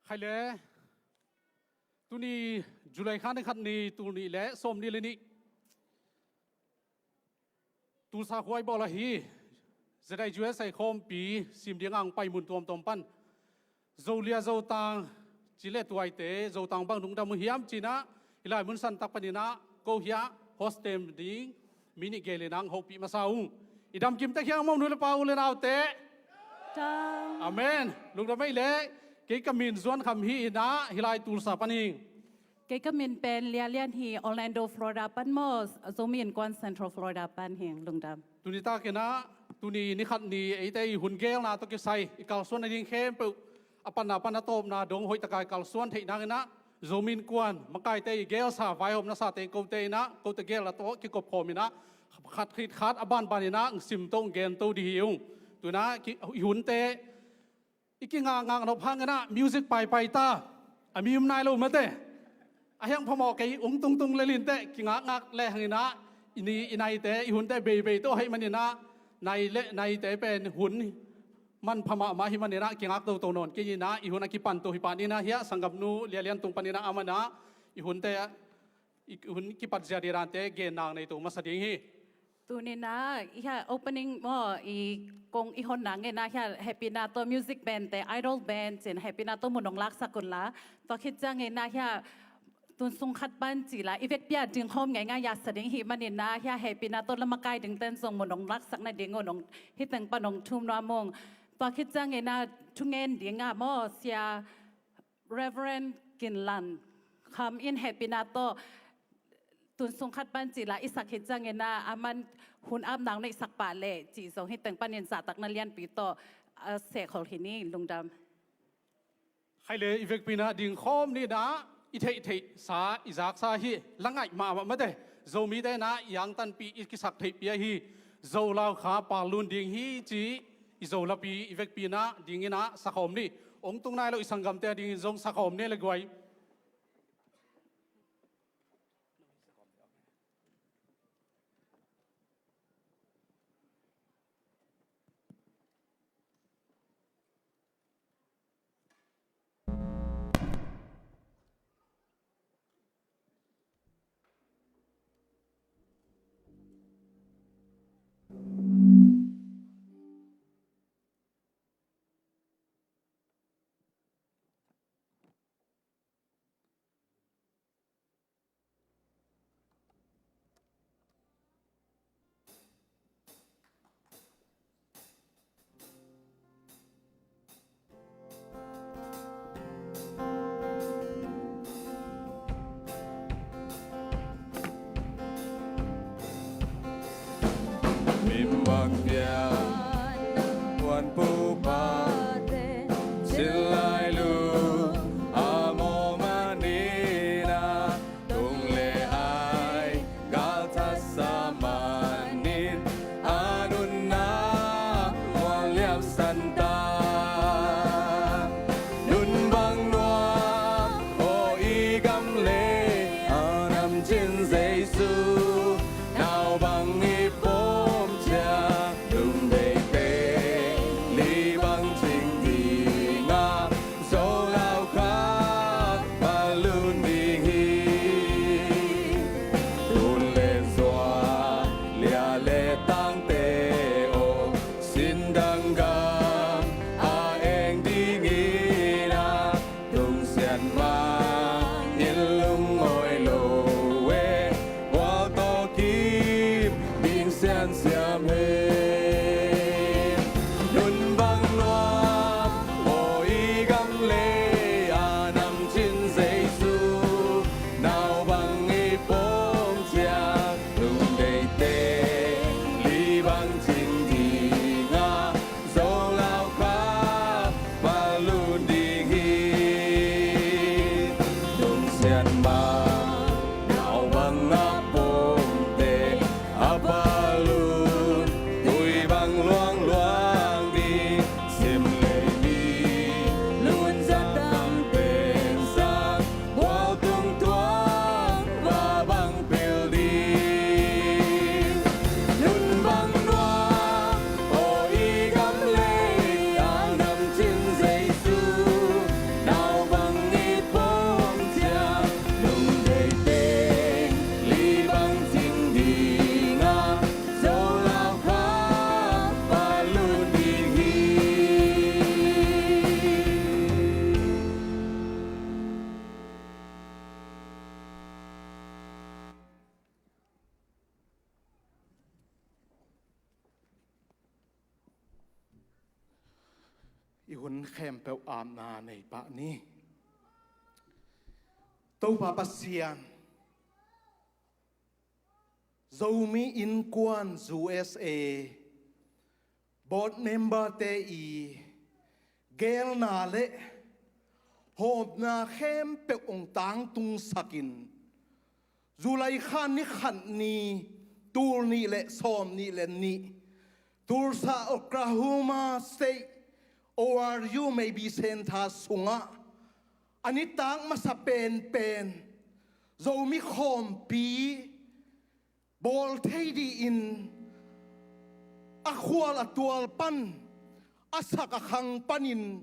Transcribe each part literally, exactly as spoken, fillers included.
Khai le, tuni July kha ni khat ni, tul nih le sawm nih le nih, Tulsa khua i bawl ahi ZIUSA khawmpi sim ding ang pai mun tuamtuam pan Zolia Zotang ci le tuaite, Zotang bang lungdam uh hiam cinah, hih lai mun santak paninah ko hiah hostem ding mi nih gel inah hopih masa ung. I damkim tek hiang mawh nu le pa u le naute. Amen. Lungdam ei le, kei ka min Zuan Kham hi inah hih lai Tulsa pan hing. Kei ka min pen Lia Lian hi, Orlando, Florida pan maw, Zomi Innkuan Central Florida pan hing, lungdam. Tuni takinah, tuni ni khat ni eite i hun gelna tawh kisai i kalsuan nading khempeuh a panna pan a tawpna dong hoih taka i kalsuan theih nanginah Zomi Innkuan makaite i gelsa vaihawmna sate kote inah kote gelna tawh kikop khawm inah khat khit khat a banban inah sim to gen to dih hi ung. Tunah i hunte i kingakngak nop hanginah music paipai ta a mi um nai lo mate. A hiang phamawh kei ung tungtung le linteh kingakngak le hanginah i ni i naite i hunte beibei tawh hei maninah nai le naite pen hun man pha mahmah hi maninah kingak toto nawn kei inah i hun a kipan to hi paninah hiah sanggamnu Lia Lian tung paninah amanah i hunte i hun kipat zia didante gen nang nei to masa ding hi. Tuninah hiah opening maw i kong i hon nanginah hiah hehpihna tawh music band te, Idol Band cin hehpihna tawh mun hong laksak unla. Tua khit cianginah hiah tun sung khat pan cila i vekpi a dingkhawm ngeingai yasa ding hi maninah hiah hehpihna tawh lamakai dingten zong mun hong laksak nading un hong hiteng pan hong thum nuam ung. Tua khit cianginah thungen dingah maw sia Reverend Kin Lan Kham in hehpihna tawh tun sung khat pan cila i sak hi cianginah aman hun apna hong neihsak pah leh cih zong hiteng panin zahtakna lianpi tawh a sehkhol hi ni, lungdam. Khai le i vekpi inah dingkhawm ninah i theihtheihsa i zaksa hi. Langaih mahmah mate. Zomite inah i angtanpih i kisak theihpih ahi Zo Lau Kha Pal Lun ding hi ci i Zo lapi i vekpi inah dinginah sakhawm ni. Ong tung nai lo i sanggamte a dingin zong sakhawm ni le guai. Mimang pian puan pupa te, silai lu a mawng manina, tung le ai galthat sa manin a nunna mual liamsan ta. Nun bang nuam aw i gam le a nam cin Jesu, nau bang i pom ciang lungdeite li bang cing dinga I hun khempeuh apna nei pah ni. Topa Pasian, Zomi Innkuan U S A board member-te i geelna le hawmna khempeuh hong tangtungsakin, July kha ni khat ni, tul nih le sawm nih le nih, Tulsa, Oklahoma State, O R U Maybe Center sungah a nitak masa penpen Zomi khawmpi bawl thei dingin a khual a tual pan, a sak a khang panin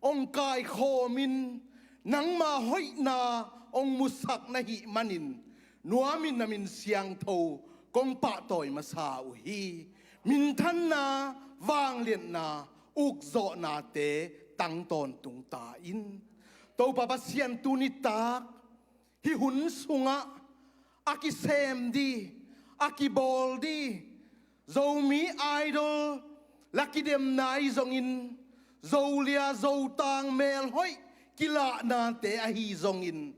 hong kaikhawmin, nangma hoihna hong musak na hih manin, nuamin na min siangtho kong pahtawi masa uh hi. Minthanna, vangliatna, ukzawhnate tang tawntung ta in. Topa Pasian, tuni tak hih hun sungah a kisem di, a kibawl di, Zomi Idol la kidemna ahi zongin, Zolia Zotang melhoih kilahnate ahi zongin,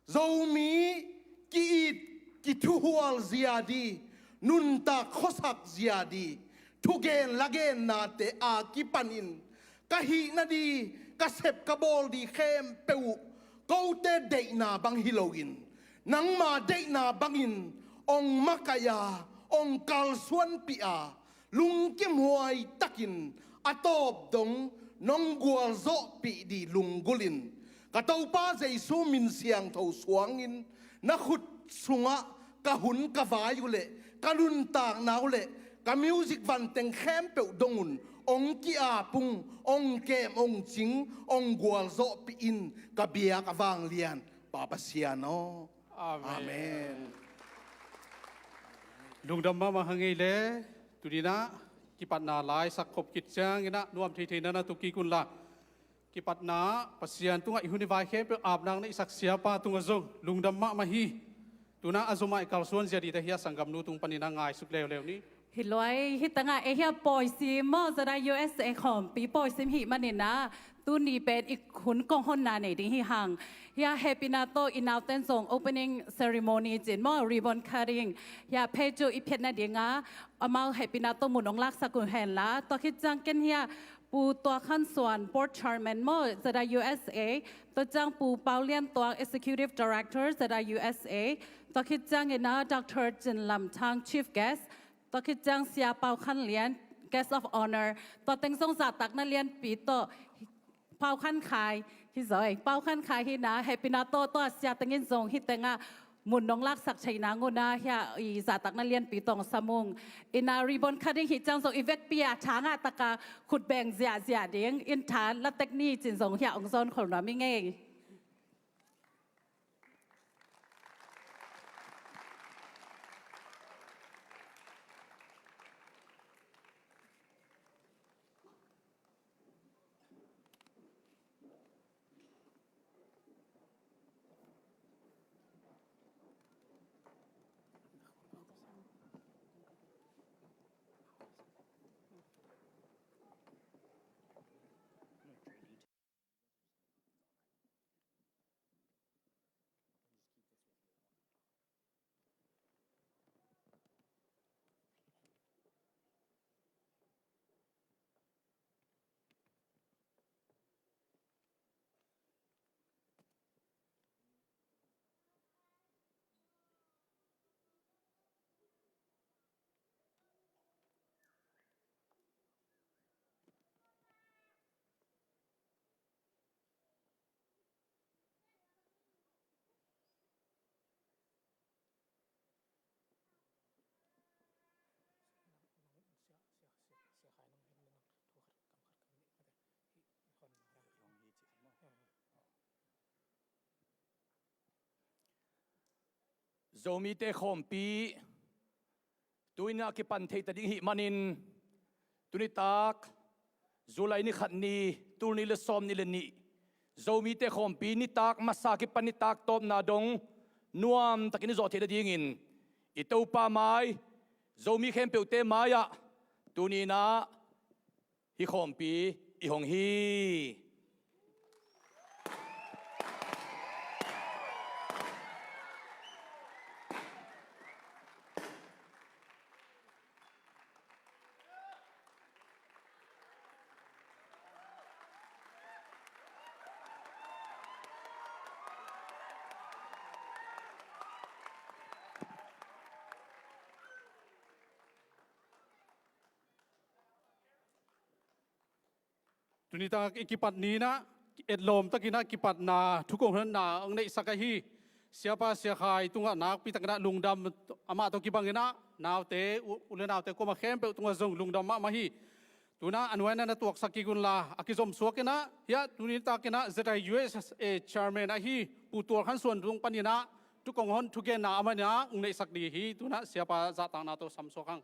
Zomi ki-it kithuhual zia di, nuntak khuasak zia di thugen lagennate a kipanin ka hih na di, ka sep ka bawl di khempeuh uh kote deihna bang hi loin, nangma deihna bangin hong makaih a, hong kalsuanpih a, lungkimhuai takin a tawp dong nong gualzawhpih di lunggulhin, ka Topa Jesu min siangtho suangin na khut sungah ka hun ka vai uh le ka nuntakna uh le ka music vanteng khempeuh dong un hong ki-ap ung, hong kem, hong cing, hong gualzawhpih in, ka biak a vanglian Pa Pasian aw. Amen. Amen. Lungdam mahmah hang ei le, tuni-in ah kipatna lai sak khop khit ciangin ah nuam theithei na na tu kik un la, kipatna Pasian tungah i hun i vai khempeuh apna na i sak siapa tungah zong lungdam mahmah hi. Tu-in ah a zom a i kalsuan zia dite hi a, sanggamnu tung panin ah ngaisuk leuleu ni. Hi lua, hih tangah ei hi a pawisim maw, Zada U S A khawmpi pawisim hih manin ah tuni pen i hun kong honna nei ding hi hang. Hi a hehpihna tawh i nauten zong opening ceremony cin maw, ribbon cutting, hi a phei cu i phiat nading a, amau hehpihna tawh mun hong laksak uh hen la. Tua khit ciang ken hi a Pu Tua Khan Suan, board chairman maw, Zada U S A, tua ciang Pu Pau Lian Tuang, executive director, Zada U S A, tua khit ciangin ah Doctor Cin Lam Thang, chief guest, tua khit ciang Sia Pau Khan Lian, guest of honour, tua teng zong zahtakna lianpi tawh, Pau Khan Khai hi zaw, Pau Khan Khai hi-in ah hehpihna tawh tua sia teng in zong hih tengah mun nong laksak theih nang un ah hi a, i zahtakna lianpi tawh hong sam ung. In ah ribbon cutting hih ciang zong i vekpi a tha ngah tak a khut beng ziahziah ding in tha la tek ni cin zong hi a hong zawn khol nuam ing ei. Zomite khawmpi tu-in a kipan theih ta ding hih manin, tunitak July ni khat ni, tul nih le sawm nih le nih, Zomite khawmpi nitak masa kipan nitak tawpna dong nuamtakin i zawh theih nadingin i Topa mai, Zomi khempeuhte mai-ah tuni-in ah hih khawmpi i hong hi. Tuni tak i kipat ni-in ah, etlawm takin ah kipatna thu kong honna hong neihsak ahi Siapa Sia Khai tungah nakpi takin ah lungdam, amah tawh kibanginah naute, u-, u le naute kuamah khempeuh tungah zong lungdam mahmah hi. Tu-in ah a nuai-ah na tuaksak kik unla, a kizom suakin ah, hiah tuni takin ah Z I U S A chairman ahi Pu Tual Khan Suan tung panin ah thu kong hon, thugenna amah in ah hong neihsak ding hi. Tu-in ah Siapa zahtakna tawh sam suak hang.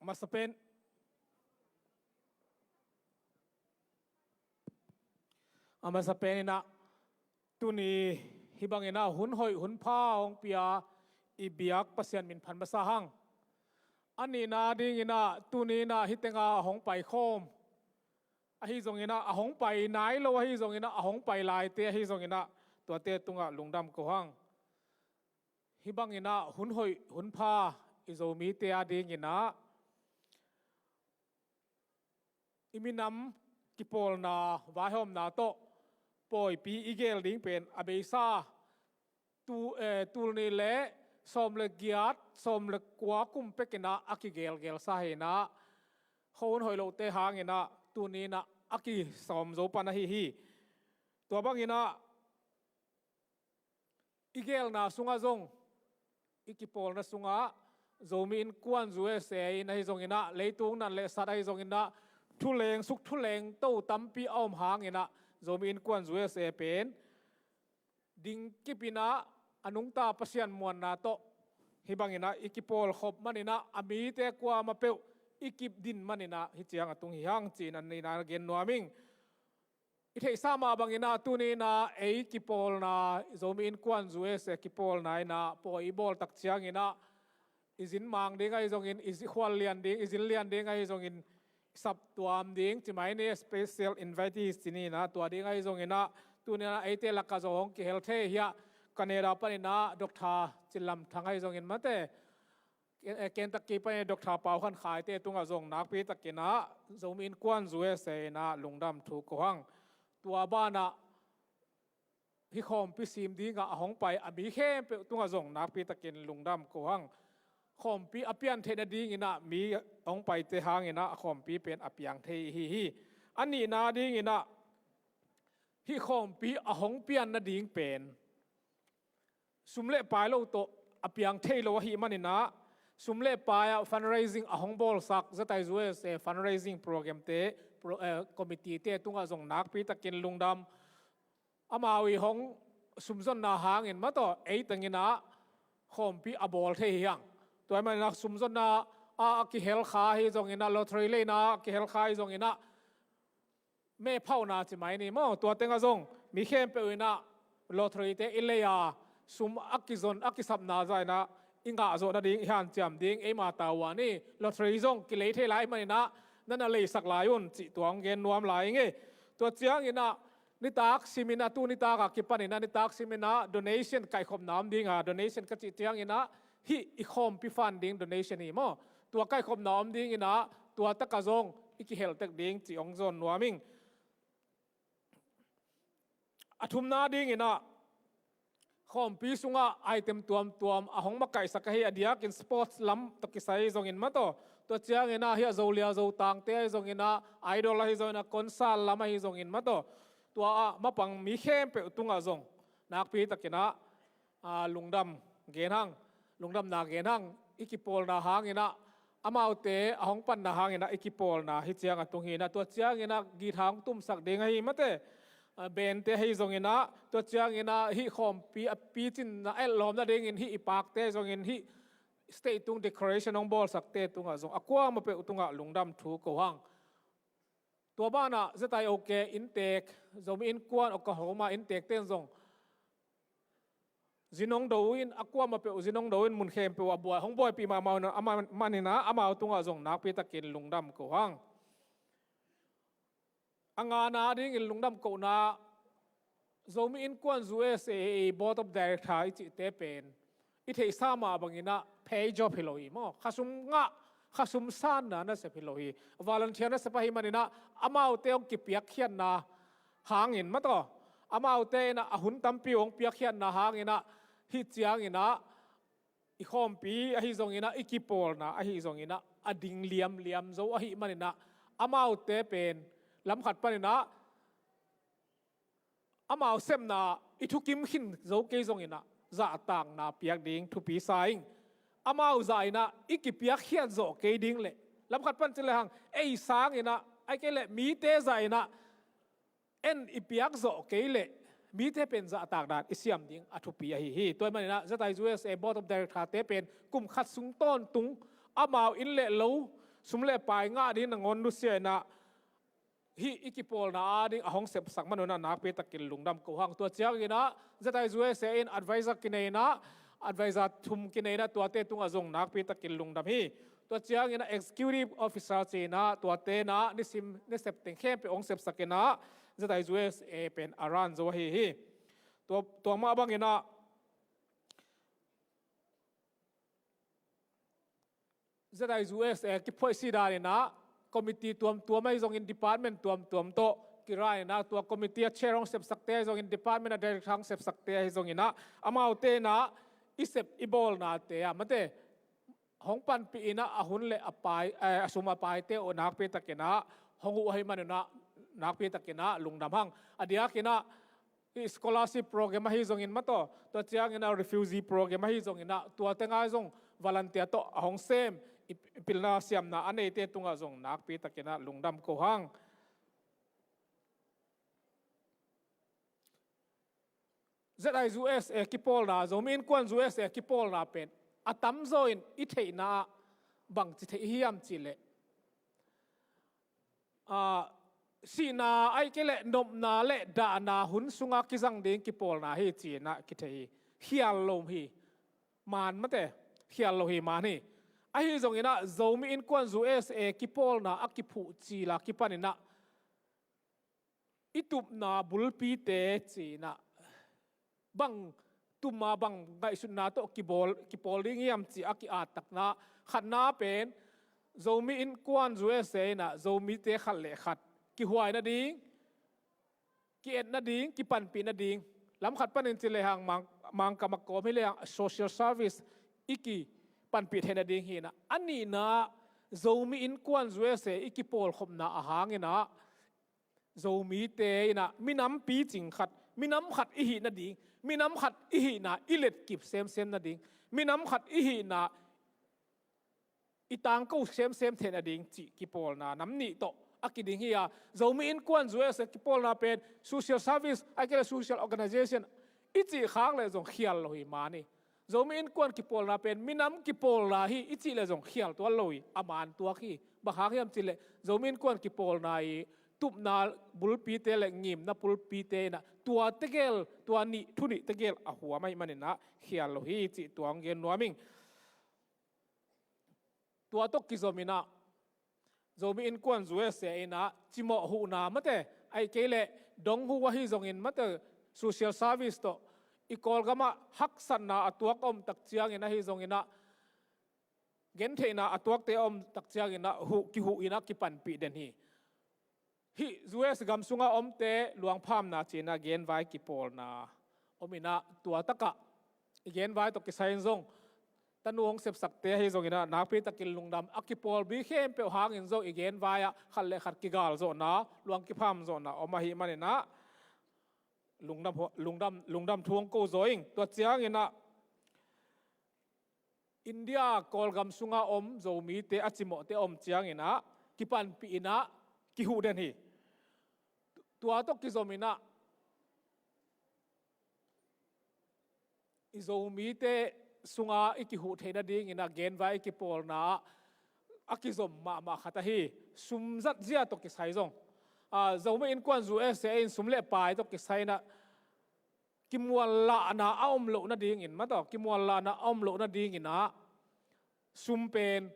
A masa pen, a masa pen in ah, tuni hih bangin ah hun hoih hun pha hong pia i biak Pasian min phat masa hang. A nihna dingin ah tuni in ah hih tengah a hong paikhawm ahi zongin ah, a hong pai nai lo ahi zongin ah, a hong pai laite ahi zongin ah, tuate tungah lungdam ko hang. Hih bangin ah hun hoih hun pha i Zomite a dingin ah i minam kipawlna vaihawmna tawh pawipi i geel ding pen a beisa tu, eh, tul nih le sawm le giat, sawm le kua kum pekin ah a kigeelgeelsa hi-in ah, khuahun hoih lohte hangin ah tuni in ah a kisawm zo pan ahi hi. Tua bangin ah i geelna sungah zong, i kipawlna sungah Zomi Innkuan U S A in ahi zongin ah, leitung nan le sat ahi zongin ah, thuleng suk thuleng to tampi a om hangin ah, Zomi Innkuan U S A pen ding kip in ah, a nungta Pasian muanna tawh hih bangin ah i kipawlkhop manin ah, a mite kuamah peuh i kip din manin ah hih ciang a tung hi hang ci-in a nihna gen nuam ing. I theihsa mah bangin ah tuni in ah ei kipawlna, Zomi Innkuan U S A kipawlna in ah pawi i bawl tak ciangin ah, i zin mang ding ahi zongin, i zi-, khual lian ding, i zin lian ding ahi zongin, i saptuam ding ci mai ni, special invitees ci ni in ah, tua ding ahi zongin ah, tuni in ah eite lakah zong hong kihel thei hiah, Canada panin ah Doctor Cin Lam Thang ahi zongin mate, Ken, eh, Kentucky panin Doctor Pau Khan Khaite tungah zong nakpi takin ah Zomi Innkuan U S A in ah lungdam thu ko hang. Tua banah hih khawmpi sim dingah a hong pai a mi khempeuh tungah zong nakpi takin lungdam ko hang. Khawmpi a pian theih nadingin ah mi a hong paite hangin ah a khawmpi pen a piang thei hi hi. A nihna dingin ah hih khawmpi a hong pian nading pen sum le pai lo tawh a piang thei lo ahih manin ah, sum le pai ah fundraising a hong bawlsak Z I U S A fundraising programte, pro-, eh, committeete tungah zong nakpi takin lungdam. Amau i hong sumzonna hangin mah tawh ei tengin ah khawmpi a bawl thei hi hang. Tua ahih manin ah sumzonna ah a kihel kha ahi zongin ah, lottery leina ah a kihel kha ahi zongin ah, mephauhna ci mai ni maw, tua tengah zong mi khempeuh in ah lottery-te i lei a, sum a kizon, a kisapna zah in ah i ngah zawh nading, i hanciam ding eima tau a ni. Lottery zong kilei thei lai manin ah na na leisak lai un cih tua hong gen nuam lai ing ei. Tua ciangin ah nitak simin ah, tu nitak a kipanin ah nitak simin ah donation kaihkhopna om ding a, donation ka cih ciangin ah hih i khawmpi fund ding donation hi maw. Tua kaihkhopna om dingin ah tua takah zong i kihel tek ding cih hong zawn nuam ing. A thumna dingin ah khawmpi sungah item tuamtuam a hong makaihsak ahi, a diakin sports lam tawh kisai zongin mah tawh, tua ciangin ah hiah Zolia Zotangte ahi zongin ah, Idol ahi zongin ah, concert lam ahi zongin mah tawh, tua ah mapang mi khempeuh tungah zong nakpi takin ah, a, lungdam gen hang, lungdamna gen hang, i kipawlna hangin ah, amaute a hong panna hangin ah i kipawlna hih ciang a tung hi in ah, tua ciangin ah guitar hong tumsak ding ahi mate, a, band-te ahi zongin ah, tua ciangin ah hih khawmpi a picin a etlawm nadingin hih i pakte ahi zongin, hih state tung declaration hong bawlsakte tungah zong a kuamah peuh tungah lungdam thu ko hang. Tua banah ZIOK inntek, Zomi Innkuan Oklahoma inntekte in zong zin hong do in, a kuamah peuh zin hong do in, mun khempeuh ah buai, hong buaipih mahmah uh a, amah manin ah amau tungah zong nakpi takin lungdam ko hang. A ngana dingin lungdam kohna, Zomi Innkuan U S A Board of Director i cihte pen i theihsa mah bangin ah pay job hi lo hi maw, khasum ngah, khasum sanna nasep hi lo hi. Volunteer nasep ahih manin ah amaute hong kipiakkhiatna hangin maw, amaute in ah a hun tampi hong piakkhiatna hangin ah, hih ciangin ah i khawmpi ahi zongin ah, i kipawlna ahi zongin ah, a ding liamliam zo ahih manin ah, amaute pen lam khat panin ah amau sepna i thukim khin zo kei zongin ah, zahtakna piak ding thupi sa ing. Amau zah in ah i kipiakkhiat zawh kei ding leh, lam khat pan ci lehang ei sangin ah, ahih kei leh mite zah in ah en i piak zawh kei leh, mite pen zahtak dan i siam ding a thupi ahi hi. Tua ahih manin ah ZIUSA Board of Director-te pen kum khat sung tawntung amau inn le lo, sum le pai ngah ding nangawn nusia in ah, hih i kipawlna ading a hong sepsak man un ah nakpi takin lungdam ko hang. Tua ciangin ah ZIUSA in advisor kinei in ah, advisor thum kinei in ah, tuate tungah zong nakpi takin lungdam hi. Tua ciangin ah executive officer ci in ah, tuate in ah nisim, nisep teng khempeuh hong sepsak in ah, ZIUSA pen a run zo ahi hi. Tua, tua mah bangin ah ZIUSA kiphoih si dan in ah, committee tuamtuam ahi zongin, department tuamtuam tawh kirun in ah, tua committee a chair hong sepsakte ahi zongin, department a director hong sepsakte ahi zongin ah, amaute in ah i sep i bawlnate ah, mate, hong panpih in ah, a hun le a pai, eh, a sum a paite uh nakpi takin ah hong huh ahih man un ah, nakpi takin ah lungdam hang. A diakin ah, hih scholarship program ahi zongin maw, tua ciangin ah refugee program ahi zongin ah, tuate ngai zong volunteer tawh a hong sem, i, i pilna siamna a neite tungah zong nakpi takin ah lungdam ko hang. ZIUSA kipawlna, Zomi Innkuan USA kipawlna pen a tamzaw in i theihna ah bangci theih hiam cih leh, ah, sihna ahih kei leh nopna le dahna hun sungah kizang ding kipawlna hi ci in ah kithei hi. Khial lo hi, man mate, khial lo hi, man hi. Ahi zongin ah Zomi Innkuan USA kipawlna a kiphuh cil a kipan in ah, i tupna bulpite ci in ah, bang tuma bang ngaihsutna tawh kibawl, kipawl ding hiam cih a ki-at takna, khatna pen Zomi Innkuan USA in ah Zomite khat le khat kihuai nading, ki-et nading, kipanpih nading, lam khat panin ci lehang Mang, Mangkam a kawm hi lehang social service i kipanpih theih nading hi in ah, a nihna Zomi Innkuan USA i kipawlkhopna a hang in ah, Zomite in ah minam picing khat, minam khat i hih nading, minam khat i hihna i letkip semsem nading, minam khat i hihna i tangko semsem theih nading cih kipawlna nam nih tawh a kiding hi a, Zomi Innkuan USA kipawlna pen social service, ahih kei leh social organization i cih khak leh zong khial lo hi, man hi. Zomi Innkuan kipawlna pen minam kipawlna hi i cih leh zong khial tuan lo hi, a man tuak hi. Bang hang hiam cih leh Zomi Innkuan kipawlna i tupna bulpite le ngimna bulpite in ah tua tegel, tua nih, thu nih tegel a huam ahih man in ah khial lo hi cih tua hong gen nuam ing. Tua tawh kizom in ah Zomi Innkuan USA in ah cimawh huhna mate, ahih kei leh dong huh ahi zongin mate, social service tawh i Kawlgam ah haksatna a tuak a om tak ciangin ahi zongin ah, gentheihna a tuakte a om tak ciangin ah huh, kihuh in ah kipanpih den hi. Hih US gam sungah omte luangphamna ci in ah genvai kipawlna om in ah, tua takah i genvai tawh kisai in zong tanu hong sepsakte ahi zongin ah nakpi takin lungdam. A kipawlbi khempeuh hangin zong i genvai ah khat le khat kigal zawhna, luang kipham zawhna om ahih man in ah lungdam, lungdam, lungdam thu hong ko zaw ing. Tua ciangin ah India Kawlgam sungah om Zomite a cimawhte a om ciangin ah kipanpih in ah kihuh den hi. Tua tawh kizom in ah i Zomite sunga i kihuh theih nadingin ah genvai i kipawlna ah a kizom mahmah khat ahi. Sum zat zia tawh kisai zong, a, Zomi Innkuan U S A in sum le pai tawh kisai in ah kimuallahna a om loh nadingin, mataw, kimuallahna a om loh nadingin ah sum pen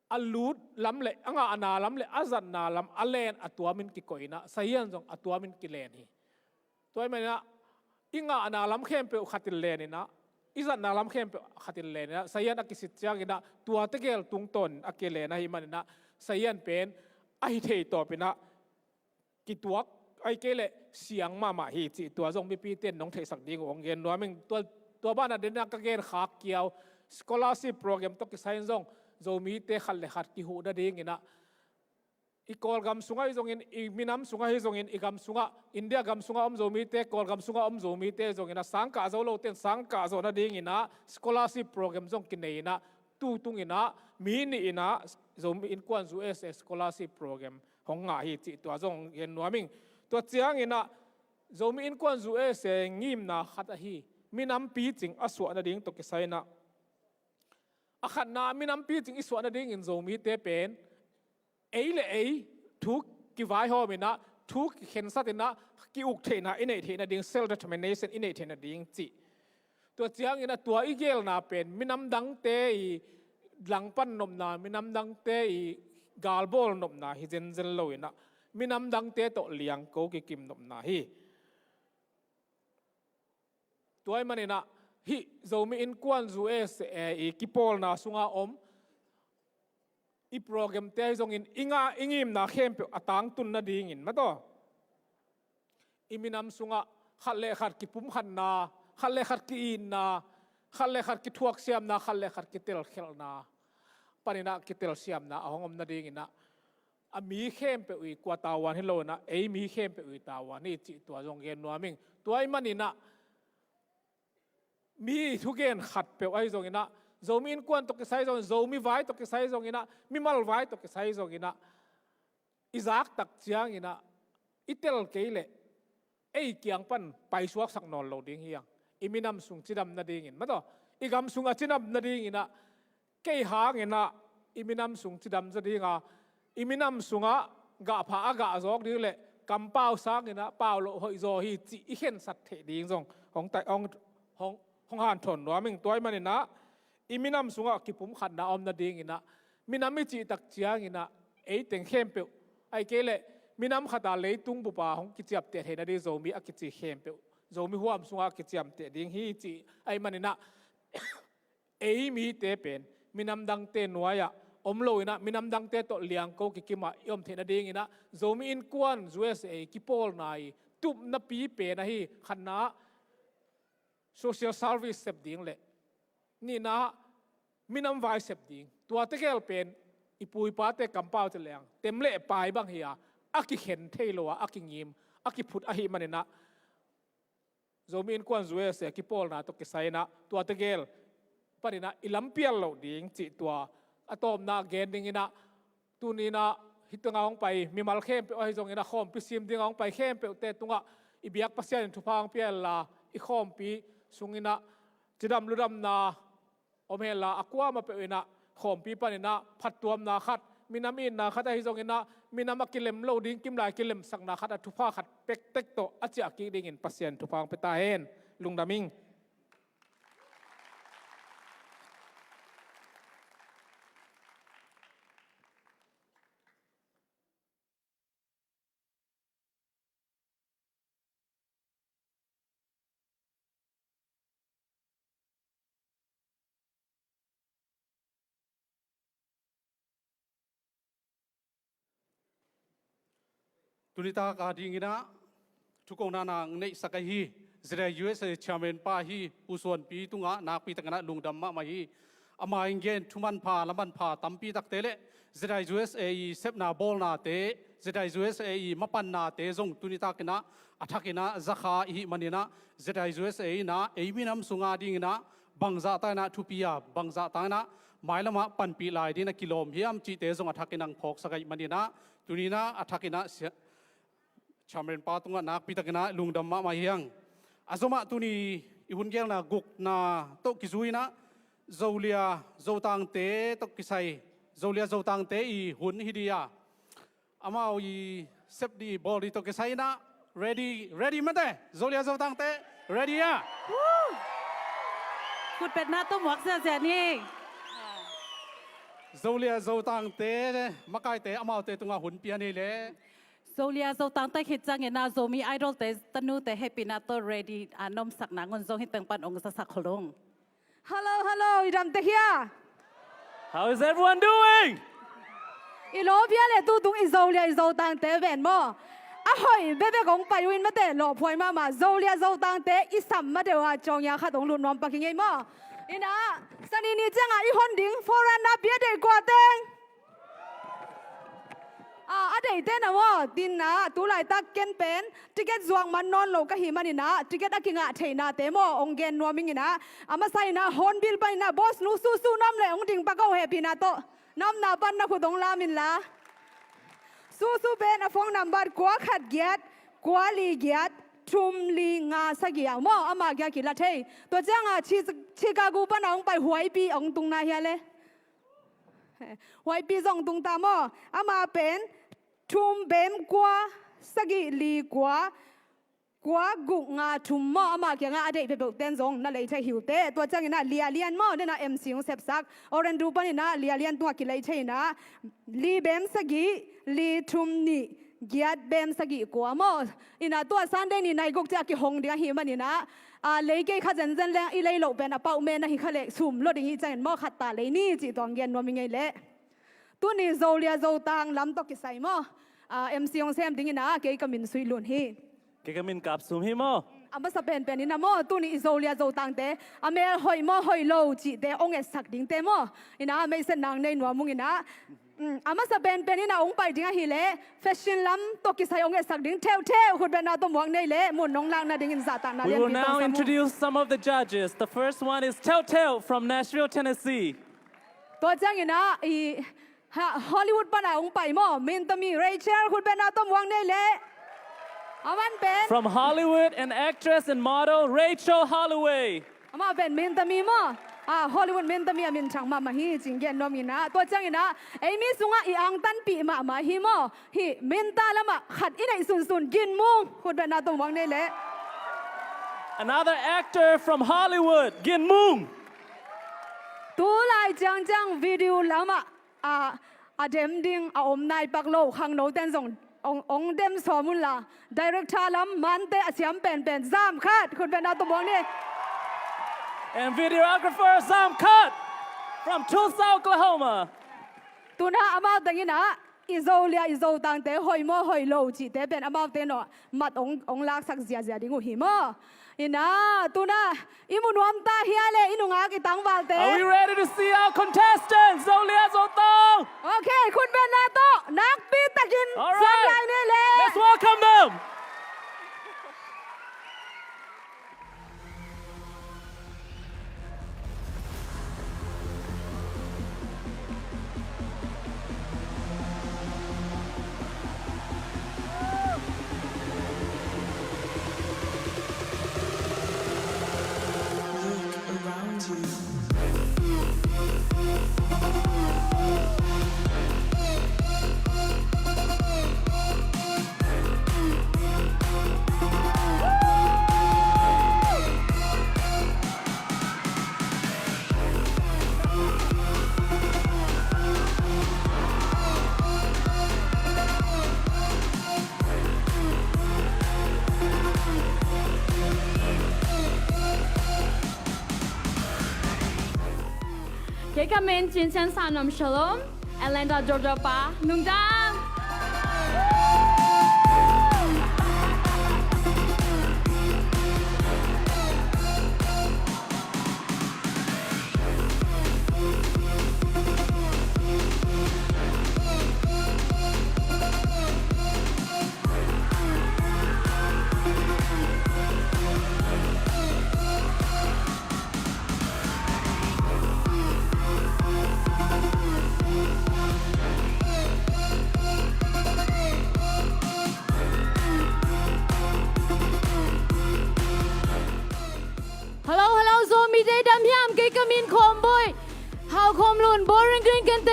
a lut lam le a ngahna lam le a zatna lam a len a tuamin kikoih in ah, sahian zong a tuamin kilen hi. Tua ahih manin ah i ngahna lam khempeuh khat in len in ah, i zatna lam khempeuh khat in len in ah, sahian a kisit ciangin ah tua tegel tungtawnin a kilen ahih manin ah sahian pen a hi thei tawpin ah kituak, ahih kei leh siang mahmah hi cih tua zong mipite in nong theihsak ding uh hong gen nuam ing. Tua, tua banah den ah ka gen khak kiau, scholarship program tawh kisai in zong Zomite khat le khat kihuh nadingin ah, i Kawlgam sungah hi zongin, i minam sungah hi zongin, i gam sungah, India gam sungah om Zomite, Kawlgam sungah om Zomite zongin ah, sangkah zo lote in sangkah zawh nadingin ah scholarship program zong kinei in ah, tu tungin ah mi nih in ah Zomi Innkuan U S A scholarship program hong ngah hi cih tua zong gen nuam ing. Tua ciangin ah Zomi Innkuan U S A ngimna khat ahi, minam picing a suah nading tawh kisai in ah, a khatna minam picing i suah nadingin Zomite pen ei le ei thu kivaihawm in ah, thu kikhensat in ah, ki-uk theihna i neih theih nading, self determination i neih theih nading cih. Tua ciangin ah tua i gelna pen minam dangte i langpan nopna, minam dangte i galbawl nopna hi zenzen lo in ah, minam dangte tawh liangko kikim nopna hi. Tua ahih manin ah hih Zomi Innkuan U S A i kipawlna sunga om i programte ahi zongin i ngah i ngimna khempeuh a tangtun nadingin, mataw, i minam sungah khat le khat kipumkhatna, khat le khat ki-itna, khat le khat kithuaksiamna, khat le khat kitelkhelhna panin ah kitelsiamna a hong om nadingin ah, a mi khempeuh i kua tavuan hi lo in ah, ei mi khempeuh i tavuan hi cih tua zong gen nuam ing. Tua ahih manin ah mi thugen khatpeuh ahi zongin ah, Zomi Innkuan tawh kisai zongin, Zomi vai tawh kisai zongin ah, mimal vai tawh kisai zongin ah, i zak tak ciangin ah i tel kei leh ei kiang pan paisuaksak nawn lo ding hi hang. I minam sung cidam nadingin, mataw, i gam sung a cidam nadingin ah, kei hangin ah i minam sung cidam zaw ding a, i minam sungah gahpha a gah zawk ding le kampau sangin ah pau loh hoih zaw hi cih i khensat theih ding zong hong tai-, hong, hong, hong hanthawn nuam ing. Tua ahih manin ah i minam sungah kipumkhatna a om nadingin ah, minam i cih tak ciangin ah ei teng khempeuh, ahih kei leh minam khat a leitung bup a hong kiciapteh theih nading Zomi a kici khempeuh Zomi huam sungah a kiciamteh ding hi cih ahih manin ah, ei mite pen minam dangte nuai-ah om lo in ah, minam dangte tawh liangko kikim ah i om theih nadingin ah, Zomi Innkuan U S A kipawlna i tupna pi pen ahi, khatna ah social service sep ding le nihna ah minam vai sep ding. Tua tegel pen i pu i pate kampau ci leng tem le pai bang hi a, a kikhen thei lo a, a kingim, a kiphut ahih manin ah, Zomi Innkuan U S A kipawlna tawh kisai in ah tua tegel panin ah i lampial loh ding cih tua a tawpna gen dingin ah, tuni in ah hih tungah hong pai mimal khempeuh ahi zongin ah, khawmpi sim dingah hong pai khempeuhte tungah i biak Pasian in thupha hong pia hen la, i khawmpi sungin ah cidam ludamna om hen la, a kuamah peuh in ah khawmpi panin ah phattuamna khat, minam itna khat ahi zongin ah, minam a kilem lo ding kimlai kilemsakna khat a thupha khat pektek tawh a ciah kik dingin Pasian thupha hong pia ta hen. Lungdam ing. Tuni tak a dingin ah thukohna nang neihsak ahi, Zedai U S A Chairman pa hi, Pu Suanpi tungah nakpi takin ah lungdam mahmah hi. Ama in gen thu manpha, la manpha tampi takte le Zedai U S A i sepna bawlnate, Zedai U S A i mapannate zong tuni takin ah a thakin ah zakha i hih manin ah, Zedai U S A in ah ei minam sung a dingin ah bangzah takin ah thupi a, bangzah takin ah mailam ah panpih lai dingin a kilawm hiam cihte zong a thakin ah hong phawksak ahih manin ah, tuni in ah a thakin ah sia-, Chairman pa tungah nakpi takin ah lungdam mahmah hi hang. A zomah tuni i hun gelna gukna tawh kizui-in ah, Zolia Zotangte tawh kisai, Zolia Zotangte i hun hi ding a, amau i sep ding bawl ding tawh kisai-in ah, ready, ready mate, Zolia Zotangte, ready a? Khutbetna tawh muak ziahziah ni. Zolia Zotangte makaite, amaute tungah hun pia ni leh. Zolia Zotangte khit ciangin ah Zomi Idol-te tanute hehpihna tawh ready a na omsak nangun zong hih teng pan hong zasak khol ung. Hello, hello, i dam teh hia? How is everyone doing? I lawp hia leh tutung i Zolia i Zotangte pen maw? A hoih bekbek hong pai uh in mate, lawphuai mahmah. Zolia Zotangte i sam ma deuh a, ciang a khat hong lut nuam pak hi ing ei maw? In ah, Sani ni ciangah i hon ding, forehand na pia deih kua teng. A, a deihte na maw, tin ah, tu laitak ken pen ticket zuak man nawn lo ka hih manin ah, ticket a kingah theihnate maw, hong gen nuam ing in ah, a masa in ah, Hornbill panin ah, boss nu Susu na om leh hong ding pak o, hehpihna tawh. Na omna pan na khut hong lam inla. Susu pen a phone number kua khat giat, kua li giat, thum li nga sagih ah maw, amah kiang kila thei. Tua ciangah Chi-, Chicago pan a hong pai Huaipi hong tung na hia leh. Huaipi zong tung ta maw? Amah pen thum bem kua sagih li kua, kua guk nga thum maw? Amah kiangah a deih peuhpeuh ten zong na lei thei hi uh teh. Tua ciangin ah Lia Lian maw, den ah M C hong sepsak, Orendu panin ah Lia Lian tungah kilei thei in ah, li bem sagih, li thum nih, giat bem sagih kua maw? In ah tua Sunday ni nai guk ciang a kihong ding ahih manin ah, a, lei kei kha zenzen leng, i lei loh pen a pauh men ahi kha leh sum lua ding hi ciangin maw, khat ta lei ni cih tua hong gen nuam ing ei leh. Tuni Zolia Zotang lam tawh kisai maw, a, M C hong sem ding in ah, kei ka min Sui Lun hi. Kei ka min Kap Sum hi maw. A masa penpen in ah maw, tuni i Zolia Zotangte a mel hoih maw hoih lo cihte hong etsak dingte maw, in ah meisen nang nei nuam ung in ah. Mm, a masa penpen in ah hong pai ding ahih leh, fashion lam tawh kisai hong etsak ding Theuhtheuh, khutbetna tawh muak ni leh, mun hong lak nadingin zahtakna lianpi tawh sam ung. We will now introduce some of the judges. The first one is Theuhtheuh from Nashville, Tennessee. Tua ciangin ah, i, ha, Hollywood pan a hong pai maw, Mintami Rachel, khutbetna tawh muak ni leh. A man pen. From Hollywood, an actress and model, Rachel Holloway. Amah pen Mintami maw? A, Hollywood Mintami a minthang mahmah hi, ci-in gen nuam ing in ah. Tua ciangin ah, ei mi sungah i angtanpih mahmah hi maw? Hih Minta lamah khat i neih sunsun, Gin Mung, khutbetna tawh muak ni leh. Another actor from Hollywood, Gin Mung. Tu lai ciangciang video lamah, a, a dem ding a om nai pak lo khangno ten zong hong, hong dem sawm unla, director lam mante a siam penpen, Zam Khat, khutbetna tawh muak ni. And videographer Zam Khat from Tulsa, Oklahoma. Tu-in ah amau teng in ah, i Zolia i Zotangte hoih maw hoih lo cihte pen amaute nawh mat hong, hong laksak ziahziah ding uh hi maw? In ah, tu-in ah i mu nuam ta hia leh, i nungak i tangvalte? Are we ready to see our contestants, Zolia Zotang? Okay, khutbetna tawh nakpi takin, all right, sawm lai ni leh. Let's welcome them. Kei ka min Cin Sian Sa Nuam Shalom, Atlanta, Georgia pa. Lungdam!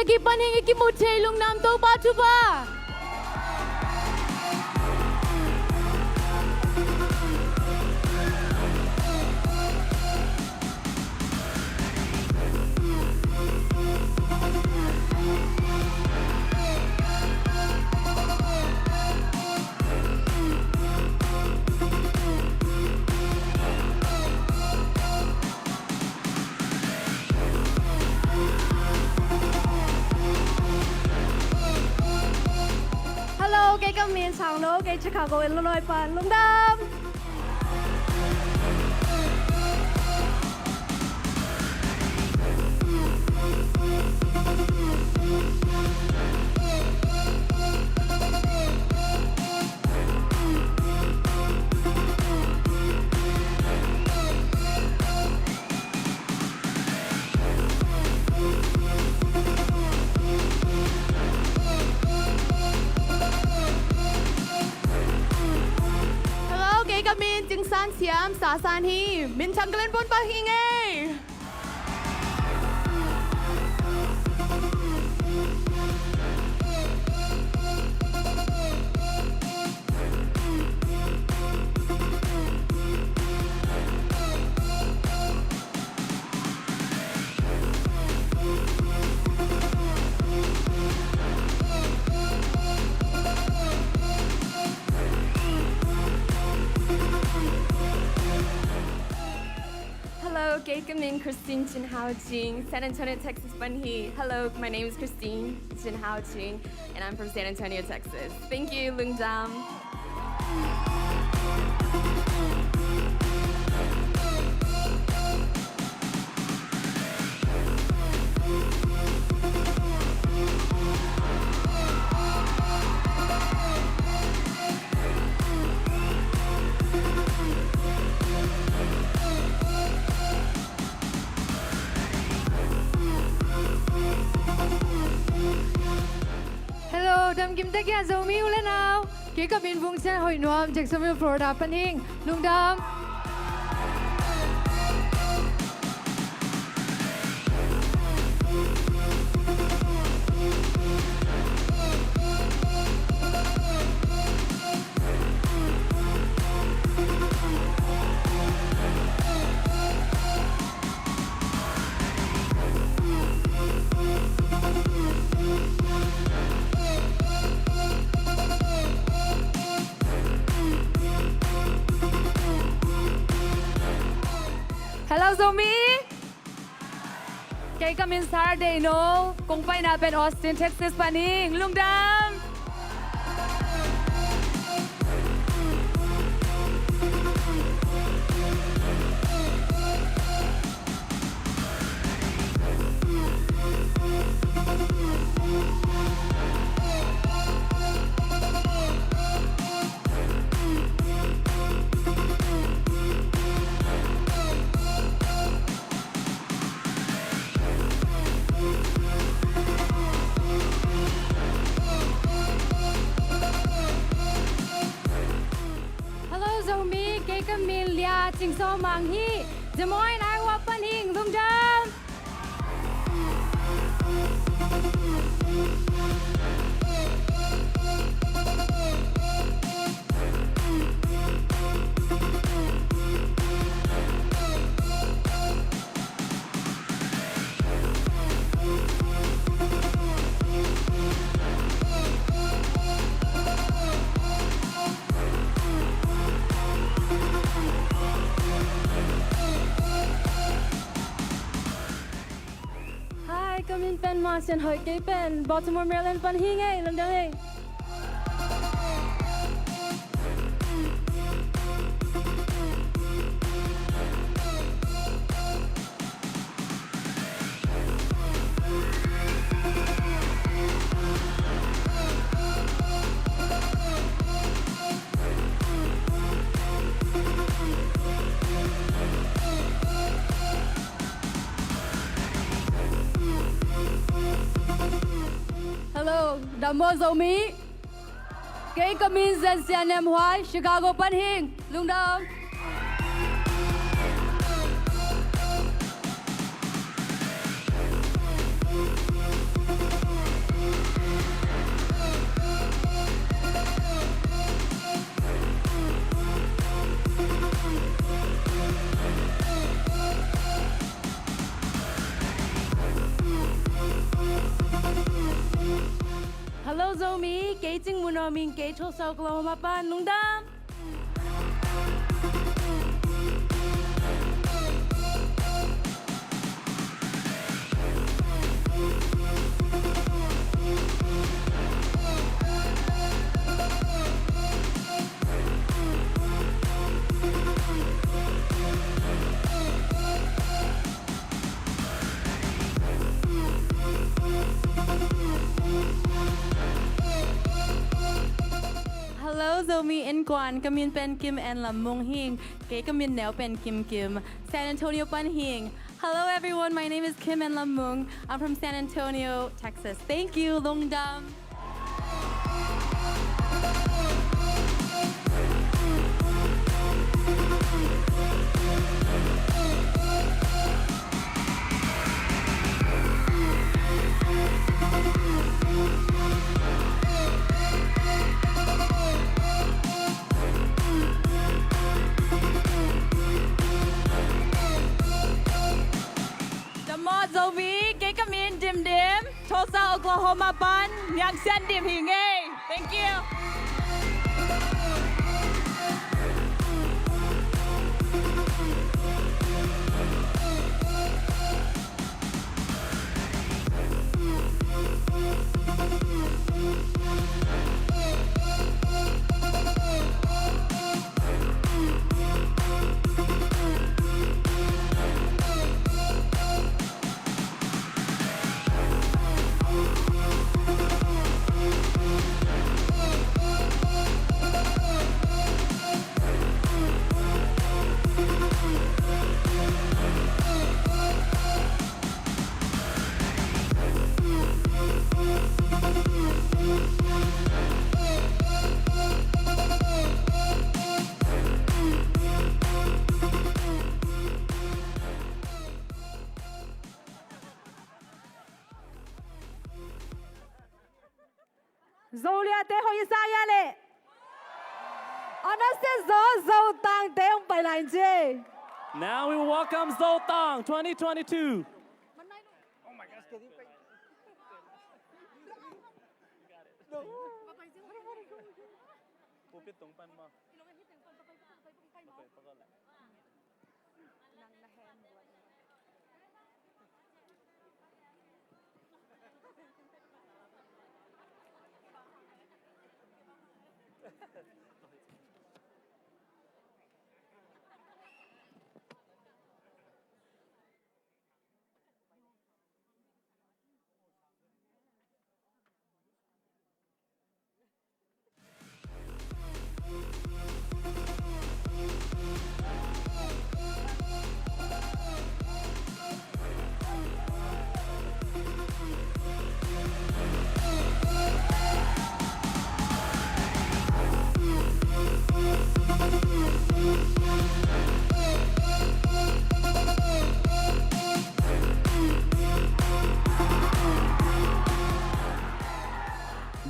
Kipan hing, i kimu thei lungdam, Topa thupha. Hello, kei ka min Sangno, kei Chicago Illinois pan, lungdam. Hello, kei ka min Cing San Siam, Sasan hi, minthang Glenbourne pan hi ing ei. Hello, kei ka min Christine Chin Hao Ching, San Antonio, Texas pan hi. Hello, my name is Christine Chin Hao Ching, and I'm from San Antonio, Texas. Thank you, lungdam. Hello, damkim tek hia Zomi u le nau. Kei ka min Vung Sian Hoih Nuam, Jacksonville, Florida pan hi ing. Lungdam. Hello, Zomi. Kei ka min Sar Dei No, kong paina pen Austin, Texas pan hi ing. Lungdam. Hello, Zomi, kei ka min Lia Ching Saw Mang hi, Des Moines, Iowa pan hi ing. Lungdam. Hi, ka min pen Ma Sian Hoih, kei pen Baltimore, Maryland pan hi ing ei, lungdam ei. Hello, dam maw Zomi. Kei ka min Zen Sian Nem Huai, Chicago pan hi ing. Lungdam. Hello Zomi, kei Cing Mun Aw Ming, kei Tulsa Oklahoma pan, lungdam. Hello Zomi Innkuan, ka min pen Kim En Lam Mung hi ing, kei ka min neu pen Kim Kim, San Antonio pan hi ing. Hello everyone, my name is Kim En Lam Mung. I'm from San Antonio, Texas. Thank you, lungdam. Dam maw Zomi, kei ka min Dim Dim, Tulsa, Oklahoma pan, Niang Sian Dim hi ing ei. Thank you. Zoliate hoih i sa hia leh? A nasia zaw Zotangte hong pai lai in ci. Now we welcome Zotang twenty twenty-two. Pulpit tung pan maw?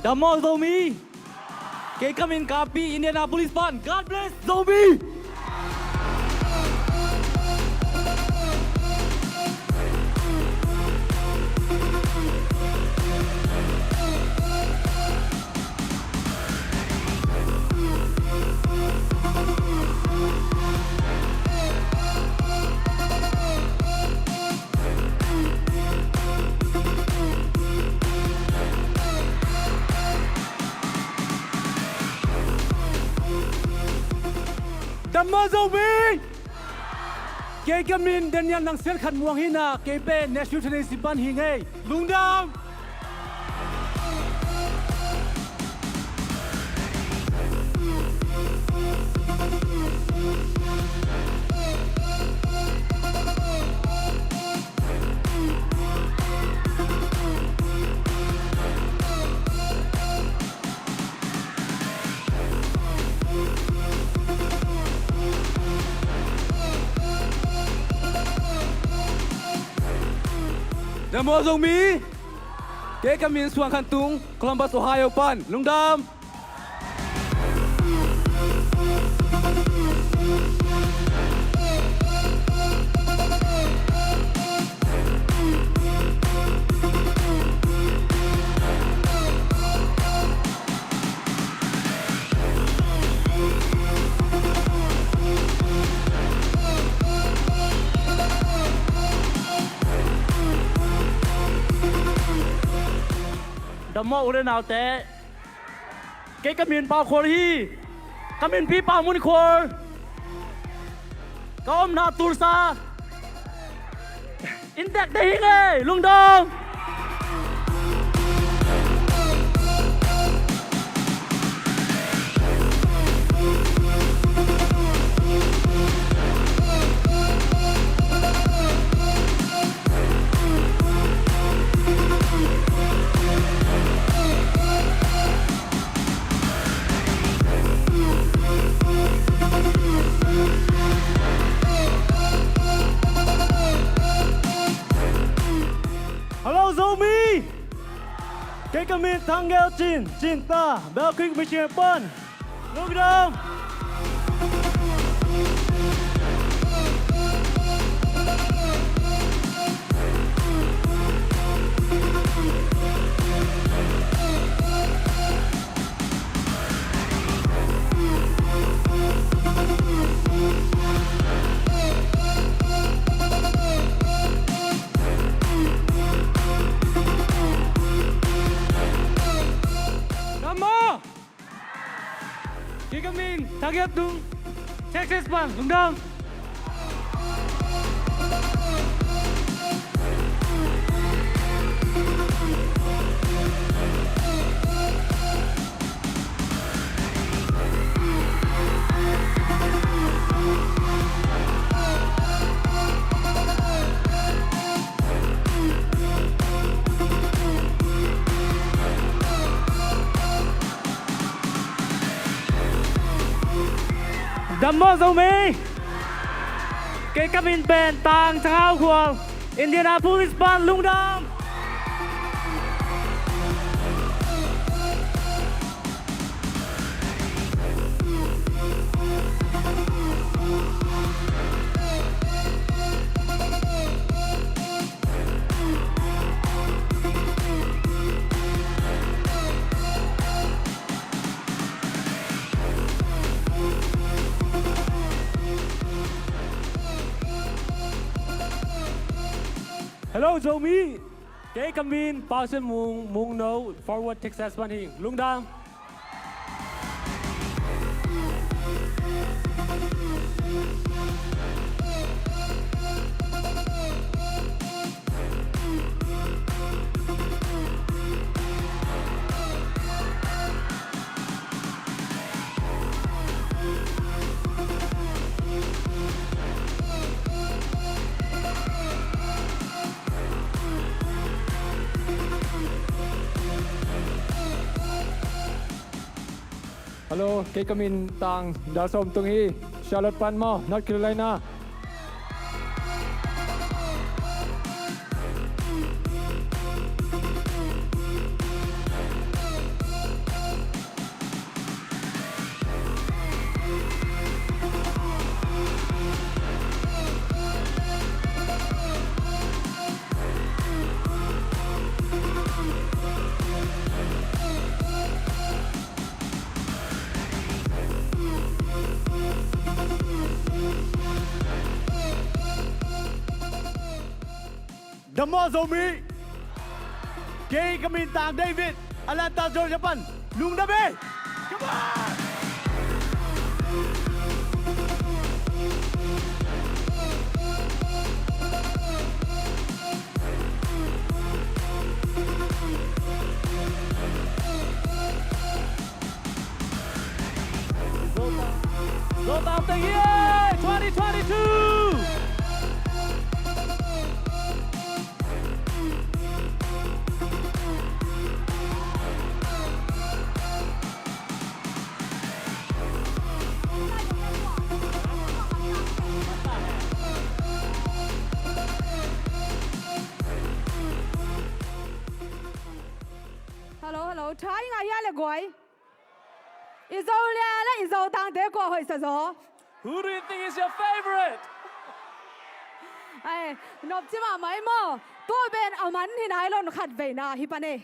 Dam maw Zomi. Kei ka min Kapi, Indianapolis pan. God bless Zomi. Dam maw Zomi. Kei ka min Daniel Nang Sian Khan Muang hi in a, kei pen Nashville, Tennessee pan hi ing ei. Lungdam. Dam maw Zomi. Kei ka min Suang Khan Tung, Columbus, Ohio pan. Lungdam. Dam maw u le naute. Kei ka min Pau Khual hi. Ka minpi Pau Mun Khual. Ka omna Tulsa. Inntekte hi ngei, lungdam. Hello Zomi! Kei ka min Thang Gel Cin, Cin ta, Bell Creek Mission pan. Lungdam! Dam maw! Kei ka min Thang Gel Tung, Texas pan, lungdam. Dam maw Zomi! Kei ka min pen Tang Thang Hau Khual, Indianapolis pan, lungdam. Hello Zomi. Kei ka min Pau Sen Mung, Mung No, Fort Worth, Texas pan hi. Lungdam. Hello, kei ka min Tang Dal Sawm Tung hi, Charlotte pan maw, North Carolina. Dam maw Zomi. Kei ka min Tang David, Atlanta Georgia pan. Lungdam e. Come on. Zotang teng hi e, twenty twenty-two. Hello, hello. Tha i ngah hia le guai? I Zo lia le i Zotangte kua hoihsa zaw? Who do you think is your favorite? Ai, nopci mahmah i maw. Tua pen a man hi nai lo, khat veina hi pan e.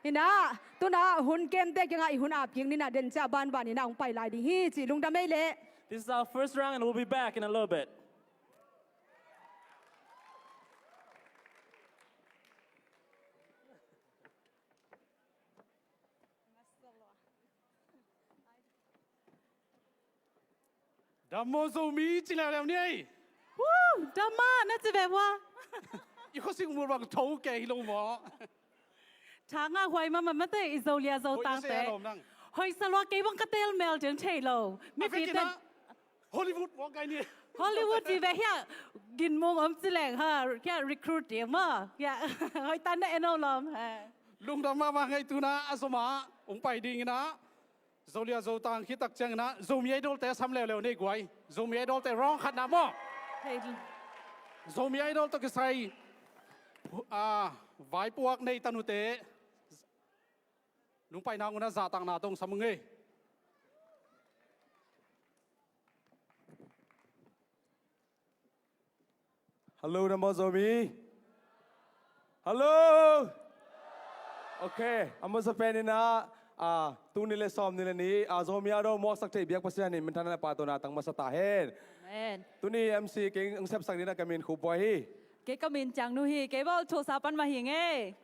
Hi na, tu na hun kemte kiangah i hun ap kik ni na, den cia banban i na hong pai lai ding hi ci, lungdam ei leh. This is our first round and we'll be back in a little bit. Dam maw Zomi ci leuleu ni ei. Woo! Dam maw na ci ve ua. I khuasik mur bang tho kei hi lo maw? Tha ngah huai mahmah mate i Zolia Zotangte. Hoih sa lua kei bang ka tel mel den thei lo. Mi a vekin fite ah Hollywood mawk kai ni. Hollywood ci ve hiah ginmung om ci leng ha, hiah recruit ding maw. Hiah hoih tan na en o lawm. Lungdam mahmah ngei tuna a zom ah ong pai dingin ah Zolia Zotang khit tak ciangin ah Zomi Idol-te a sam leuleu nei guai. Zomi Idol-te round khatna maw. Hei. Zomi Idol tawh kisai, ah, vaipuak nei tanute nungpaina ngun ah zahtakna tawh ong sam ung ei. Hello, dam maw Zomi. Hello. Ok, a masa penin ah, ah, tul nih le sawmnih le nih, ah, Zomi Idol muaksak thei biak Pasian in minthanna le pahtawina tang masa ta hen. Amen. Tuni M C kei ong sepsak dingin ah ka min Khup Buai hi. Kei ka min Ciang Nu hi, kei bel Tulsa pan mah hi ing ei.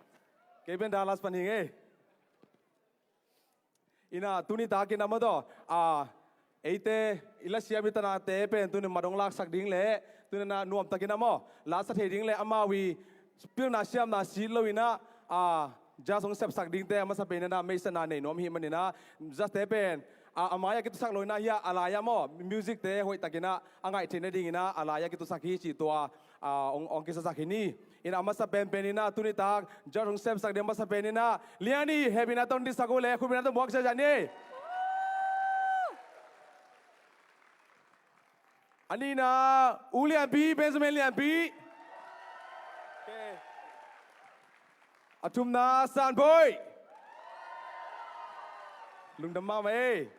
Kei pen Dallas pan hi ing ei. Ina tuni takin ah maw, a, eite i lasiam i tanate pen tuni mat ong laksak ding le, tuni na nuamtakin ah maw, lasa thei ding le amau i pilna siamna sit lo in ah, a, judge ong sepsak dingte a masa penin ah meisana nei nuam hi manin ah, judge-te pen, a, a mai-ah kitusak lo in ah hiah a lai-ah maw, music-te hoihtakin ah a ngaih theih nadingin ah a lai-ah kitusak hi cih tua, a, ong, ong kisasak hi ni. Ina a masa penpen in ah tuni tak judge ong sepsak ding a masa penin ah Liani, hehpihna tawh ong dingsak uh le, khutbetna tawh muak ziahziah ni. A nihna U Lianpi, Benjamin Lianpi. Ok. A thumna San Bawi. Lungdam mahmah ei.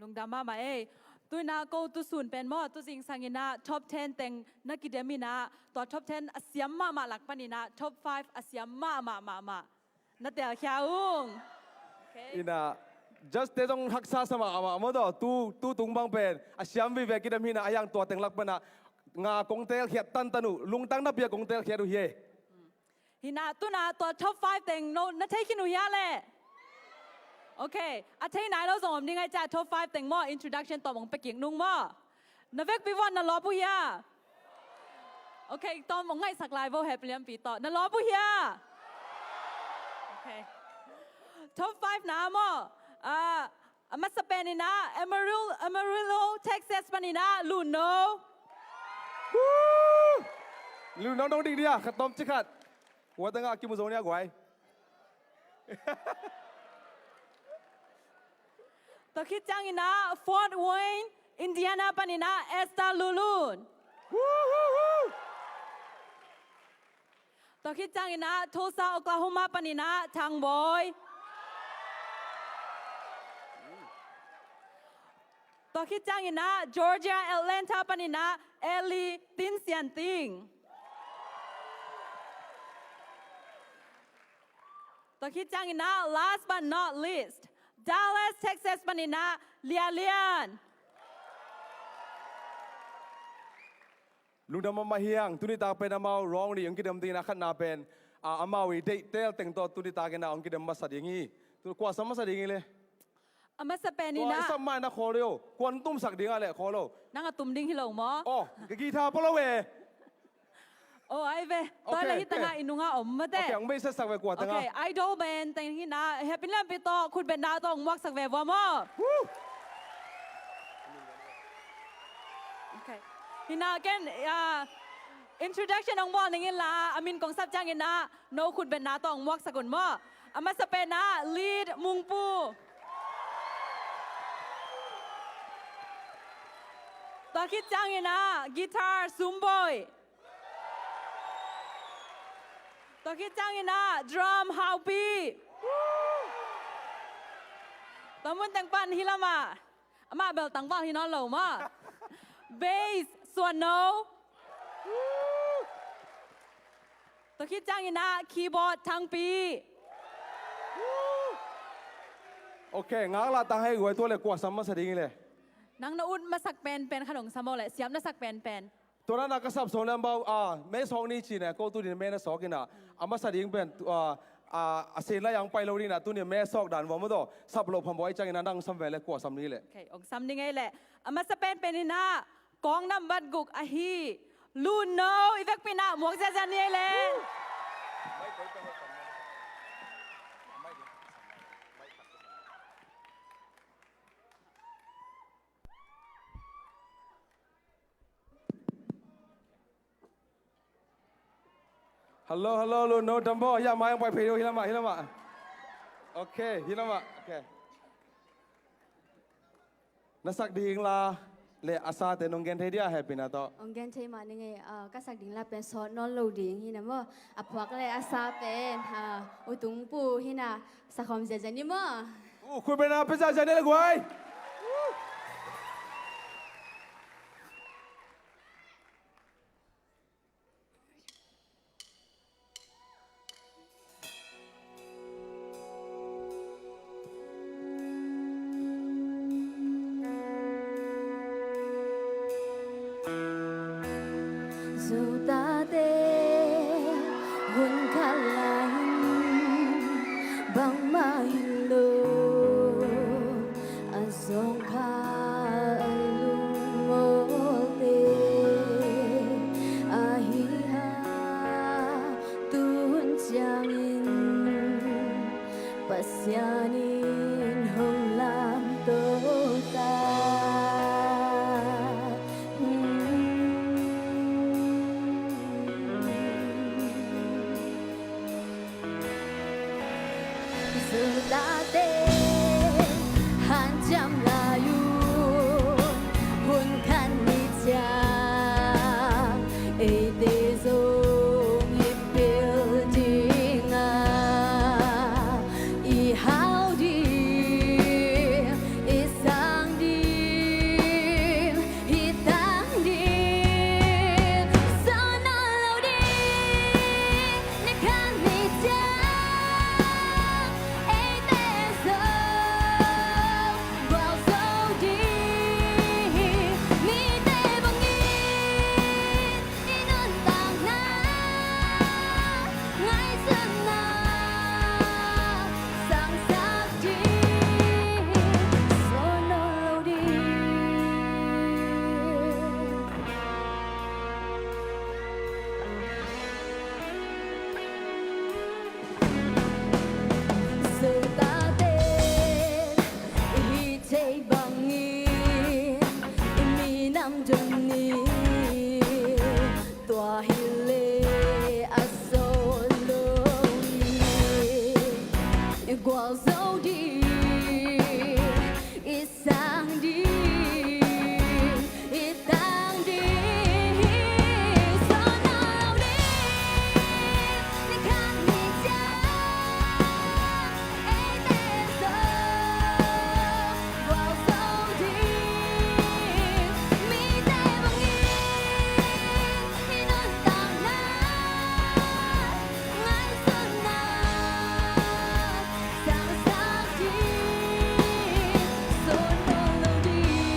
Lungdam mahmah ei. Tuni na ko tusun pen maw, tu zingsang in ah top ten teng na kidem in ah, tua top ten a siam mahmah lak panin ah top five a siam mahmah mahmah na telkhia ung. Ok. Ina judge-te zong haksa sa mahmah maw, tu, tu tung bang pen a siam vive kidem hi in ah, a hiang tua teng lak pan ah nga kong telkhiat tantan uh, lungtang napi-a kong telkhiat uh hi ei. Hi in ah tuni na tua top five teng no na thei khin uh hia le? Ok, a thei nai lo zong om ding ahih ciang top five teng maw, introduction tawm ong pia kik nung maw. Na vekpi vuan na lawp uh hia? Ok, tawm ong ngaihsak lai vo, hehpih lianpi tawh. Na lawp uh hia? Ok. Top five na maw. Ah, a masa penin ah Amarillo, Amarillo, Texas panin ah Lun No. Woo! Lun No dong ding dia, khat tawm ci khat. Kua teng ah kimu zo ni a guai. Tua khit ciangin ah Fort Wayne, Indiana panin ah Esther Lulun. Woo, woo, woo! Tua khit ciangin ah Tulsa, Oklahoma panin ah Thang Bawi. Tua khit ciangin ah Georgia, Atlanta panin ah Ellie Tin Sian Ting. Tua khit ciangin ah last but not least, Dallas, Texas panin ah Lia Lian. Lungdam mahmah hi hang, tuni tak pen amau round nih hong kidem dingin a khatna pen, a, amau i deihtel teng tawh tuni takin a hong kidem masa ding hi. Tu kua sam masa ding hi le? A masa pen in a. Kua i sam mai na khawl lo. Kua hong tumsak ding a le khawl lo. Nang a tum ding hi lo maw? Oh, ka guitar pua lo e. Oh, ai ve. Tua le hi tangah i nunga om mate. Okay, hong beisetsak ve kua tangah. Okay, idol band teng hi na. Happy Lampi tawh khutbetna tawh hong muaksak ve vua maw? Woo! Okay. Hi na ken, ah, introduction hong bawl ning in la, a min kong sap ciangin a, no khutbetna tawh hong muaksak un maw. A masa pen a, lead Mungpu. Tua khit ciangin a, guitar Sumboi. Tua khit ciangin a, drum Haupi. Tua mun teng pan hi lamah. Amah bel tangval hi nawn lo maw. Bass, Suan No. Tua khit ciangin a, keyboard, Thangpi. Okay, ngaklah tang hei guai tua le kua sam masa ding hi le. Nang na ut masak penpen khat hong sam aw le, siam na sak penpen. Tua na ka sap sawng le ambau, ah, mei sawng ni ci ne, ko tu din mei na sawk in a. A masa ding pen, ah, A, a sen lai ang pai lo ding na, tuni a mesawk dan vua maw taw. Sap lo phambawi ciangin a nang sam ve le kua sam ni le. Okay, ong sam ni ngei le. A masa pen pen in a kawng nambat guk ahi Luno i vekpi in a muak ziazia ni ei le. Hello, hello, Luno, Dambo, hia mai ang pai phei do, hi lamah, hi lamah. Okay, hi lamah, okay. Na sak ding la le a sate nong gen thei dia, hehpihna tawh? Ong gen thei mah ni ngei, ah, ka sak ding la pen sawt nawn lo ding hi na maw. A phuak le a sa pen, ah, U Tung Pu hi na, sa khawm ziazia ni maw. U, khut beng a pia ziazia ni le guai. Zotate hun khat lai-in bangmah hi lo, a zawngkhal a lungmawlte ahi hang, tu hun ciangin Pasian in hong lamto ta. Zotate hanciam lai un, hun khat ni ciang eite zong i pil ding a, i hau ding, i sang ding, i tang ding, sawt nawn lo ding. Ni khat ni ciang eite zong gualzo ding, mite bangin i nuntakna, ngaihsutna sangsak ding, sawt nawn lo ding. Zotate i hih theih bangin i minam don ni, tua hi leh a sawt lo hi. I gualzo ding, i sang ding, i tang ding, sawt nawn lo ding. Ni khat ni ciang eite zong gualzo ding, mite bangin i nuntakna, ngaihsutna sangsak ding, sawt nawn lo ding.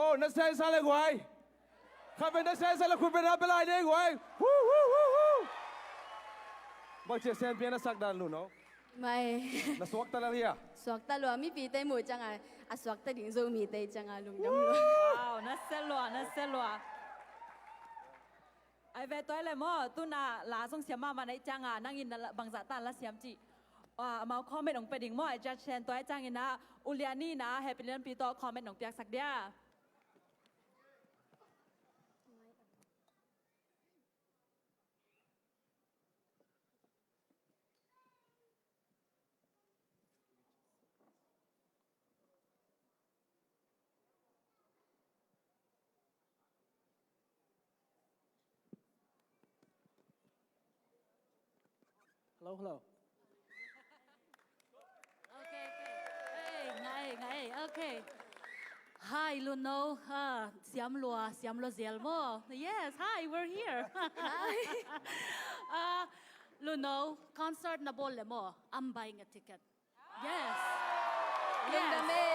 Oh, na sel sa le guai. Kha pen na sel sa le khut pen na pe lai ne guai. Hu, hu, hu, hu. Bang ci a sen pian na sak dan Luno. Mai. Na suakta la hia? Suakta lua, mipite muh cianga a suakta ding Zomite cianga lungdam lua. Wow, na sel lua, na sel lua. Ai ve tuai le maw, tuna la zong siam mahmah na ih cianga nangin na la, bangzah ta la siam cih. Ah, amau comment hong pia ding maw, ai judge ten tuai ciangin ah, ulian ni na, Happy Lianpi tawh comment hong piaksak dia. Hello, hello. Okay, okay. Hey, ngai, ngai. Okay. Hi, Luno. Ah, siam lua, siam lua zel maw. Yes, hi, we're here. Hi. Ah, Luno, concert na bawl le maw. I'm buying a ticket. Yes. Yes. Lungdam e.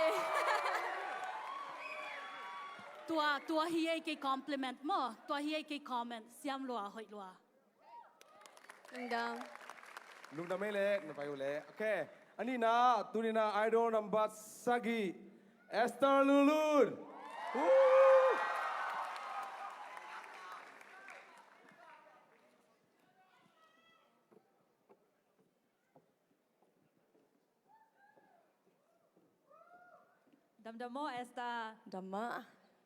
Tua, tua hi ei kei compliment maw. Tua hi ei kei comment. Siam lua, hoih lua. Lungdam. Lungdam e le, na pai uh le. Okay. A nihna, tuni-in ah Idol number sagih, Esther Lulun. Woo! Damdam maw, Esther? Dam mah.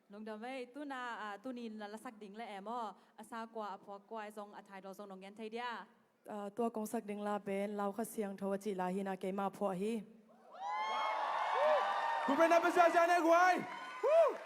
Lungdam ei, tuna, ah, tuni-in la lasak ding le e maw? A sa kua, a phuak kua, zong a title zong nong gen thei dia? Ah, tua kong sak ding la pen Lau Kha Siangtho a cih la hi-in ah keimah phuak hi. Khut beng na pia ziahziah ni guai. Woo!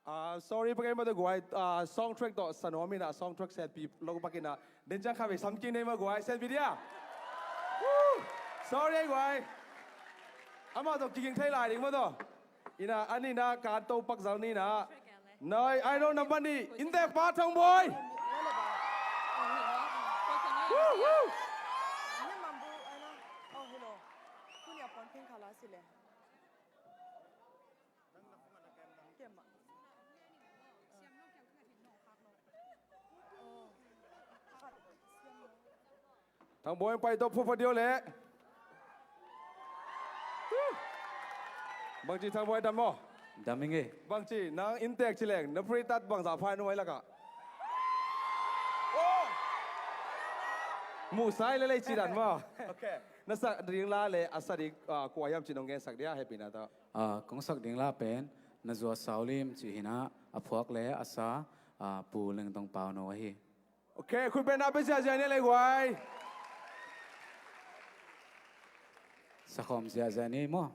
Ah, sorry, pakai mah tawh guai, ah, song track tawh sa nuam in ah, song track setpi lo pakin ah, den ciang kha vei sam kik nei mah guai, setpi dia. Woo! Sorry guai. Amah tawh kiging thei lai ding mah tawh. Ina, a nihna kan to pak zal ni na. Nai, Idol number nih, inntek pa Thang Bawi. Woo, woo. Thang Bawi pai tawh phuaphuat dih o leh. Bangci Thang Bawi, dam maw? Dam ing e. Bangci nang inntek ci leng na free tat bangzah pha nuam lakah. Muhsai le lei ci dan maw? Okay. Na sak ding la le a sa ding, ah, kua hiam ci nong gensak dia, hehpihna tawh. Ah, kong sak ding la pen Na Zuat Sau Lim cih hi-in ah, a phuak le a sa, ah, Pu Leng Tong Pau No ahi. Okay, khut beng na pia ziahziah ni le guai. Sakhawm ziahziah ni maw.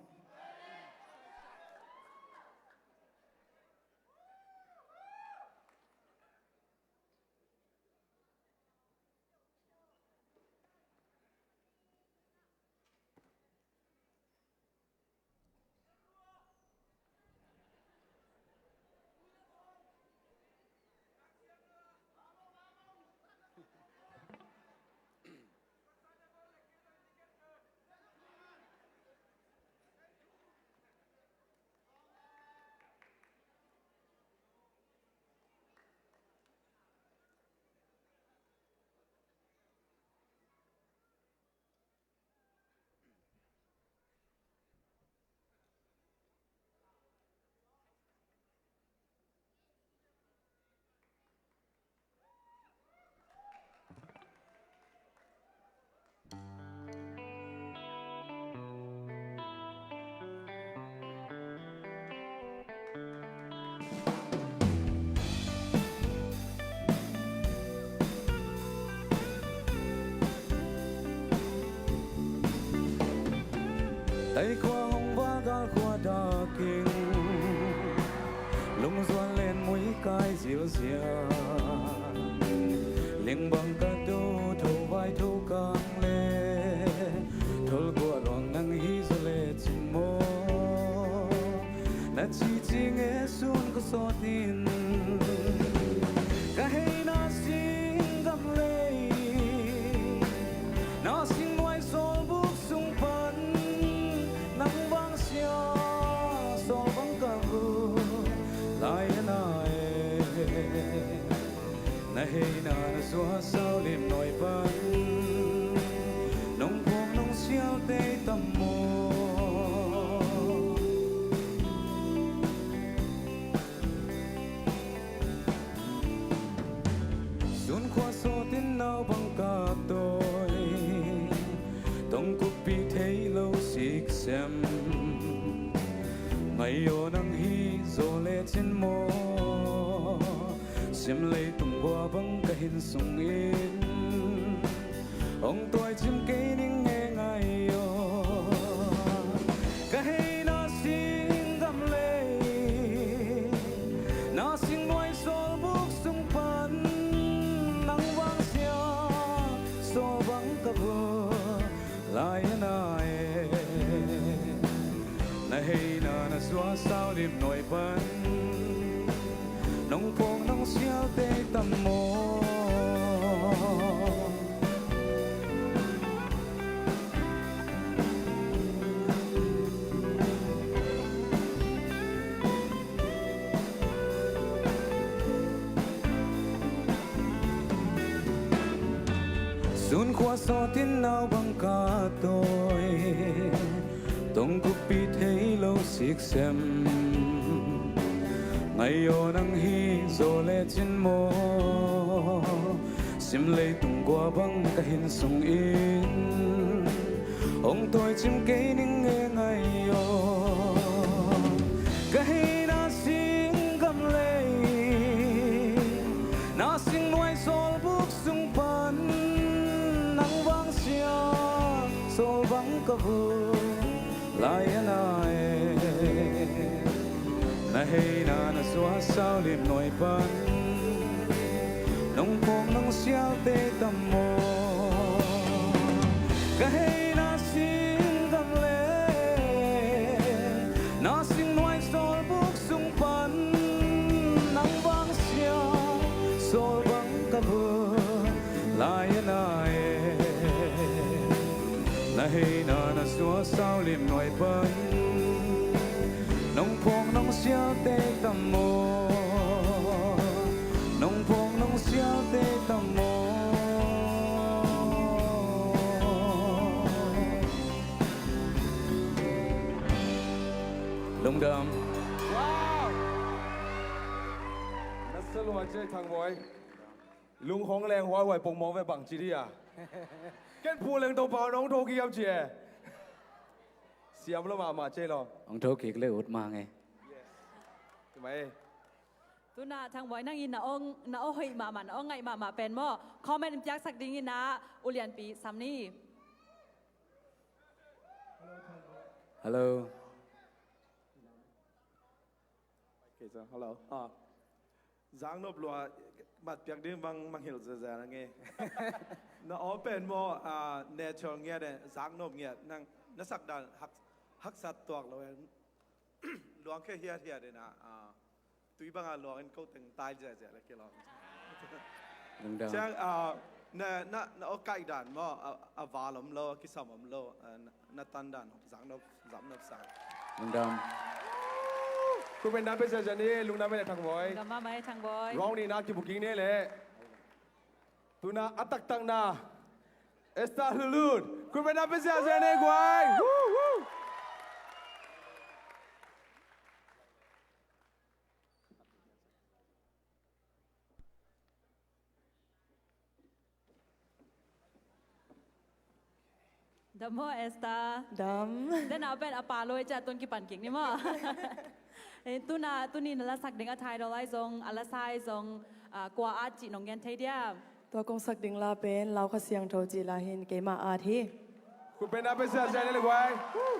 Ei khua hong val gal khua dakin, lungzuan len mui kai zilzial. Lingbang ka do tho vai tho kang le, tholguah ruang nang hi zaw le cin maw? Na cici nge sun ka sawtin, ka hei na sing gam lei, na sing nuai sawlbuk sung pan, nang vang sia sawl bang ka vun lai a na e. Na heina na sua sau lim nuai pan, nong phawk nong sial tei tam maw? Sun khua sawtin nau bang ka tawi, tong kupi thei lo siksem. Ngai aw nang hi zaw le cin maw? Sim leitung gua bang ka hin sungin, hong tawi cim kei ning e ngai aw. Ka hei na sing gam lei, na sing nuai sawlbuk sung pan, nang vang sia sawl bang ka vun lai a na e. Na heina na sua sau lim nuai pan, nong phawk nong sial tei tam maw? Sun khua sawtin nau bang ka tawi, tong kupi thei lo siksem. Ngai aw nang hi zaw le cin maw? Sim leitung gua bang ka hin sungin, hong tawi cim kei ning e ngai aw. Ka hei na sing gam lei, na sing nuai sawlbuk sung pan, nang vang sia sawl bang ka vun lai a na e. Na heina na sua sau lim nuai pan, nong phawk nong sial tei tam maw? Ka hei na sing gam lei, na sing nuai sawlbuk sung pan, nang vang sia sawl bang ka vun lai a na e. Na heina na sua sau lim nuai pan, nong phawk nong sial tei tam maw? Nong phawk nong sial tei tam maw? Lungdam. Wow! Na sa lua cia Thang Bawi. Lung hong leng huaihuai pongmawng ve bang ci dia. Ken phu leng Topa nong tho kiam cia. Siam lo mahmah cia lo. Hong tho kik le ut mah nge. Yes. Tumai. Tuna Thang Bawi nang in na ong, na ong hoih mahmah, na ong ngaih mahmah pen maw? Comment in piaksak dingin ah ulianpi sam ni. Hello. Okay, so, hello. Ah. Zaknop lua matpiak ding bang mangngilh zezia na ngei. Na aw pen maw, ah, natural ngiat e, zaknop ngiat. Nang na sakdan hak, haksat tuak lo e. Luang khe hiathiat e na, ah, tui banga luang in ko teng tai ziazia le kilawm. Lungdam. Ciang, ah, na, na, na aw kaih dan maw, a, a val om lo, a kisam om lo, ah, na, na tan dan zaknop, zaknop sang. Lungdam. Khupen dan pe ziazia ni, lungdam e Thang Bawi. Lungdam mahmah e Thang Bawi. Round nihna kibuk kik ni le. Tuna a taktakna Esther Hlulun. Khupen dan pe ziazia ni guai. Woo, woo. Dam maw, Esther? Dam. Dena pen a pa loi cia tun kipan kik ni maw? Eh, tuna, tuni na lasak ding a title ai zong, a lasa ai zong, ah, kua at cih nong gen thei diam? Tua kong sak ding la pen Lau Kha Siangtho cih la hin keima at hi. Khupen dan pe ziazia ni le guai. Woo!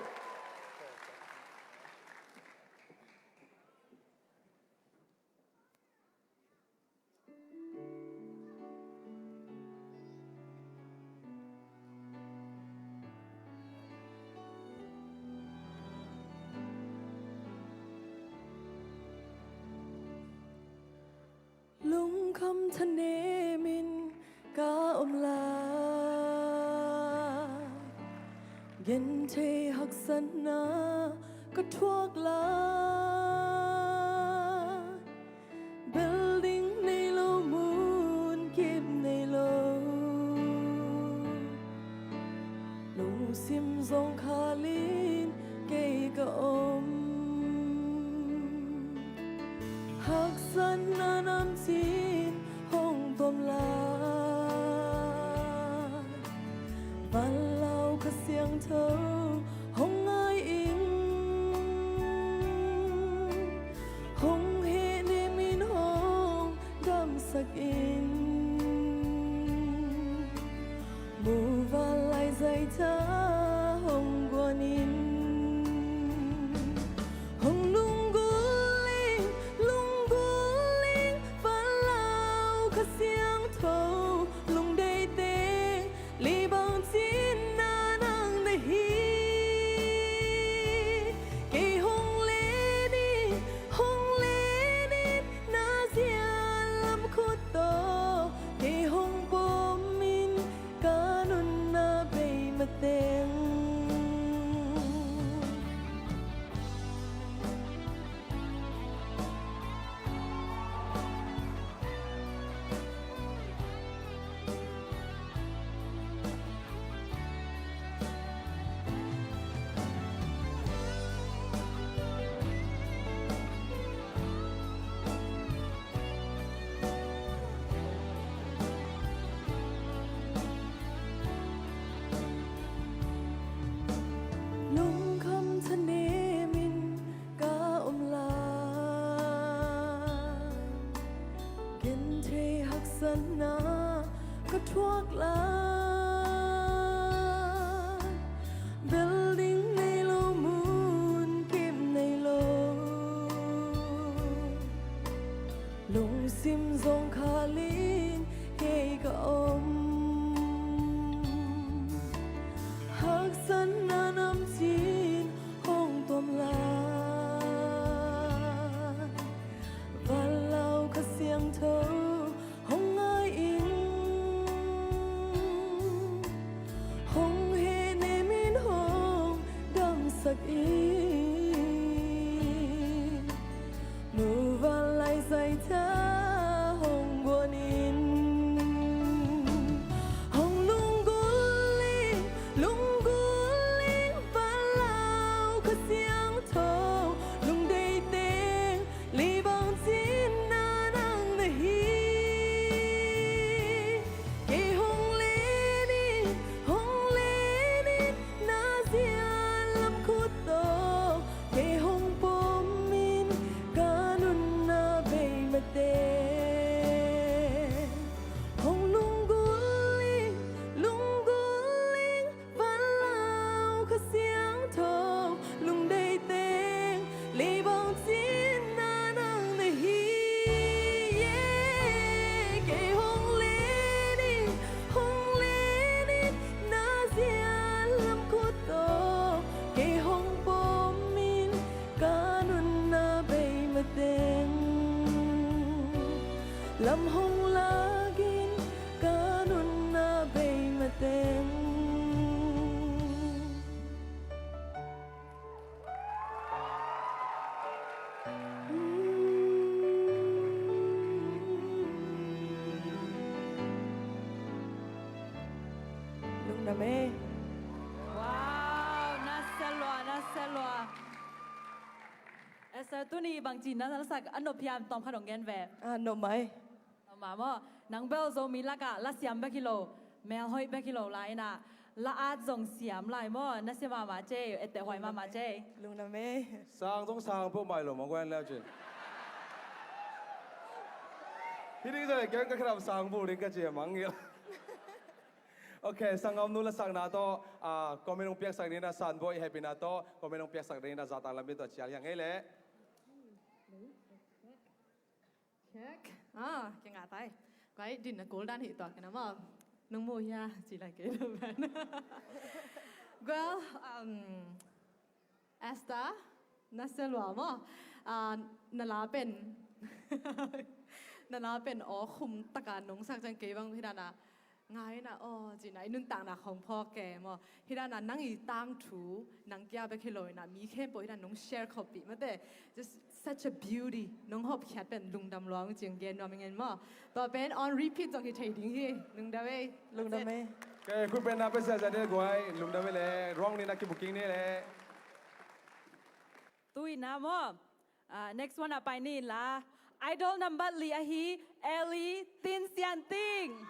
Genthei haksatna ka thuak lai, building nei lo, munkip nei lo, lungsim zawngkhal in kei ka om. Haksatna namcin hong tuam lai, vanlau Kha Siangtho hong ngai in, hong hehnem in hong damsak in, muvanlai zaita hong guan in. Hong lunggulh ing, lunggulh ing, vanlau Kha Siangtho, lungdeih teng, leibang cinna nang na hi. Kei hong len in, hong len in, na zian lam khut tawh, kei hong pom in, ka nunna bei mateng. Lungkham thanem in ka om lai, genthei haksatna ka thuak lai, building nei lo, munkip nei lo, lungsim zawngkhal in kei ka om. Haksatna namcin hong tuam lai, vanlau Kha Siangtho hong ngai in, hong hehnem in hong damsak in, muvanlai zaita hong guan in. Hong lunggulh ing, lunggulh ing, vanlau Kha Siangtho, lungdeih teng, leibang cinna nang na hi. Kei hong len in, hong len in, na zian lam khut tawh, kei hong pom in, ka nunna bei mateng. Hong lunggulh ing, lunggulh ing, vanlau Kha Siangtho, lungdeih teng, leibang cinna nang na hi. Yeah. Kei hong len in, hong len in, na zian lam khut tawh, kei hong pom in, ka nunna bei mateng. Lam hong lak in, ka nunna bei mateng. Lungdam ei. Wow, nasia lua, nasia lua. Esther, tuni bangci na lasak a nop hiam, tawm khat hong gen ve. A nop mai. Nop mah maw. Nang bel Zomi lakah la siam bek hi lo, melhoih bek hi lo lai inah, la at zong siam lai maw. Nasia mahmah cei, etteh huai mahmah cei. Lungdam ei. Sang zong sang peuh mai lo maw, guan leu cin. Hih ding zong kei ka khedap sang bul ding ka ci a mang ngil. Ok, sanggamnu lasakna tawh, ah, comment hong piaksak ding inah, Sanboi hehpihna tawh comment hong piaksak ding inah, zahtak lampi tawh cial hiang ei leh. Check. Ah, kingah tai. Guai, din na kul dan hi tuak kina maw. Nung mu hia, ci lai kei lo ban. Well, um, Esther, nasia lua maw. Ah, na la pen. Na la pen aw khum taka nungsak ciang kei bang hi dana. Ngai na aw, cina i nuntakna khong phawk ke maw. Hidana nang i tangthu, nang kia bek hi lo ina, mi khempeuh hidana nong share khawppih mate. Just such a beauty. Nong hawpkhiat pen lungdam luang cing gen nuam ingen maw. Tua pen on repeat zong hi thei ding hi. Lungdam ei. Lungdam ei. Ke, khut pen na pe sia sia ni le guai. Lungdam ei le. Ruang ni na ki booking ni le. Tui na maw. Ah, next one ah pai ni la. Idol number li ahi, Ellie Tin Sian Ting.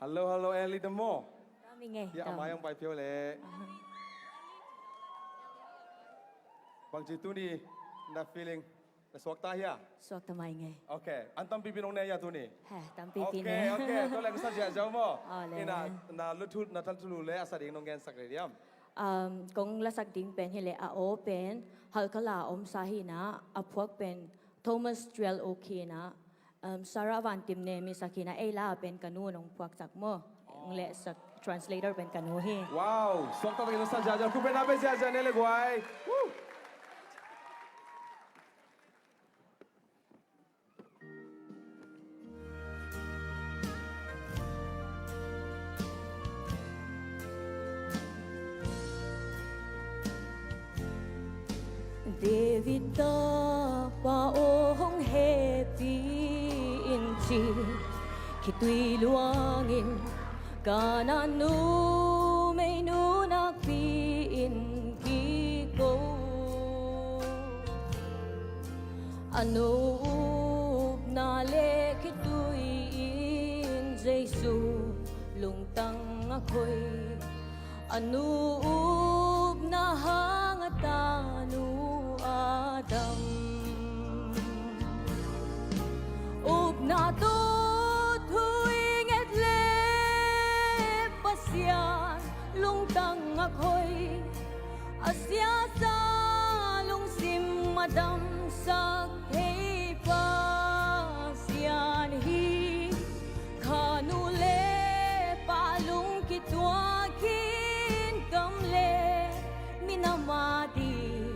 Hello, hello, Ellie, the mo. Kami nge. Ya, amai ang pai pio le. Bang ci tuni na feeling. Na suak ta hia? Suak ta mai nge. Okay. An tampi pi nong ne ya tuni. He, tampi pi ne. Okay, okay. Tua leng sa zia zau mo. Ina na luthu na tan tulu le asa ding nong gen sak le diam. Um, kong la sak ding pen hi le a o pen Halkala om sa hi na a phuak pen Thomas Twelve Oak hi na. Um, Sarah Van Tim ne mi sak hi na ei la pen ka nu nong phuak sak mo. Nong le sak translator pen ka nu hi. Wow, suak ta takin sa zia zia. Khut pen na pe zia zia ne le guai. Woo! David tapa aw hong hehpih in ci, khitui luangin Kanaan numeinu nakpi-in kiko. A nu upna le khitui in Jesu lungtang a khoi. A nu upna hang a tanu a dam. Upna tawh thu i nget le Pasian lungtang a khoi. A siasa lungsim a damsak thei Pasian hi. Kha nu le pa lung kituakin gam le minam a ding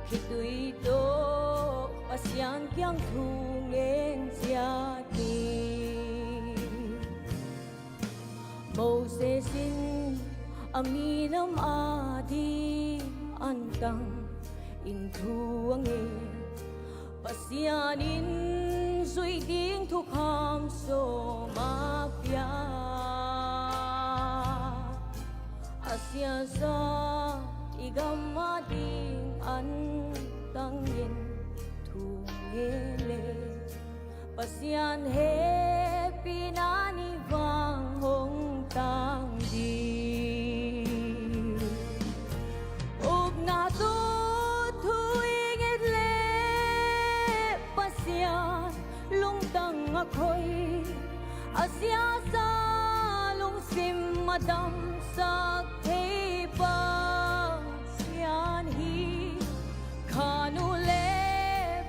khitui tawh Pasian kiang thu ngen ciat ni. Moses in a minam a ding antang in thu a ngen. Pasian in zuih ding thukham sawm a pia. A siasa i gam a ding antang in thu ngen le Pasian hehpihna ni vang hong tang ding. Upna tawh thu i nget le Pasian lungtang a khoi. A siasa lungsim a damsak thei Pasian hi. Kha nu le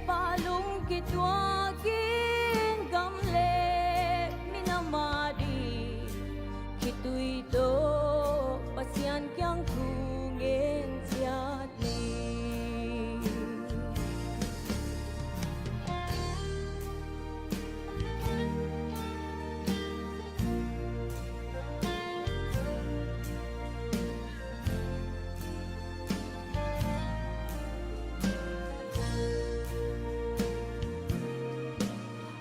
pa lung kituakin gam le minam a ding khitui tawh Pasian kiang thu ngen ciat ni.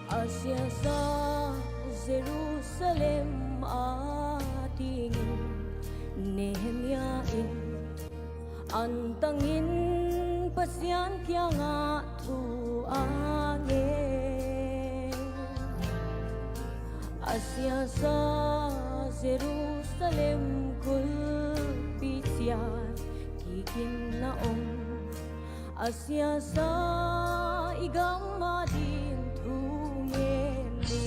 A siasa Jerusalem a dingin Nehemiah in antangin Pasian kiangah thu a ngen. A siasa Jerusalem kulhpi ciat kikin na om. A siasa i gam a ding thu ngen ni.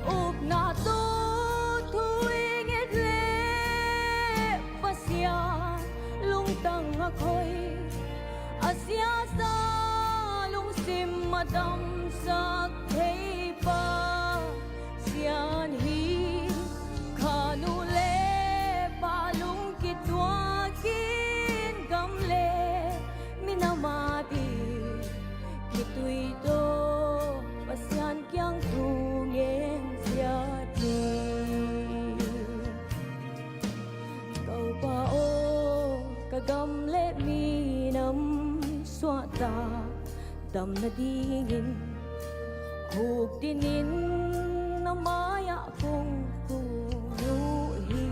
Upna tawh thu i nget le Pasian lungtang a khoi. A siasa lungsim a damsak thei pa Buk dinin na mai-ah kong tung uh hi.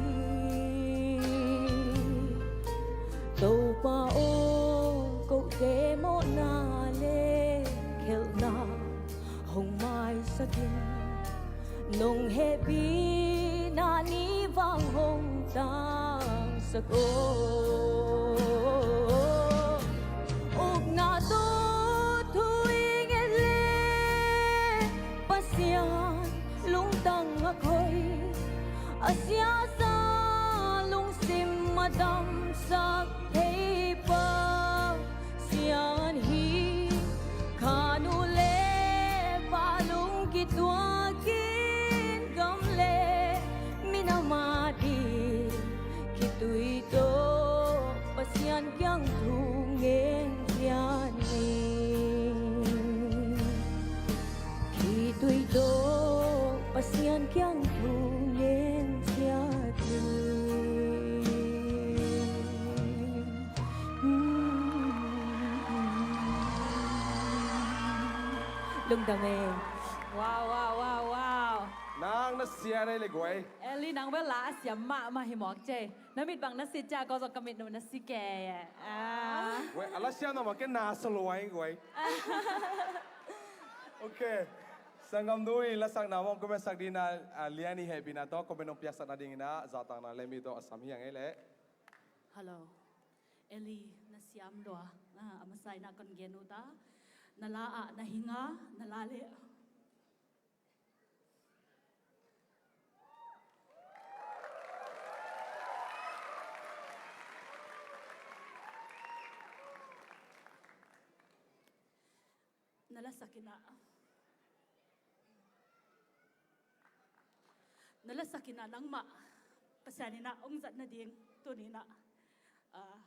Topa aw, kote mawhna le khelhna hong maisak in. Nong hehpihna ni vang hong tangsak aw. Ukna tawh thu i nget leh Pasian lungtang a khoi, a siasa lungsim a damsak thei Pasian hi. Khan uh le pa lung kituakin gam le minam ading khitui tawh Pasian kiang thu ngen ciat ni. Khitui tawh Pasian kiang thu ngen ciat ni. Lungdam e. Wow, wow, wow, wow. Nang na sia dai le guai. Eli, nang bel la a siam mahmah hi mawk cei. Na mit bang na si cia, ko zong ka mit nu na si ke. Ah. Guai, a la siam na mawk ke na sa luai guai. Ok. Sanggam nu i lasakna mawng ko men sak dina, ah, Lian i hehpihna tawh ko men nong piaksak nadingin ah zahtakna le mi tawh a sam hi ang e le. Hello. Eli, na siam lua. Ah, a masa in ah kon gen uh ta. Na la ah na hing a, na la le. Na lasak in ah. Na lasak in ah nangmah Pasian in ah hong zat nading tuni in ah, ah,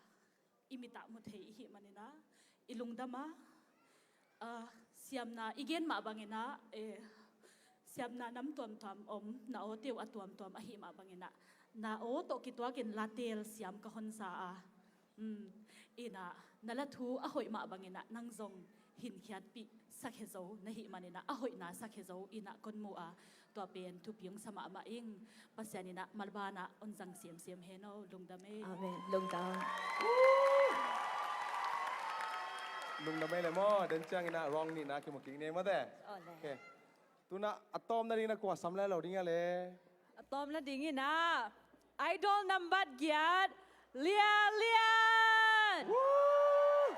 i mit ah mu thei i hih manin ah i lungdam a, ah, siamna i gen mah bangin ah, eh, siamna nam tuamtuam om, na awte uh a tuamtuam ahih mah bangin ah na aw tawh kituakin la teel siam ka hon sa a. Um, in ah na la thu a hoih mah bangin ah nang zong hinkhiatpih sak he zo na hih manin ah a hoihna sak he zo in ah kon mu a, tua pen thupi hong sa mahmah ing. Pasian in ah malban ah hon zang siamsiam hen aw. Lungdam e. Amen. Lungdam. Lungdam e le maw. Den ciangin ah round nihna kimu kik ni maw te. Aw le. Ok. Tu in ah a tawm nading na kua sam lai lo ding a le. A tawm nadingin ah Idol nambat giat, Lia Lian. Woo!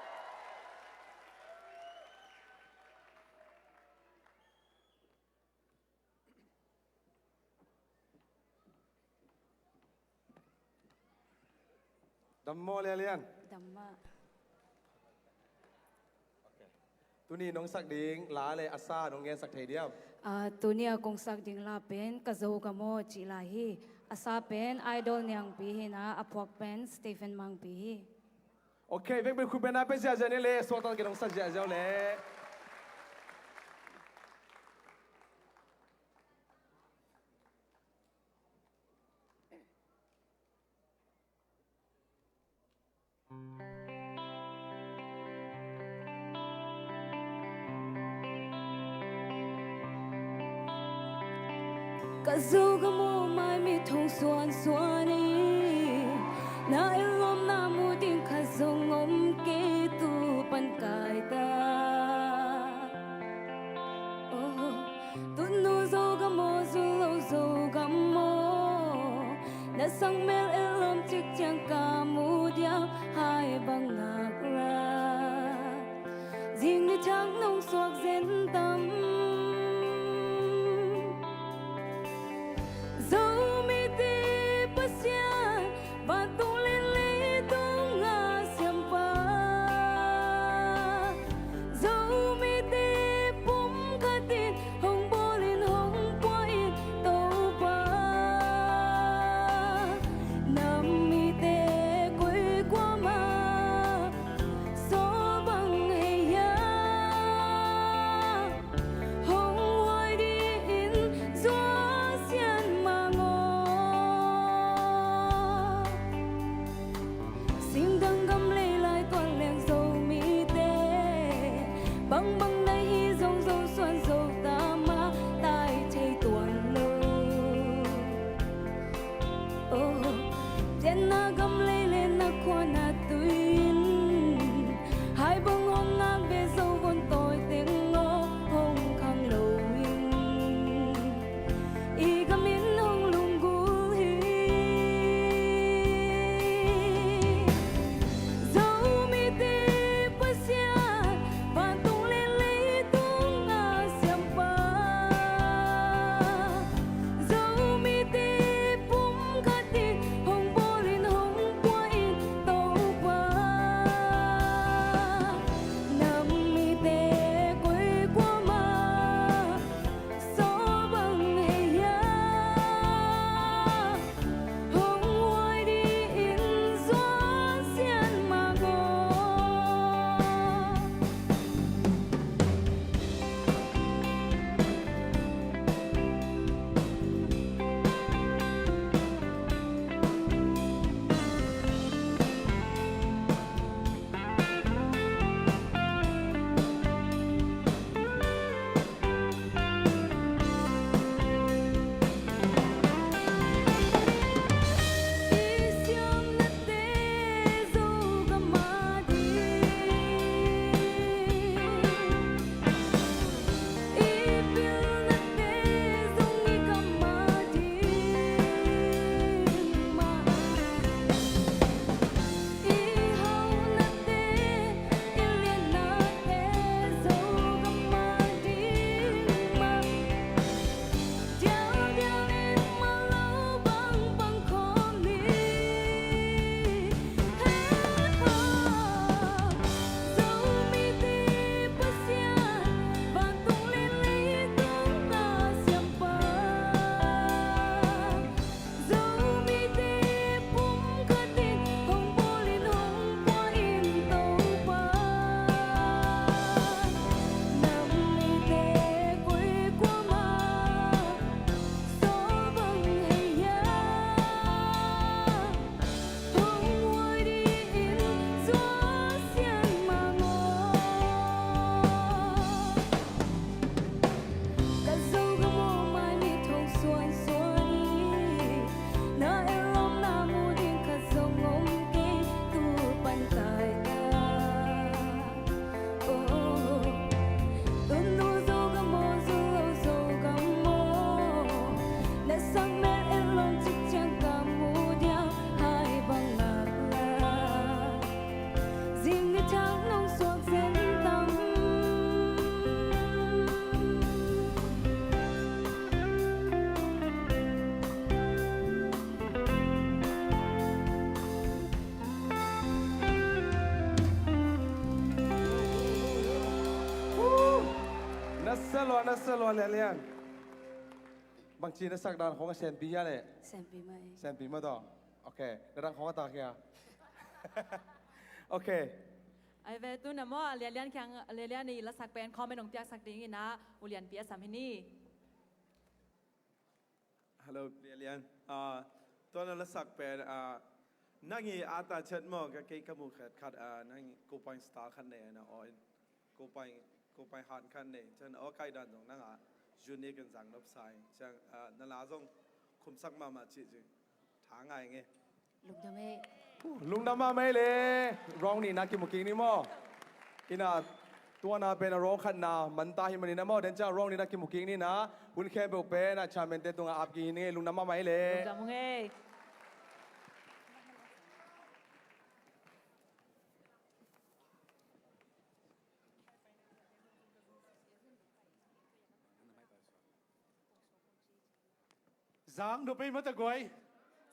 Dam maw, Lia Lian? Dam mah. Tuni nong sak ding la le a sa nong gensak thei diam? Ah, tuni a kong sak ding la pen Ka Zogam Aw cih la hi. A sa pen Idol Niangpi hi in ah, a phuak pen Stephen Mangpi hi. Ok, vekpi khut beng na pia ziahziah ni le, suakta kei nong sak ziahziah uh le. Ka Zogam Aw, mai mit hong suansuan hi. Na innlawmna mu ding khat zong om kei, tu pan kai ta. Oh, tutnu Zogam Aw, zul lo Zogam Aw, na sang mel el lawm cik ciang ka mu diam, hai bang nak la. Zing ni thak nong suak zen tam. Zomite Pasian, vantung le leitung a siampa, Zomite pumkhat in hong bawl in hong pua in Topa. Lianlian. Bangci na sak dan khong a senpi hia le? Senpi mah e. Senpi mah tawh. Ok. Na dang khong a tak hia? Ok. Ai ve, tu na maw, Lianlian kiang, Lianlian i lasak pen comment hong piaksak dingin ah, U Lianpi a sam hi ni. Hello, Lianlian. Ah, tua na lasak pen, ah, nang i ata chet maw, ka kei ka mu khat khat, ah, nang i ko paing star khat nei na aw in. Ko paing, ko paing han khat nei. Chan aw kai dan zong nang a, unique in zang nop sai. Chan, ah, na la zong khumsak mahmah cih cih. Tha ngai nge. Lungdam e. Lungdam mahmah e le. Round nihna kimu kik ni maw. Ina, tua na pen a round khatna man ta hi manin a maw. Den ciang round nihna kimu kik ni na. Hun khempeuh pen a chairman te tungah ap kik ni nge. Lungdam mahmah e le. Lungdam nge. Zak nop ei mah ta guai.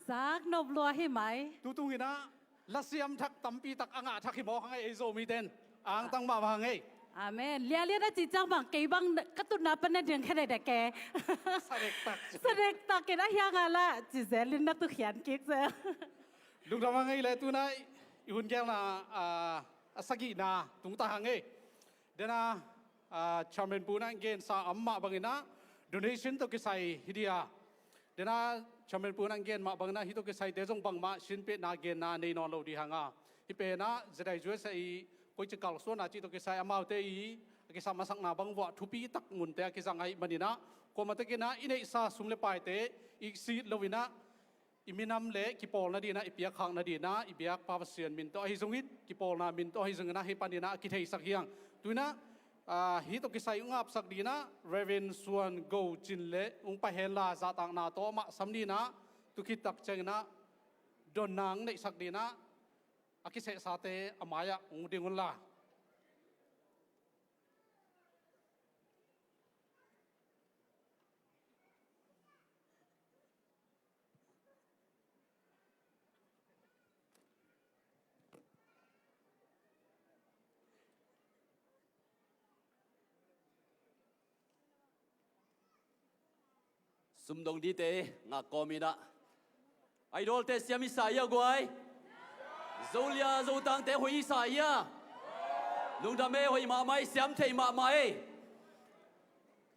Zak nop lua hi mai. Tutung in ah lasiam thak tampi tak a ngah thak hi mawk hang ei, ei Zomite in. Angtang mahmah hang ei. Amen. Lianlian a cih ciang bang kei bang ka tutna pan na diang khe dek dek ke. Sa dektak. Sa dektak in a hiang a lah ci zel in na tu khian kik zel. Lungdam hang ei le, tu na i hun gelna, ah, a sagihna tung ta hang ei. Den a, ah, chairman pu in a gensa om mah bangin ah donation tawh kisai hi ding a. Den a chairman pu in a gen mah bangin ah hih tawh kisaite zong bangmah sinpetna genna nei nawn lo ding hang a. Hih pen ah Z I U S A i koici kalsuanna cih tawh kisai amaute i a kisam a sakna bang vuah thupi tak munte a kizang ahih manin ah, kuamah takin ah i neihsa sum le paite i sit lo in ah, i minam le kipawlna dingin ah, i piakkhakna dingin ah, i biak Pa Pasian min tawh ahi zongin, kipawlna min tawh ahi zongin ah, hih panin ah a kitheisak hi hang. Tu in ah, ah, hih tawh kisai ung apsak dingin ah, Reverend Suan Go Cin le ung pai hen la, zahtakna tawh mah sam dingin ah, tu khit tak ciangin ah donna ung neihsak dingin ah, a kisehsate a mai-ah ung ding un la. Sumdong dite ngak kawm in ah, Idol-te siam i sa hia guai? Zolia Zotangte hoih i sa hia? Lungdam e, hoih mahmah e, siam thei mahmah e.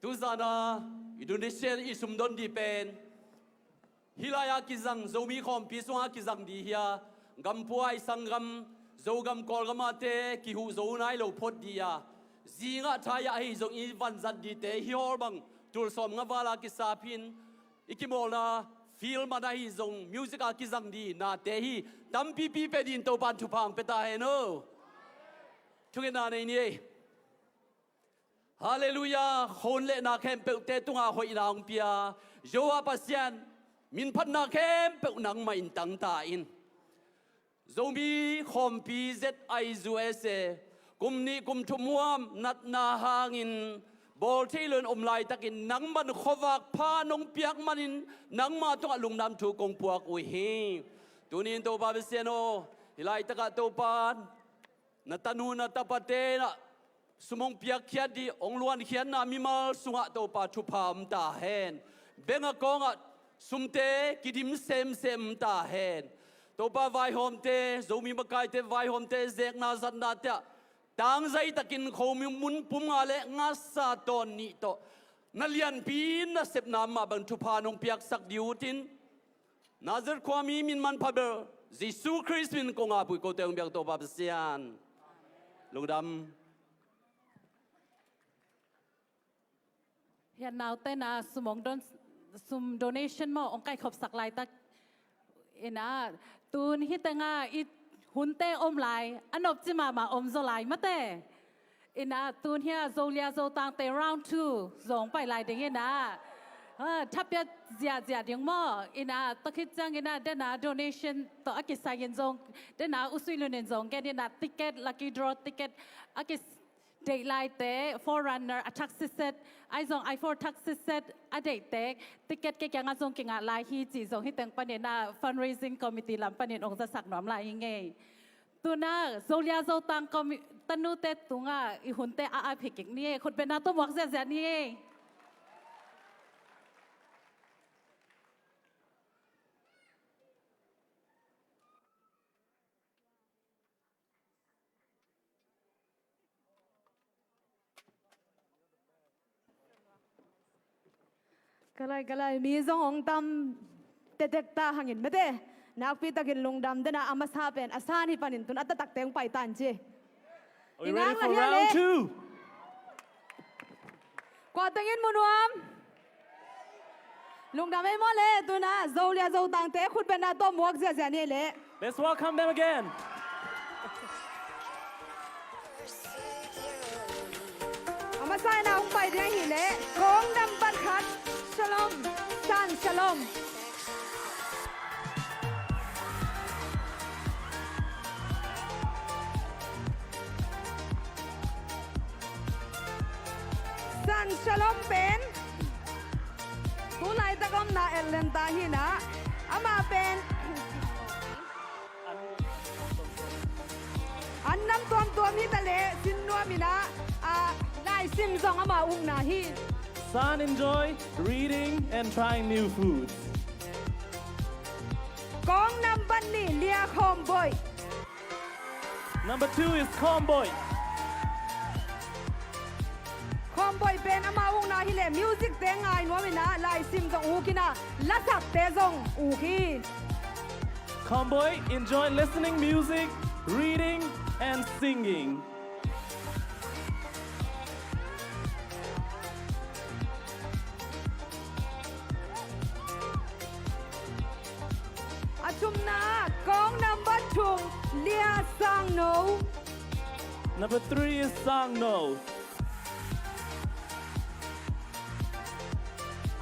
Tuzan a i donation, i sumdon dih pen hih lai-a kizang, Zomi khawmpi sungah kizang dih hi a, gampuai, sanggam, Zogam, Kawlgam ahte kihuh zo nai lo phot dih a, zingah thaiah ahi zong i vanzat dihte hih hawl bang tul sawmnga val a kisap hi-in, i kimawlna field man ahi zong music a kizang dih nate hi. Tampipi pia dih in Topa'n thupha hong pia ta hen aw. Thungetna nei ni ei. Halleluiah. Khua hun le na khempeuhte tungah hoihna hong pia Jehovah Pasian, minphatna khempeuh nangmah in tang ta in. Zomi khawmpi Z I U S A kum nih kum thum huam natna hangin bawl thei lo in om laitakin nangman khuavak pha nong piak manin nangma tungah lungdam thu kong puak uh hi. Tuni-in Topa Pasian aw, hih laitakah Topa na tanu na tapate na sum hong piakkhiat dih, hong luankhiatna mimal sungah Topa thupha om ta hen. Bank account ah sumte kidim semsem om ta hen. Topa vaihawmte, Zomi makaite vaihawmte zekna zatnate ah tangzaitakin khomun pum nga le ngasa tawn nih tawh na lianpi nasepna mah bang thupha nong piaksak dih uh in, Nazareth khuami min manpha bel Jesu Khrist min kong ap uh hi, kote hong biak Topa Pasian. Lungdam. Hih a naute na sum hong don, sum donation maw hong kaikhopsak laitak in ah, tun hih tengah i hunte om lai, a nopci mahmah om zaw lai mate. In ah, tun hih a Zolia Zotangte round two zong pai lai ding in ah, ha, thapia ziahziah ding maw. In ah, tua khit ciangin ah, den a donation tawh a kisai in zong, den a U Sui Lun in zong gen in ah, ticket, lucky draw ticket a ki deih laite, Forerunner a taxi set, Aizong i four taxi set a deihte, ticket kei kiangah zong kingah lai hi cih zong hih teng panin ah fundraising committee lam panin hong zasak nuam lai hi ing ei. Tun ah Zolia Zotang commi-, tanute tungah i hunte a ap hi kik ni ei, khutbetna tawh muak ziahziah ni ei. Ka lai, ka lai, mi zong hong tam tektek ta hangin mate. Nakpi takin lungdam den a, a masa pen a san hi panin tun a taktakte hong pai ta in ci. Are we ready for round two? Kua teng in mu nuam? Lungdam ei maw le, tun a Zo Lia Zo Tangte khut beng na tawh muak ziahziah ni le. Let's welcome them again. A masa in a hong pai ding ahih leh kawng nambat khat, Shalom, San Shalom. San Shalom pen tu laitak omna Atlanta hi in a, amah pen an nam tuamtuam hi ta leh sin nuam in a, a, laisim zong amah ukna hi. San enjoy reading and trying new foods. Kawng nambat nih, Lia Khawmboih. Number two is Khawmboih. Khawmboih pen amah ukna hi leh music te ngai nuam in a, laisim zong uk in a, lasakte zong uk hi. Khawmboih enjoy listening music, reading and singing. A thumna, kawng nambat thum, Lia Sangno. Number three is Sangno.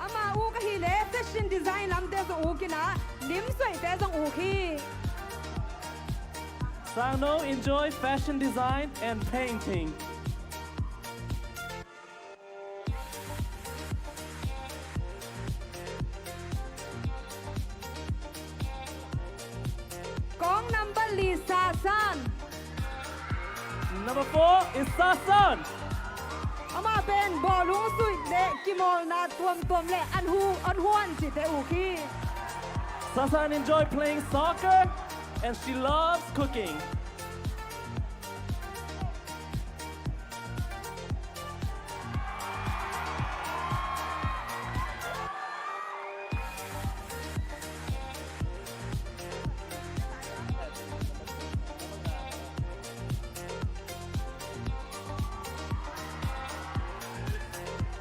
Amah uk ahih leh fashion design lamte zong uk in a, lim suaihte zong uk hi. Sangno enjoy fashion design and painting. Kawng nambat li, Sasan. Number four is Sasan. Amah pen bawlung suih le kimawlna tuamtuam le an hu, an huan cihte uk hi. Sasan enjoy playing soccer and she loves cooking.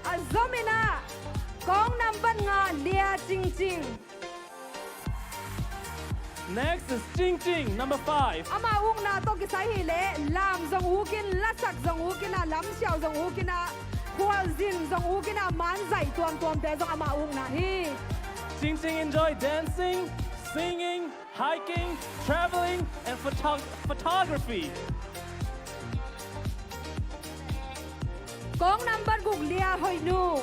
A zom in a, kawng nambat nga, Lia Cingcing. Next is Cingcing, number five. Amah ukna tawh kisai hi leh lam zong uk in, lasak zong uk in a, lamsiau zong uk in a, khualzin zong uk in a, manzaih tuamtuamte zong amah ukna hi. Cingcing enjoy dancing, singing, hiking, traveling and photo- photography. Kawng nambat guk, Lia Hoihnu.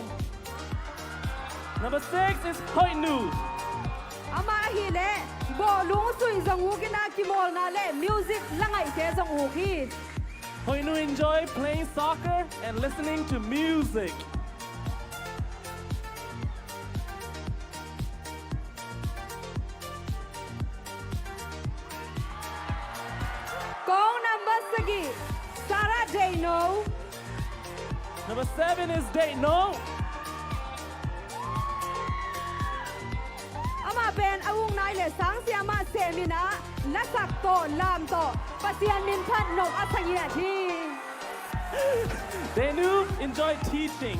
Number six is Hoihnu. Amah ahih leh bawlung suih zong uk in a, kimawlna le music la ngaihte zong uk hi. Hoihnu enjoy playing soccer and listening to music. Kawng nambat sagih, Sarah Deino. Number seven is Deino. Amah pen a ukna hi leh sangsia mah sem in a, lasak tawh lam tawh Pasian min phat nop a sa ngiat hi. Deino enjoy teaching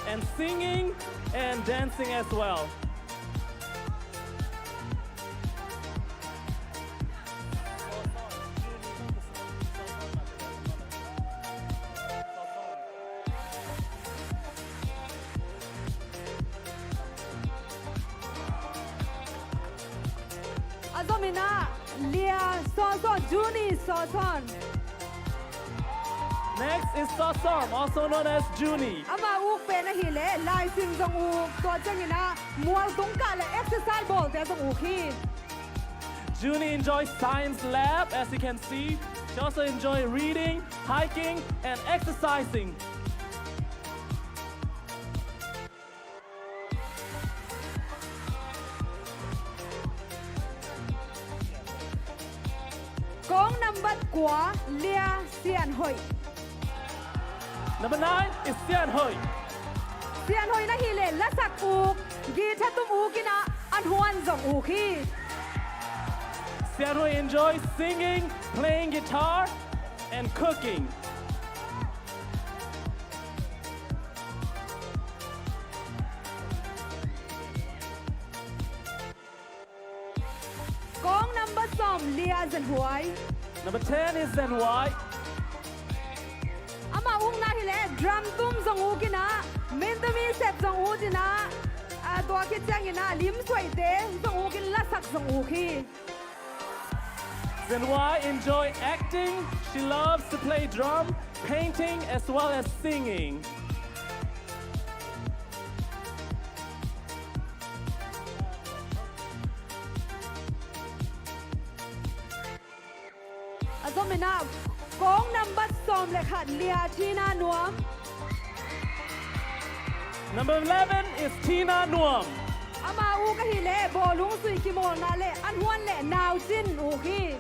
and singing and dancing as well. A zom in a, Lia Sawsawn, Junie Sawsawn. Next is Sawsawn, also known as Junie. Amah uk pen ahih leh laisim zong uk, tua ciangin a mualtung kah le exercise bawlte zong uk hi. Junie enjoys science lab, as you can see. She also enjoys reading, hiking and exercising. Kawng nambat kua, Lia Sianhoih. Number nine is Sianhoih. Sianhoih na hih leh Sak uk, guitar tum uk in ah, an huan zong uk hi. Sian Huai enjoy singing, playing guitar, and cooking. Kawng nambat sawm lia Zen Huai. Number ten is Zen Huai. Ama ukna hileh drum tum zong uk in ah, min tumi sep zong uk in ah, a, tua khit ciangin ah lim suaite zong uk in lasak zong uk hi. Zen Huai enjoy acting. She loves to play drum, painting, as well as singing. A zom in ah, kawng nambat sawm le khat lia Thina Nuam. Number eleven is Thina Nuam. Ama uk ahileh bawlung sui kimawlna le an huan le naucin uk hi.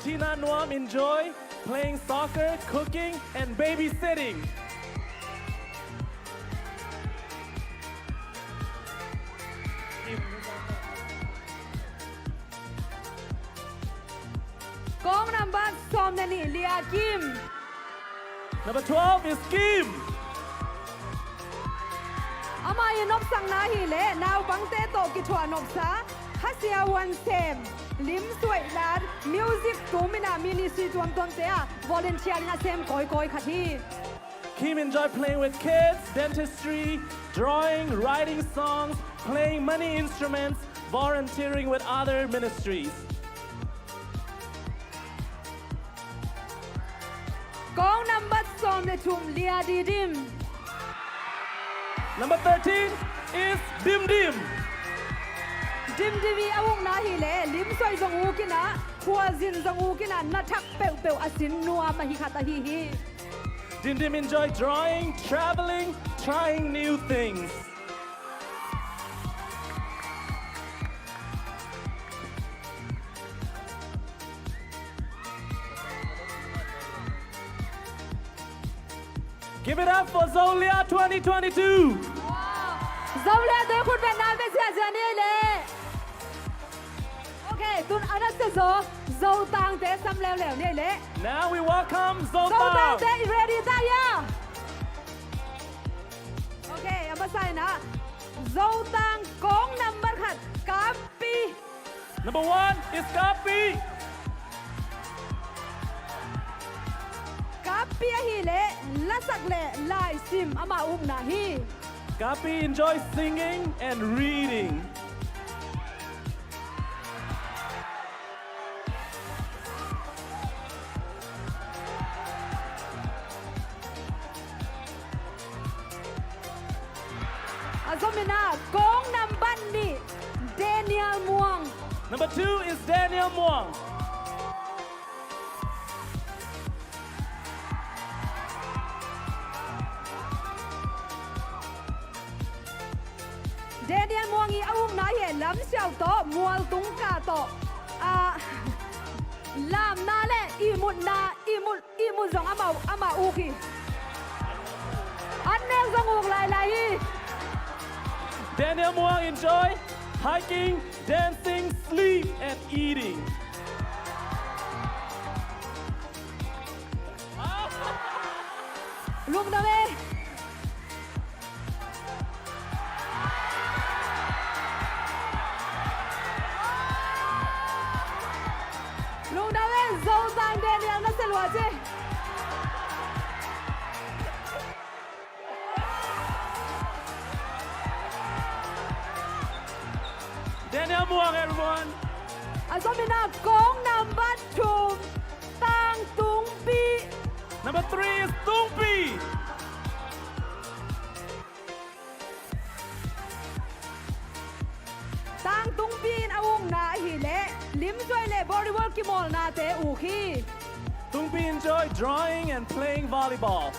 Thina Nuam enjoy playing soccer, cooking, and babysitting. Kawng nambat sawm le nih lia Kim. Number twelve is Kim. Ama i nopsakna hileh naupangte tawh kithuah nopsa, khasia huan sem, lim suai lat, music tum in ah ministry tuamtuamte ah volunteer in ah sem kawikawi khat hi. Kim enjoy playing with kids, dentistry, drawing, writing songs, playing many instruments, volunteering with other ministries. Kawng nambat sawm le thum lia Didim. Number thirteen is Dimdim. Dimdim i a ukna hileh lim suai zong uk in ah, khualzin zong uk in ah, na thak peuhpeuh a sin nuam ahi khat ahi hi. Dimdim enjoy drawing, traveling, trying new things. Give it up for Zolia twenty twenty-two. Zolia te khut beng na ve ziahziah ni ei leh. Ok, tun a na se zo, Zotangte sam leuleu ni ei leh. Now we welcome Zotang. Zotangte, ready ta hia? Ok, a masa in ah, Zotang kawng nambat khat, Kapi. Number one is Kapi. Kapi ahileh lasak le laisim ama ukna hi. Kapi enjoy singing and reading. A zom in ah, kawng nambat nih, Daniel Muang. Number two is Daniel Muang. Daniel Muang i a ukna hi, lam siau tawh, mual tung ka tawh, a, lamna le ihmutna, ihmut, ihmut zong ama, ama uk hi. An nek zong uk lailai hi. Daniel Muang enjoy hiking, dancing, sleep and eating. Lungdam e. Lungdam e, Zotang Daniel na se lua ci. Daniel Muang, everyone. A zom in ah, kawng nambat thum, Tang Tungpi. Number three is Tungpi. Tang Tungpi in a ukna ahileh lim suai le volleyball kimawlnate uk hi. Tungpi enjoy drawing and playing volleyball.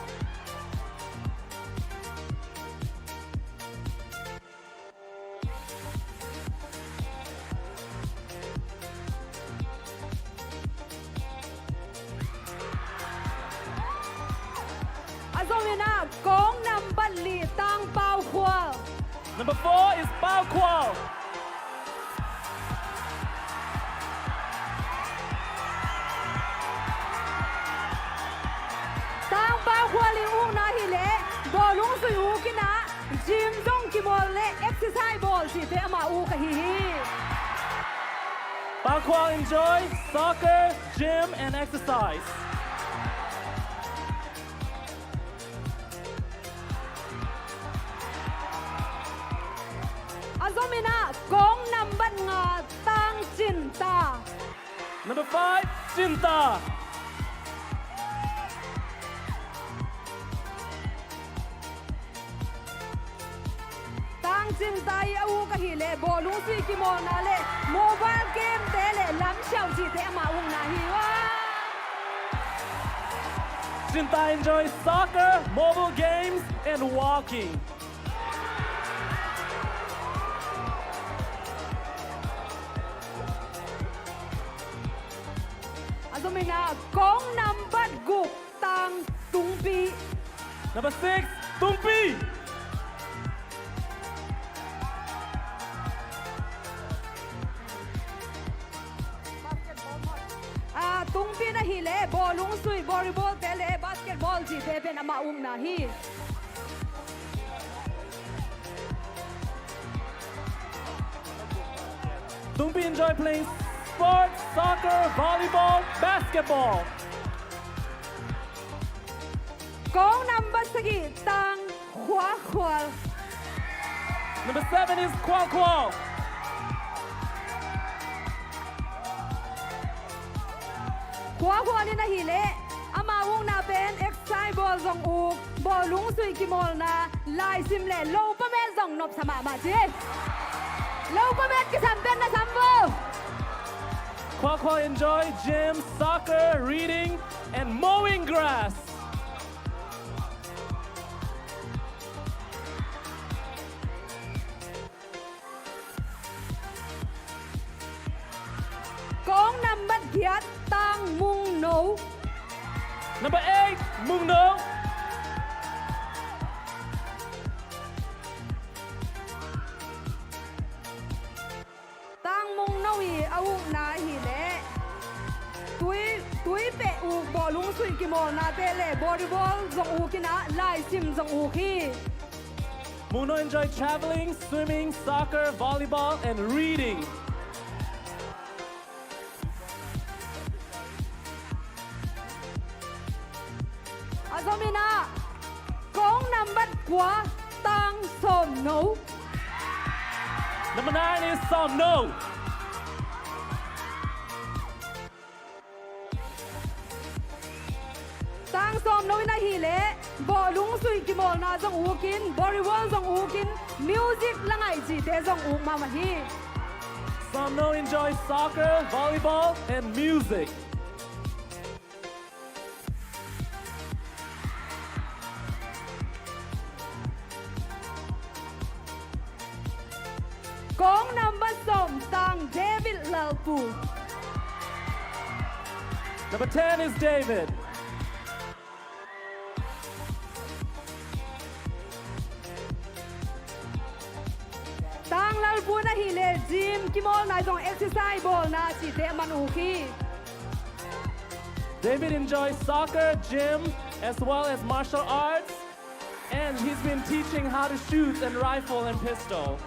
A zom in ah, kawng nambat li, Tang Pau Khual. Number four is Pau Khual. Tang Pau Khual in ukna hi leh bawlung sui uk in ah, gym zong kimawl leh exercise bawl cihte ama uk ahi hi. Pau Khual enjoy soccer, gym and exercise. A zom in ah kong nambat nga Tang Cin Ta. Number five, Cin Ta. Tang Cin Ta i a uk ahih leh bawlung sui kimawlna leh mobile game te leh lamsiau cihte ama ukna hi ua. Cin Ta enjoy soccer, mobile games and walking. A zom in ah kong nambat guk Tang Tung Pi. Number six, Tung Pi. Ah, Tung Pi in ahih leh bawlung sui, volleyball te leh basketball cihte pen ama ukna hi. Tung Pi enjoy playing sports, soccer, volleyball, basketball. Kong nambat sagih Tang Khua Khual. Number seven is Khua Khual. Khua Khual in ahih leh ama ukna pen exercise bawl zong uk, bawlung sui kimawlna, laisim leh lopa met zong nopsa mahmah ci. Lopa met kisam pen na sam vo. Khua Khual enjoy gym, soccer, reading and mowing grass. Kong nambat giat Tang Mung No. Number eight, Mung No. Tang Mung No i a ukna ahih leh tui, tui peh uk, bawlung sui kimawlna te leh volleyball zong uk in ah laisim zong uk hi. Mung No enjoy traveling, swimming, soccer, volleyball and reading. A zom in ah kong nambat kua Tang Sawm No. Number nine is Sawm No. Tang Sawm No in ahih leh bawlung sui kimawlna zong uk in, volleyball zong uk in, music la ngaih cihte zong uk mahmah hi. Sawm No enjoy soccer, volleyball and music. Kong nambat sawm Tang David Lalpu. Number ten is David. Tang Lalpu in ahih leh gym kimawlna zong, exercise bawlna cihte a man uk hi. David enjoys soccer, gym, as well as martial arts, and he's been teaching how to shoot and rifle and pistol.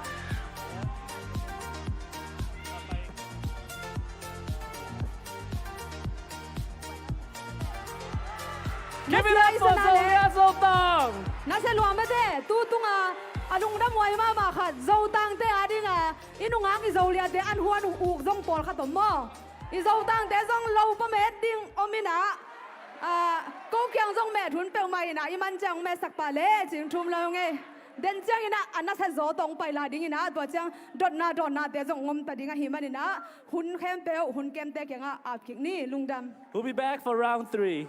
Give it up for Zolia Zotang! Nasia lua mate, tu tunga a lungdam huai mahmah khat Zotangte a dinga i nungak i Zoliate an huan uk zong pawlkhat om maw? I Zotangte zong lopa met ding om in ah, ah, ko kiang zong met hun peuhmah in ah, i man ciang hong metsak pah le cih thum lo ngei. Den ciangin ah a nasia zaw tawh hong pai lai ding in ah, tua ciang dotna dawnate zong hong om ta ding ahih manin ah, hun khempeuh hun kemte kiangah ap kik ni. Lungdam. We'll be back for round three.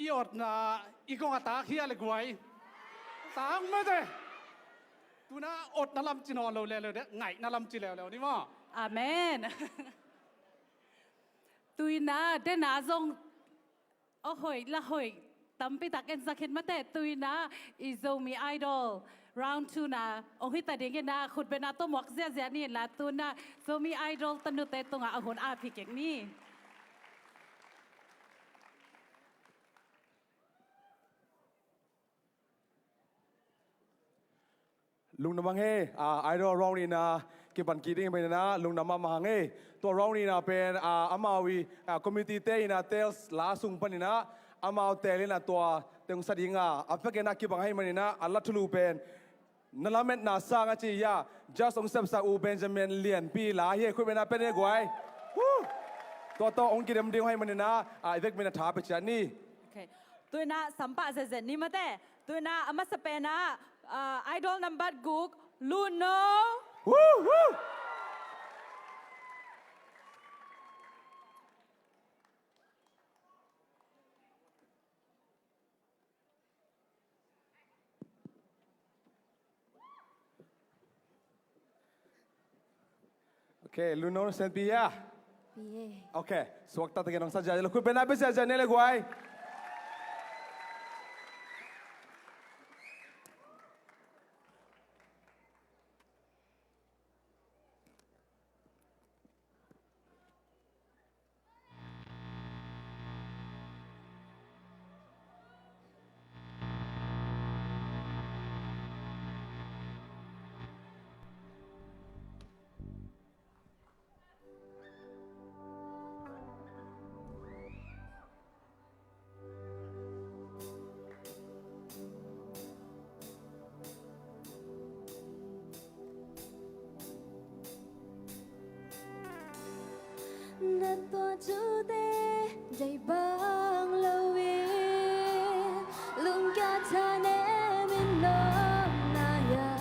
I otna i kong a tak hi a le guai. Tak mete. Tuna otna lam ci nawn lo leuleu de, ngaihna lam ci leuleu ni maw. Amen. Tuina dena zong a hoih la hoih tampi tak en sak hin mate. Tuina i Zomi Idol round two na ong hita dingina khutbena tawh muak ziazia ni la, tuna Zomi Idol tanute tungah a hun ap hi keng ni. Lungdam hang e, ah, Idol round nihna kipan kik ding hi maninah lungdam mahmah hang e. Tua round nihna pen, ah, amau i, ah, committee te inah tels la sung paninah amau tel inah tua teng sa dinga a pek inah kibang hi maninah a la thulu pen na lametna sang a ci, ya, just ong sepsak U Benjamin Lianpi la hi e, khut beng na pen e guai. Woo! Tua tawh ong kidem ding hi maninah, ah, i vekpi-in a tha pia ciat ni. Okay. Tuinah sampah zetzet ni mate. Tuinah a masa penah, ah, Idol number guk, Luno. Woo, woo. Okay, Luno, sen pi ya. Pi e. Okay, suakta takin ong sa zia zia lo, khut beng na pia zia zia ni le guai. Na tua cute dai bang lo in, lungkia thanem in om na hia?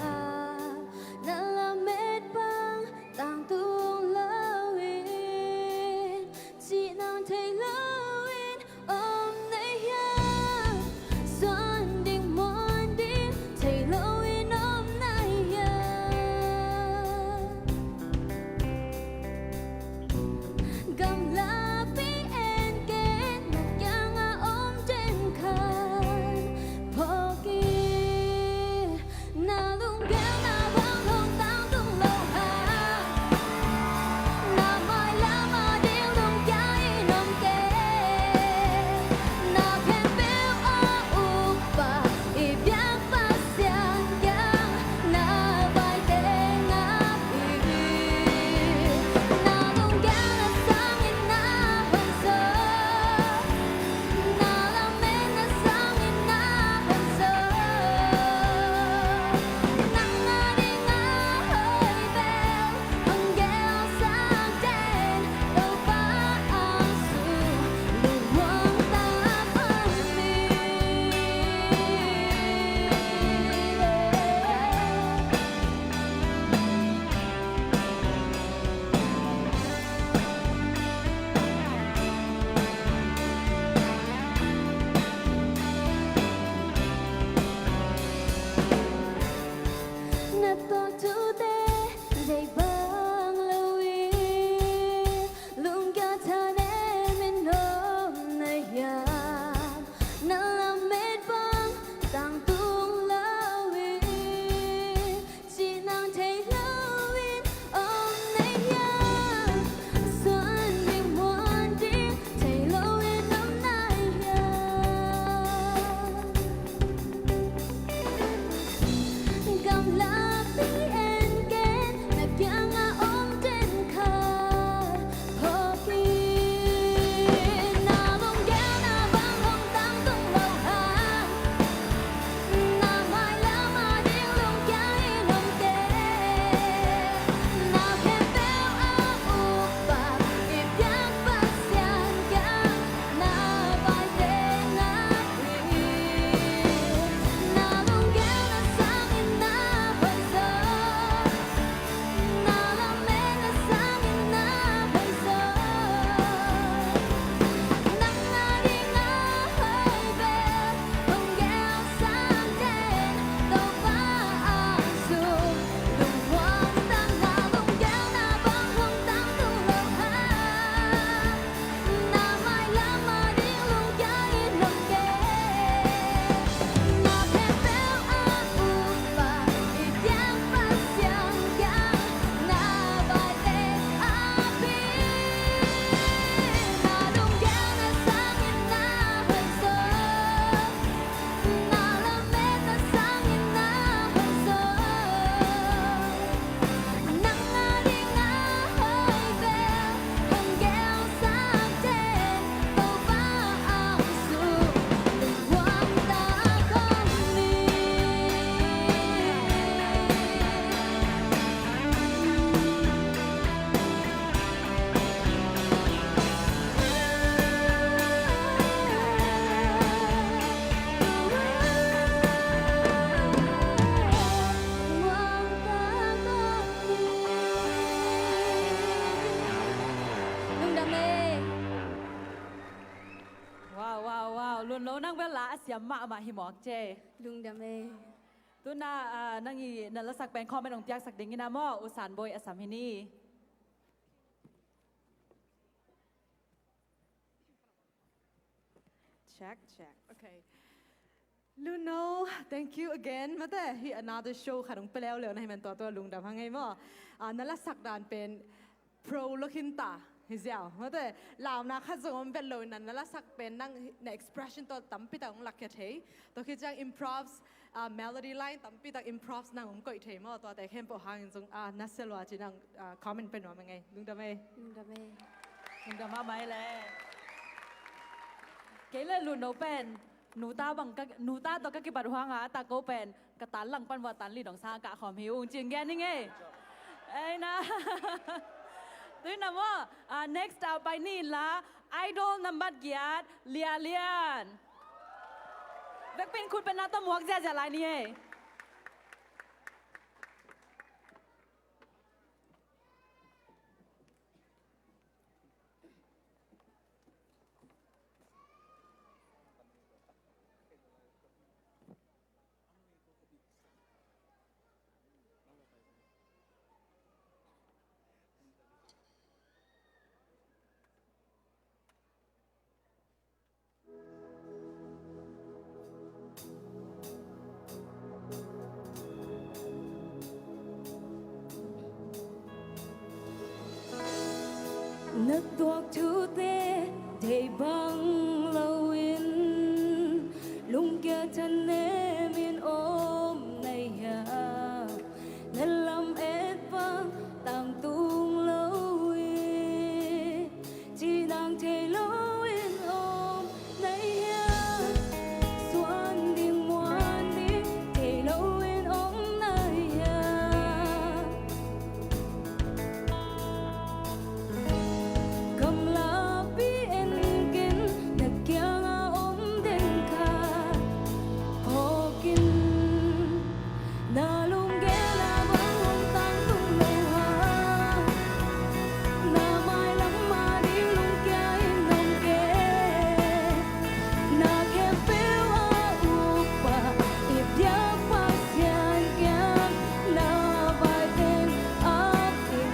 Na lamet bang tangtung lo in, cih nang thei lo in om na hia? Suan ding muan ding thei lo in om na hia? Gamlapi en ken na kiangah om den khan phawk in. Na lunggelna bang hong tangtung lo hang, na mailam ading lungkia in om kei. Na khempeuh a ukpa i biak Pasian kiang na vaite ngap hi. Na lunggelna sangin na hong zaw, na lametna sangin na hong zaw. Nang a ding a hoih bel hong gel sak den, Topa a sung lungmuang ta pan ni. Wow, wow, wow. Lunlo, nang bel la a siam mahmah hi mawk ce. Lungdam e. Tu-in ah, nang i na lasak pen comment hong piaksak ding hi na maw, U Sanboi a sam hi ni. Check, check. Okay. Lunlo, thank you again. Mate, hih another show khat hong pia leuleu na hih man tua tua lungdam hang ei maw. Ah, na lasak dan pen pro lo khin ta hi ziau. Mate, launa khat zong om vet lo in na lasak pen nang na expression tawh tampi tak hong lakkhia thei. Tua khit ciang improves, ah, melody line tampi tak improves nang hong koih thei maw. Tuate khempeuh hangin zong, ah, na sia lua ci nang, ah, comment pia nuam ing ei. Lungdam ei. Lungdam ei. Lungdam mahmah ei leh. Kei leh Lunlo pen nuta bang ka, nuta tawh ka kibat uh hang a, a tak ko pen ka tan lang pan vua tan li dong sang a kah khawm hi ung ci-in gen ing ei. Ei na. Tu-in ah maw, ah, next up pai ni in la, Idol nambat giat, Lia Lian. Vekpi in khut pen na tawh muak ziahziah lai ni ei. Na tuak thute thei bang loin lungkia thanem in om na hia? Na lamet bang tangtung lo in, cinang thei lo in om na hia? Suan ding muan ding thei lo in om na hia? Gamlapi en ken, na kiangah om den kha phawk in. Na lunggel ah bang hong tangtung lo hang? Na mailam ah ding lungkia in om kei. Na khempeuh a ukpa, i biak Pasian kiang na vai teng ap in.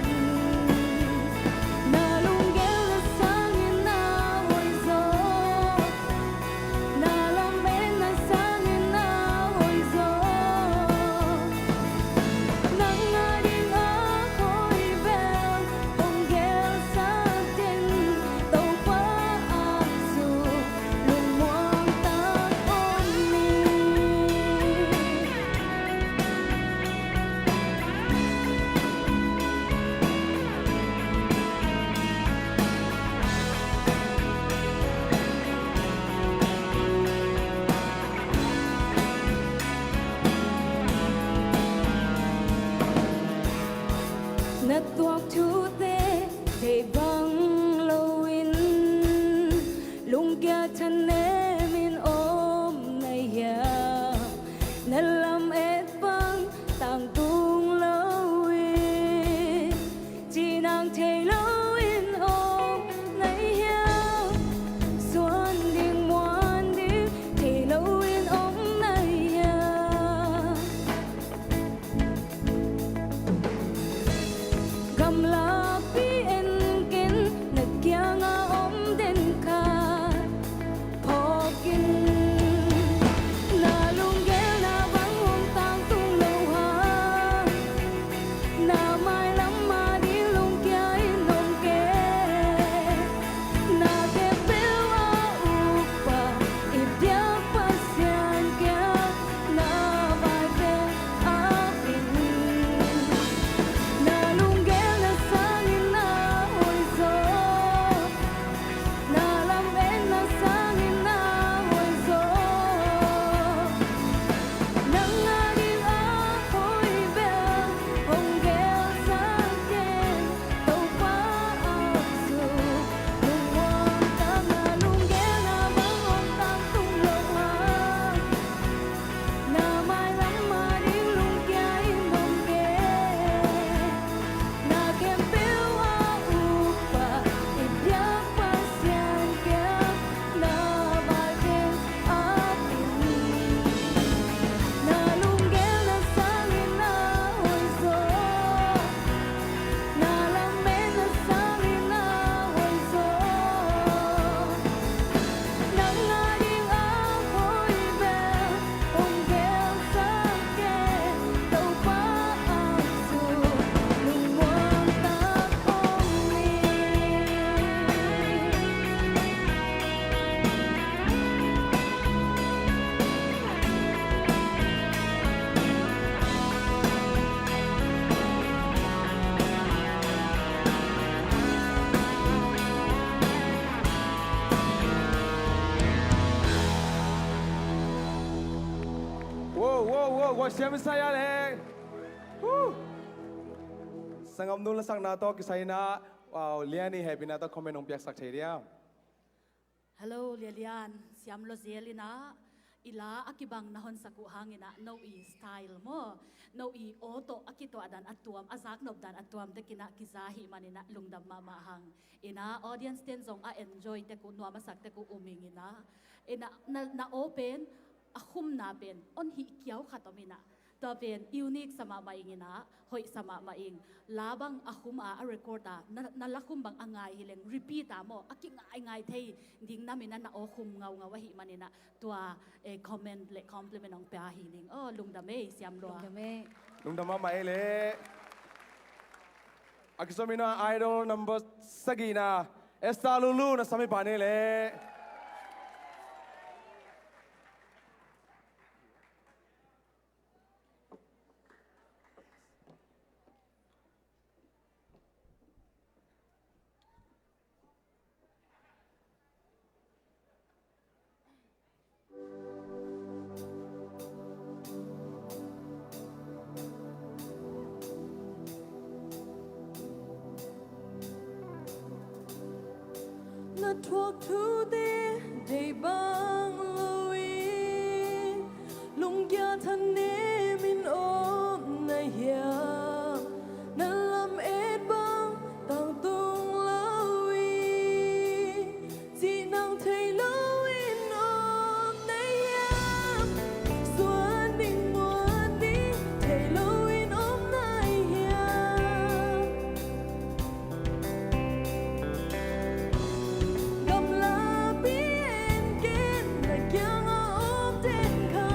Na lunggel na sangin na hoih zaw, na lamet na sangin na hoih zaw. Nang a ding a hoih bel hong gelsak teng, Topa a sung lungmuang tak om ni. Na tuak thute thei bang loin lungkia thanem in om na hia? Na lamet bang tangtung lo in, cinang thei lo in om na hia? Suan ding muan ding thei lo in om na hia? Gamlapi en ken, na kiangah om den kha phawk in. Na lunggel na bang hong tangtung lo hang? Na mailam ah ding lungkia in om Wow, wow, siam in sa ia leh. Huh. Sangam nu lasakna tawh kisai in ah, wow, Lian i hehpihna tawh comment hong piaksak thei diam? Hello, Lia Lian, siam lo zel in ah, i la a kibang na honsak uh hang in ah, no i style maw, no i aw tawh a kituah dan a tuam, a zaknop dan a tuam tek in ah kiza ahih man in ah lungdam mahmah hang. In ah audience ten zong a enjoy tek uh, nuam a sak tek uh um ing in ah, in ah na, na aw pen, a khumna pen, on hih kiau khat om in ah, tua pen unique sa mahmah ing in ah, hoih sa mahmah ing. La bang a khum a, a record a, na, na la khum bang a ngai hi leng, repeat a maw, a kingaingai thei ding nam in ah na aw khum ngaungau ahih man in ah, tua, eh, comment le compliment hong pia hi ning. Oh, lungdam ei, siam lua. Lungdam ei. Lungdam mahmah ei leh. A kizom in ah Idol number sagihna, Esther Lulu, na sam i pa nei leh. Na thuak thute deih bang loin, lungkia thanem in om na hiam? Na lamet bang tangtung loin, cih nang thei loin om na hiam? Suan ding muan ding thei loin om na hiam? Gamlapi en ken na kiangah om ten kha,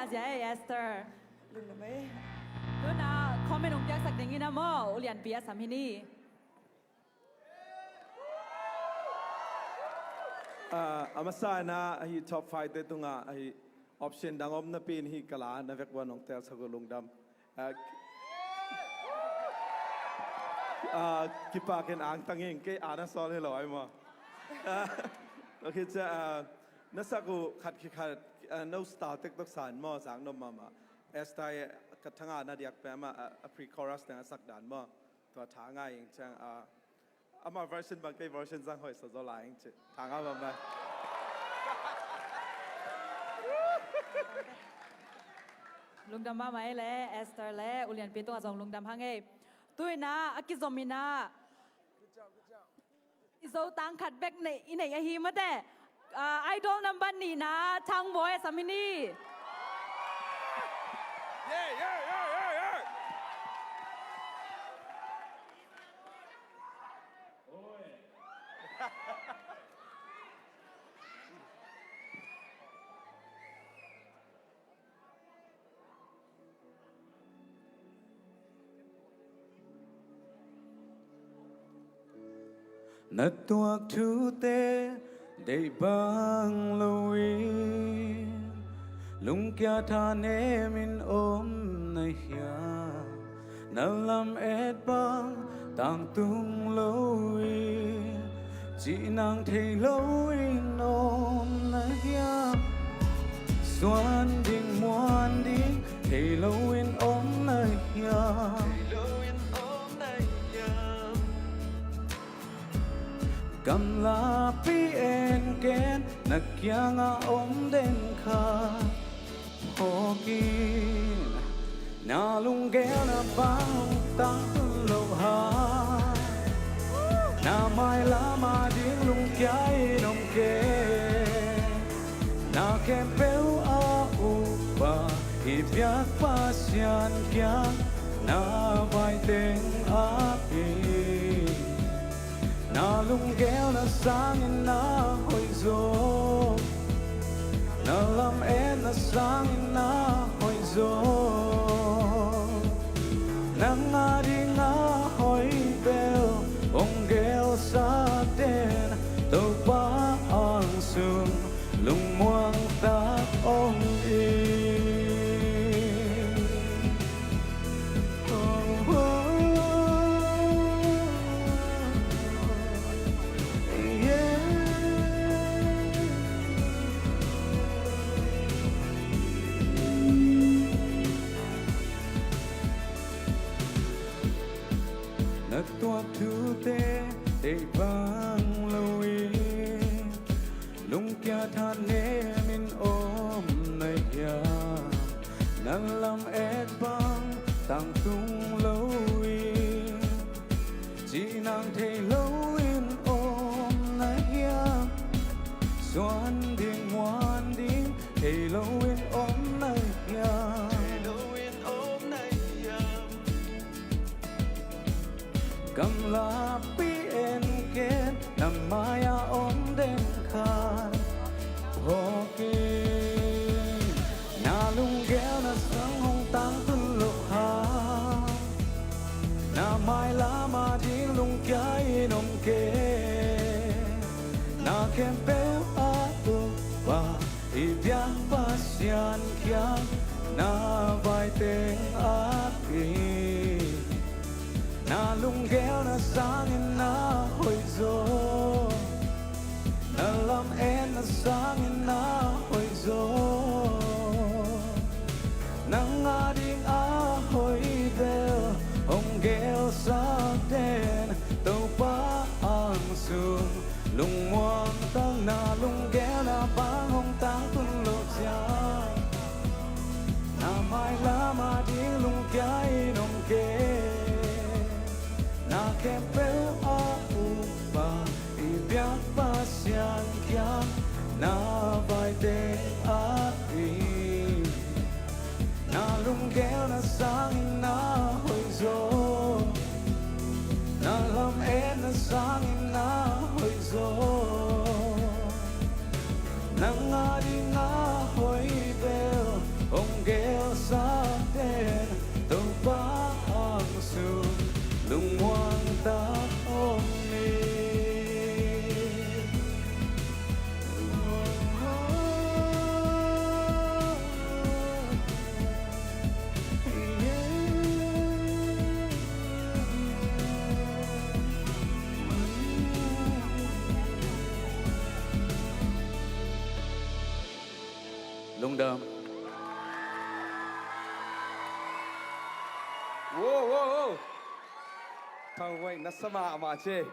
Zia ei Esther. Lungdam ei. Tuna comment hong piaksak dingin a maw, ulianpi a sam hi ni. Ah, a masa in ah, ahi top five te tungah ahi option dang om napi in hi ka la na vek ua nong telsak uh lungdam. Ah, ah, kipak in angtang ing, kei ana sawl hi lo ai maw. Ah, okay, cia, ah, na sak uh khat khi khat, ah, no style tektok san maw, zak nop mahmah. Esther, ka thanga na diak pia mah, ah, a pre-chorus teng a sak dan maw. Tua tha ngai ing ciang, ah, ama version bang kei version zang hoih sa zaw lai ing ci. Thanga bang bang. Lungdam mahmah ei le, Esther le, ulianpi tungah zong lungdam hang ei. Tuina, a kizom ina. I Zo tang khat bek nei, i nei ahi mate. Ah, Idol number nihna, Thang Bawi a sam hi ni. Yeah, yeah, yeah, yeah, yeah. Na tuak thute deih bang loin lungkia thanem in om na hiam? Na lam et bang tangtung loin cih nang thei loin om na hiam? Suan ding muan ding thei loin om na hiam? Gamlapi en ken na kiangah om den kha. Phawk in, na lunggelna bang hong tangtun lo hang? Na mailam ading lungkia in om kei. Na khempeuh a upa i biak Pasian kiang na vai teng a pia. Na lunggelna sangin na hoih zaw, na lametna sangin na hoih zaw. Nang ading a hoih bel hong gelsak den, Topa angsung lungmuang tak om in. Na tuak thute deih bang loin lungkia thanem in om na hiam? Na lamet bang tangtung loin cih nang thei loin om na hiam? Suan ding muan ding thei loin om na hiam? Gamlapi en ken na mai-ah om den kha. Phawk in, na lunggelna sang hong tangtun lo hang? Na mailam ading lungkia in om kei. Na khempeuh a upa i biak Pasian kiang na vai teng a pia. Na lunggelna sangin na hoih zaw, na lametna sangin na hoih zaw. Nang ading a hoih bel hong gelsak den, Topa angsung lungmuang tak. Na lunggelna bang hong tangtun lo ciang, na mailam ading lungkia in om kei. Na khempeuh a upa i biak Pasian kiang na vai teng a pia. Na lunggelna sangin na hoih zaw, na lametna sangin na hoih zaw. Nang ading a hoih bel hong Wow, wow, wow. Thangvoi, na sa mahmah ci.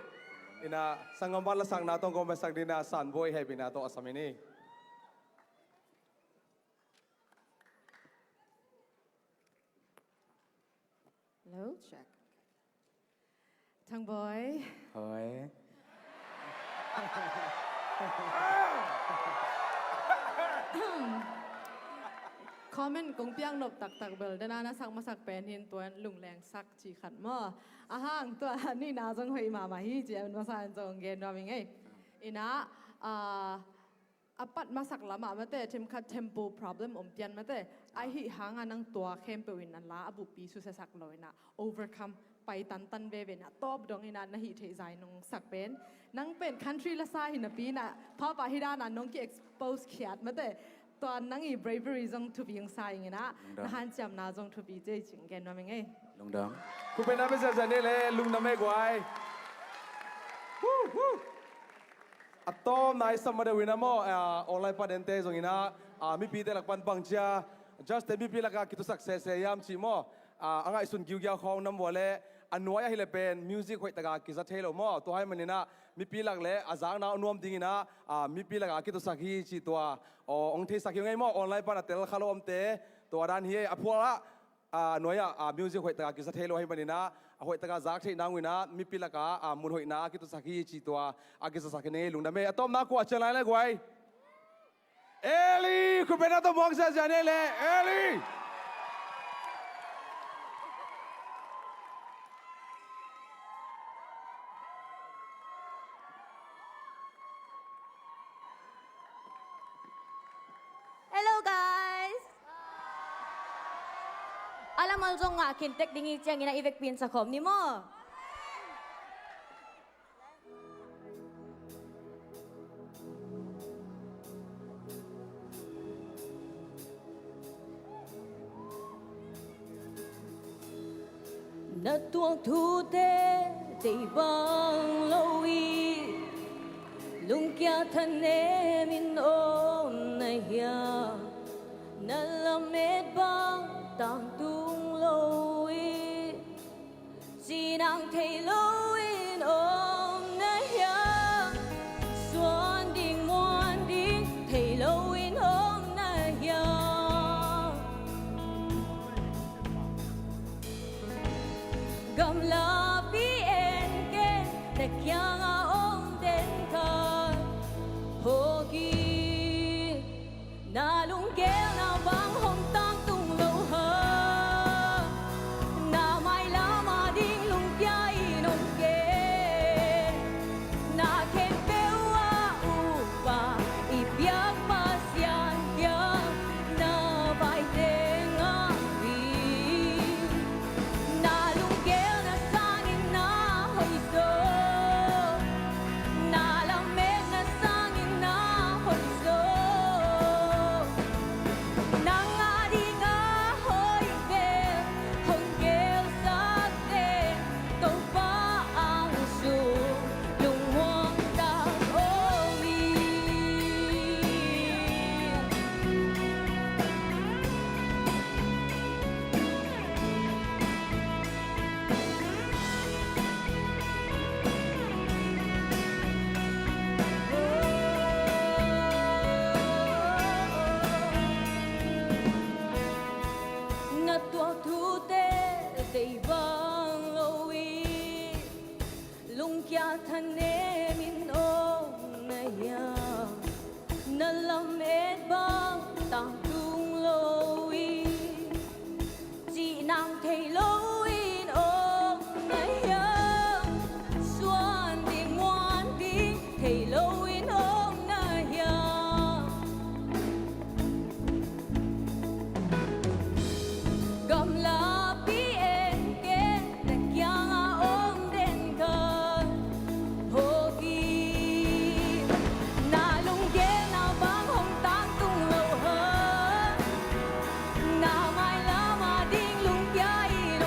Ina, sanggam band lasakna tawh kong paisak ding a, Sanboi hehpihna tawh a sam in hi. Hello, check. Thangvoi. Hoi. Comment kong piak nop taktak bel, dena na sak masak pen hi in, tua lungleng sak ci khat maw. A hang tua nihna zong hoih mahmah hi ci a, masa in zong gen nuam ing ei. Ina, ah, a pat masak lamah mate, themkhat tempo problem om pian mate. Ahih hanga nang tua khempeuh in a la a buppi susia sak lo ina, overcome, pai tantan veve ina, tawp dong ina, na hih theih zah in nong sak pen. Nang pen country lasa hi napi ina, papa hi dana nong ki-expose khiat mate. Tua nang i bravery zong thupi ong sa ing ina, na hanciamna zong thupi ci ei ci ong gen nuam ing ei. Lungdam. Khut beng na pia ziahziah ni le, lungdam ei guai. Woo, woo. A tawmna i sam ma deuh ina maw, ah, online pan ente zong ina, ah, mipite lak pan bang cia, judge te mipi laka kitusak sese hiam cih maw, ah, a ngaihsun giugiau khawng nam vua le, a nuai ahih leh pen music hoih taka kiza thei lo maw, tua ahih manin a mipi lak le a zakna a nuam ding ina, ah, mipi laka kitusak hi cih tua, aw, ong theisak hi ung ei maw, online pan a tel kha lo omte, tua dan hi ei, a phual ah, a nuai ah, a music hoih taka kiza thei lo ahih manin a, a hoih taka zak theih nang un ina, mipi laka, a mun hoihna a kitusak hi cih tua, a kizasak hi ning ei, lungdam ei. A tawpna kua cian lai le guai. Eli, khut beng na tawh muang ziahziah ni le, Eli. Hello, guys. A lamah zong ngah khin tek ding hi ciangin a i vekpi in sa khawm ni maw. Na tuak thute deih bang lo i, lungkia thanem in om na hiam? Na lamet bang tangtung lo i, cinang thei lo in om na hiam? Suan ding muan ding thei lo in om na hiam? Gamlapi en ken, na kiangah om den khat. Hawk in, na lunggelna bang hong tangtung lo ha. Na mailam ading lungkia in om ken. Na khempeuh a upa i piak Pasian kiang na vai teng a hi. Na lunggelna sangin na hoih zaw. Na lametna sangin na hoih zaw. Nang ading a hoih pen hong gelsak teng, Topa ang sung lungmuang tak om in. Na tuak thute deih bang lo i, lungkia thanem in om na hiam? Na lamet bang tangtung lo i, cinang thei lo in om na hiam? Suan ding muan ding thei lo in om na hiam? Gamlapi en ken, na kiangah om den khat. Hawk in, na lunggelna bang hong tangtung lo ha. Na mailam ading lungkia in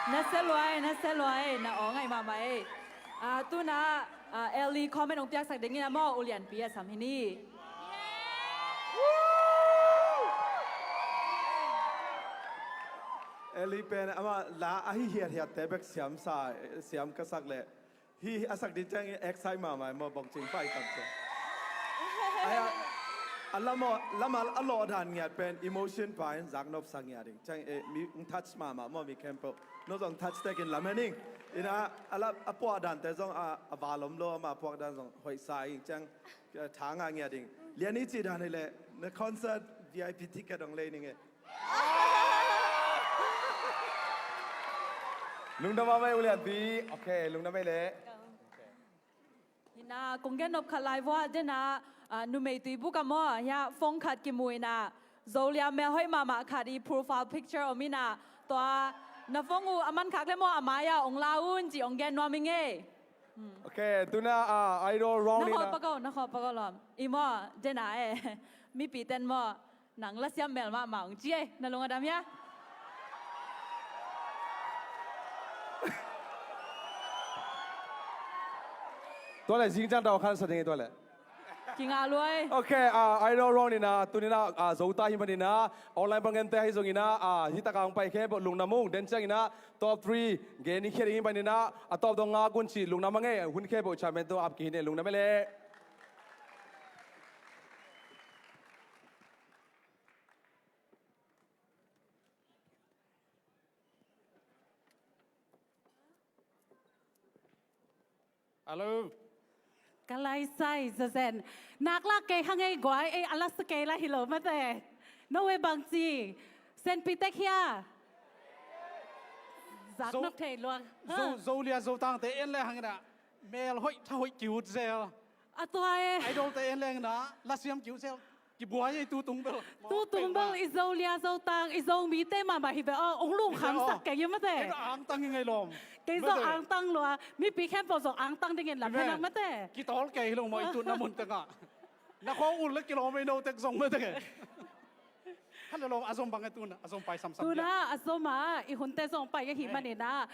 Na sia lua e, na sia lua e, na aw ngai mahmah e. Ah, tuna, ah, Ellie comment hong piaksak dingin a maw, ulianpi a sam hi ni. Ellie pen ama la ahi hiathiatte bek siam sa, siam ka sak leh hi a sak ding ciangin excite mahmah maw, bawngcing pai kam ciang. Ai a, a lam aw, lam a, a lawh dan ngiat pen emotion pai in zaknop sak ngiat ding ciang, eh, mi hong touch mahmah maw, mi khempeuh. No zong touch tekin lamen ing. Ina a la, a puak dante zong a, a valom lo, ama puak dan zong hoih sa ing ciang, eh, tha ngah ngiat ding. Lian i cih dan hi leh na concert V I P ticket hong lei ning e. Lungdam mahmah e ulianpi. Ok, lungdam e leh. Hina, kong gen nop khat lai vua, dena, ah, numei tui buk a maw, hia phone khat kimu ina, Zolia melhoih mahmah khat i profile picture om ina, tua na phone uh a man khak le maw, a mai-a ong la un ci ong gen nuam ing e. Ok, tuna, ah, idol round ina. Na khawh pakaw, na khawh pakaw lawm. I maw, dena e. Mipi ten maw. Nang lasiam mel mahmah ung ci e, na lung a dam hia? Tua le zing ciang tawh khan sa ding e tua le. Kingah luai. Ok, ah, idol round ina, tuni ina, ah, Zota hi man ina, online bang gente ahi zong ina, ah, hi taka hong pai khempeuh lungdam ung, den ciang ina, top three, gen i khia ding hi man ina, a top dong ngak un ci, lungdam a ngei, hun khempeuh chairman tawh ap kihi ne, lungdam e le. Hello. Ka lai sai zazen. Nak lak kei hang ei guai, ei a la sa kei la hi lo mate. No we bang ci. Senpi tek hia. Zak Zo-, nok thei luang. Zo, Ha. Zolia Zotang te en le hang ina. Mel hoih, tha hoih ki ut zel. A tua e. Idol te en le hang ina. Lasiam ki ut zel. Kibuai ei tu tung bel. Tu tung bel i Zolia Zotang, i Zomi te mahmah hi ve aw, ong lungkham sak kei hi mate. Kei angtang hi ngai lawm. Kei zong angtang lua, mipi khempeuh zong angtang dingin lam hi nang mate. Kitawl kei hi lo maw i tun na mun tengah. Na khawng ul le kilawm ei no tek zong mate. Khat le lawm a zom bang e tun, a zom pai samsam. Tuna a zom a, i hunte zong pai ahi manin a.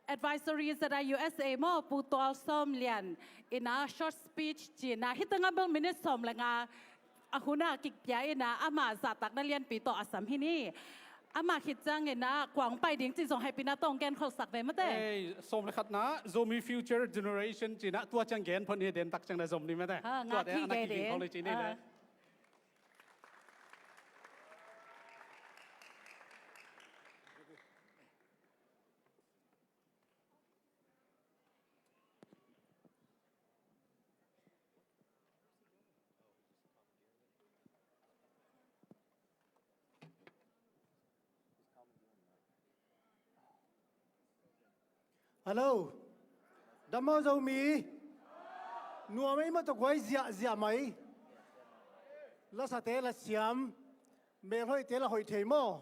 Advisory Z I U S A maw, Pu Tual Sawm Lian ina short speech cina, hi tengah bel minute sawm le nga a hun a kikpia ina, ama zahtakna lianpi tawh a sam hi ni. Ama khit ciang ina kuang pai ding ci zong hehpihna tawh gen kholsak ve mate. Ei, sawm le khatna, Zomi Future Generation cina, tua ciang gen phot ni, den tak ciang na zom ni mate. Ha, tua ngak te hi ana kei kiging ding. Khol le ci ni le. Ha. Hello. Dam maw Zomi. Nuam ei maw tawh guai ziahziah mai. Lasate la siam. Melhoihte la hoih thei maw.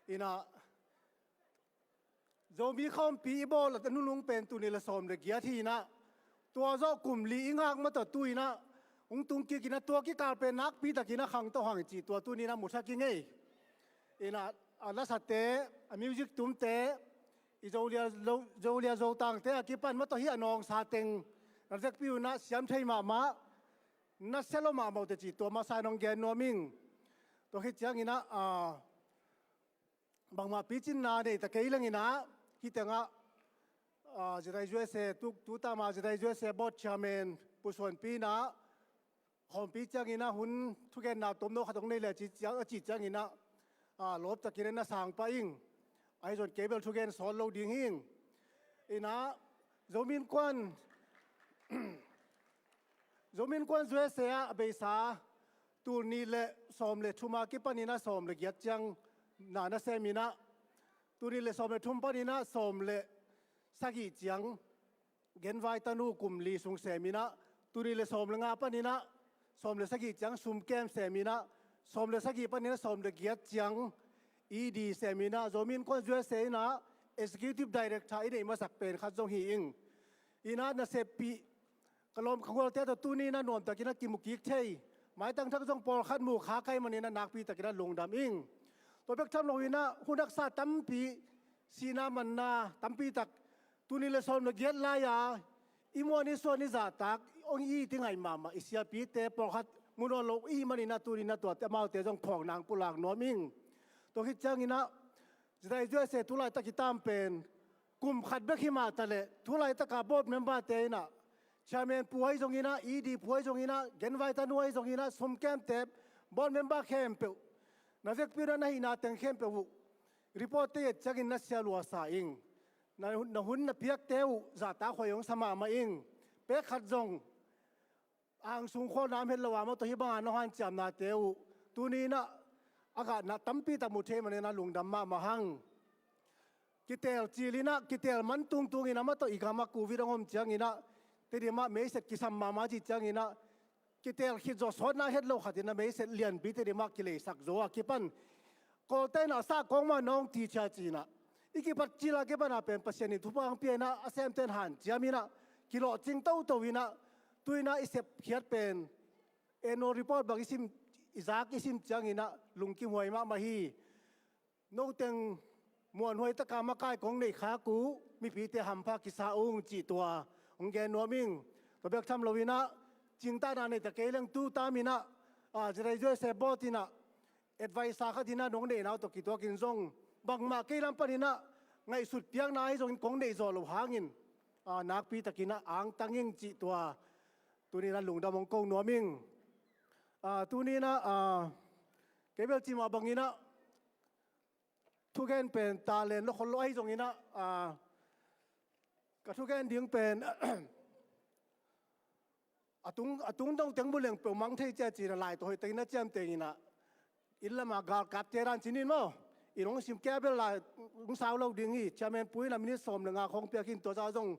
Ina Zomi khawmpi i bawl a nunung pen tuni le sawm le giat hi ina. Tua zawh kum li i ngak maw tawh tu ina. Hong tung kik ina tua kikal pen nakpi tak ina khang tawh hang cih tua tuni ina muthak i ngei. Ina a lasate, a music tumte, i Zolia, Zo-, Zolia Zotangte a kipan maw tawh hi a nawngsa teng. Na zekpi una siam thei mahmah. Na sia lo mahmah uh te cih tua masa in hong gen nuam ing. Tua khit ciang ina, a, bangmah picinna nei ta kei leng ina, hi tengah, ah, Z I U S A, tu, tu tama Z I U S A board chairman, Pu Suanpi ina, khawmpi ciang ina hun thugenna tomno khat hong nei le ci ciang, a ci ciang ina, ah, lawp takin na sang pah ing. Ahi zong kei bel thugen sawt lo ding hi ing. Ina, Zomi Innkuan, Zomi Innkuan U S A ah a beisa, tul nih le sawm le thum a kipan ina sawm le giat ciang na na sem ina, tul nih le sawm le thum pan ina sawm le sagih ciang genvai tanu kum li sung sem ina, tul nih le sawm le nga pan ina sawm le sagih ciang sumkem sem ina, sawm le sagih pan ina sawm le giat ciang E D sem ina, Zomi Innkuan U S A ina Executive Director i neih masak pen khat zong hi ing. Ina naseppih ka lawm ka gualte tawh tuni ina nuamtakin a kimu kik thei. Maitang thak zong pawlkhat mu kha kai manin a nakpi takin a lungdam ing. Tua bek tham lo ina hun haksa tampi sihna manna tampi tak, tuni le sawm le giat lai-a i muan i suan i zahtak hong it i ngaih mahmah i siapite pawlkhat mu nawn lo i hih manin ah tuni in ah tuate amaute zong phawkna hong pulak nuam ing. Tua khit ciangin ah Zidai Zuese tu laitak i tam pen kum khat bek hi mah ta leh tu laitaka board member-te in ah chairman pu ahi zongin ah, ED pu ahi zongin ah, genvaite nu ahi zongin ah, sumkemte board member khempeuh na vekpi un ah na hihna teng khempeuh uh report-te i et ciangin na sia lua sa ing. Na, na hun na piakte uh zahtakhuai hong sa mahmah ing. Pek khat zong angsung khua nam het lo a maw tawh hih banga nong hanciamnate uh tuni in ah a gahna tampi tak mu thei manin ah lungdam mahmah hang. Kitel cil in ah, kitel man tungtungin ah maw tawh i gam ah covid hong om ciangin ah Tedim ah meiset kisam mahmah cih ciangin ah kitel khit zawh sawtna het lo khat in ah meiset lianpi Tedim ah kileisak zo a kipan Kawlte in ah sah kawng mah nong ti cia ci-in ah i kipat cil a kipan a pen Pasian in thupha hong pia in ah a semte in hanciam in ah kilawhcing toto in ah tu in ah i sepkhiat pen annual report bang i sim, i zak i sim ciangin ah lungkimhuai mahmah hi. Noteng muanhuai taka makai kong neih khak uh mipite hampha kisa ung cih tua hong gen nuam ing. Tua bek tham lo in ah cingtahna nei ta kei leng tu tam in ah Zidai Zuese board in ah adviser khat in ah nong neihna uh tawh kituakin zong bangmah kei lam panin ah ngaihsut piakna ahi zongin kong neih zawh loh hangin nakpi takin ah angtang ing cih tua tuni in ah lungdam hong ko nuam ing. Tuni in ah kei bel cih mah bangin ah thugen pen talent lo khol lo ahi zongin ah ka thugen ding pen a tung, a tung dong teng bu leng peuh mang thei cia ci-in ah lai tawh hoih takin a ciamteng in ah inn lama galkapte dan ci-in maw, i nong sim kei a bel lai hong sau lo ding hi. Chairman pu in ah minute sawm le nga khawng piak hi in tua zah zong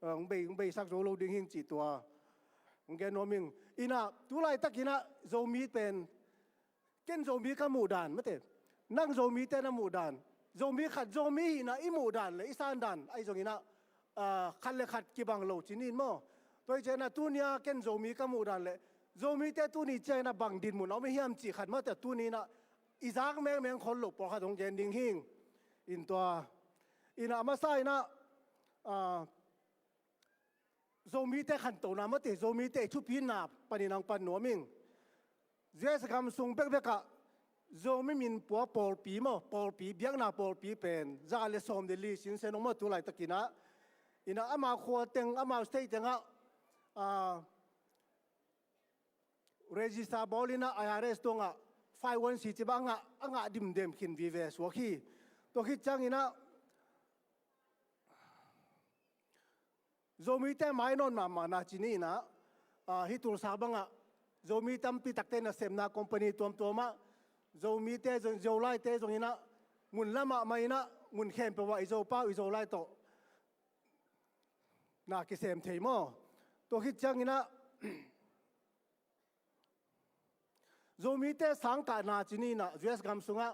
hong bei, hong beisak zo lo ding hi cih tua hong gen nuam ing. In ah tu laitakin ah Zomi pen ken Zomi ka muh dan mate, nang Zomite na muh dan, Zomi khat Zomi hihna i muh dan le i san dan ahi zongin ah khat le khat kibang lo ci-in maw. Tua hi ciangin ah tuni-a ken Zomi ka muh dan le Zomite tuni ciangin ah bang dinmun a om i hiam cih khat mate tuni in ah i zak mengmeng khol lo pawlkhat hong gen ding hi ing. In tua in ah a masa in ah Zomite khantohna mate, Zomite i thupina panin hong pan nuam ing. Zuese gam sung bekbek ah Zomi min pua pawlpi maw, pawlpi, biakna pawlpi pen za le sawm le li sinsen hong maw tu laitakin ah. In ah amau khua teng, amau state teng ah register bawl in ah I R S tungah five one C ci bang a ngah, a ngah dimdem khin vive suak hi. Tua khit ciangin ah Zomite mai nawn mahmahna ci-in ah hih Tulsa bangah Zomi tampi takte nasepna company tuamtuam ah Zomite, Zo-, Zolaite zongin ah mun la mahmah in ah mun khempeuh ah i Zopa uh i Zolai tawh na kisem thei maw. Tua khit ciangin ah Zomite sangkahna ci-in ah U S gam sungah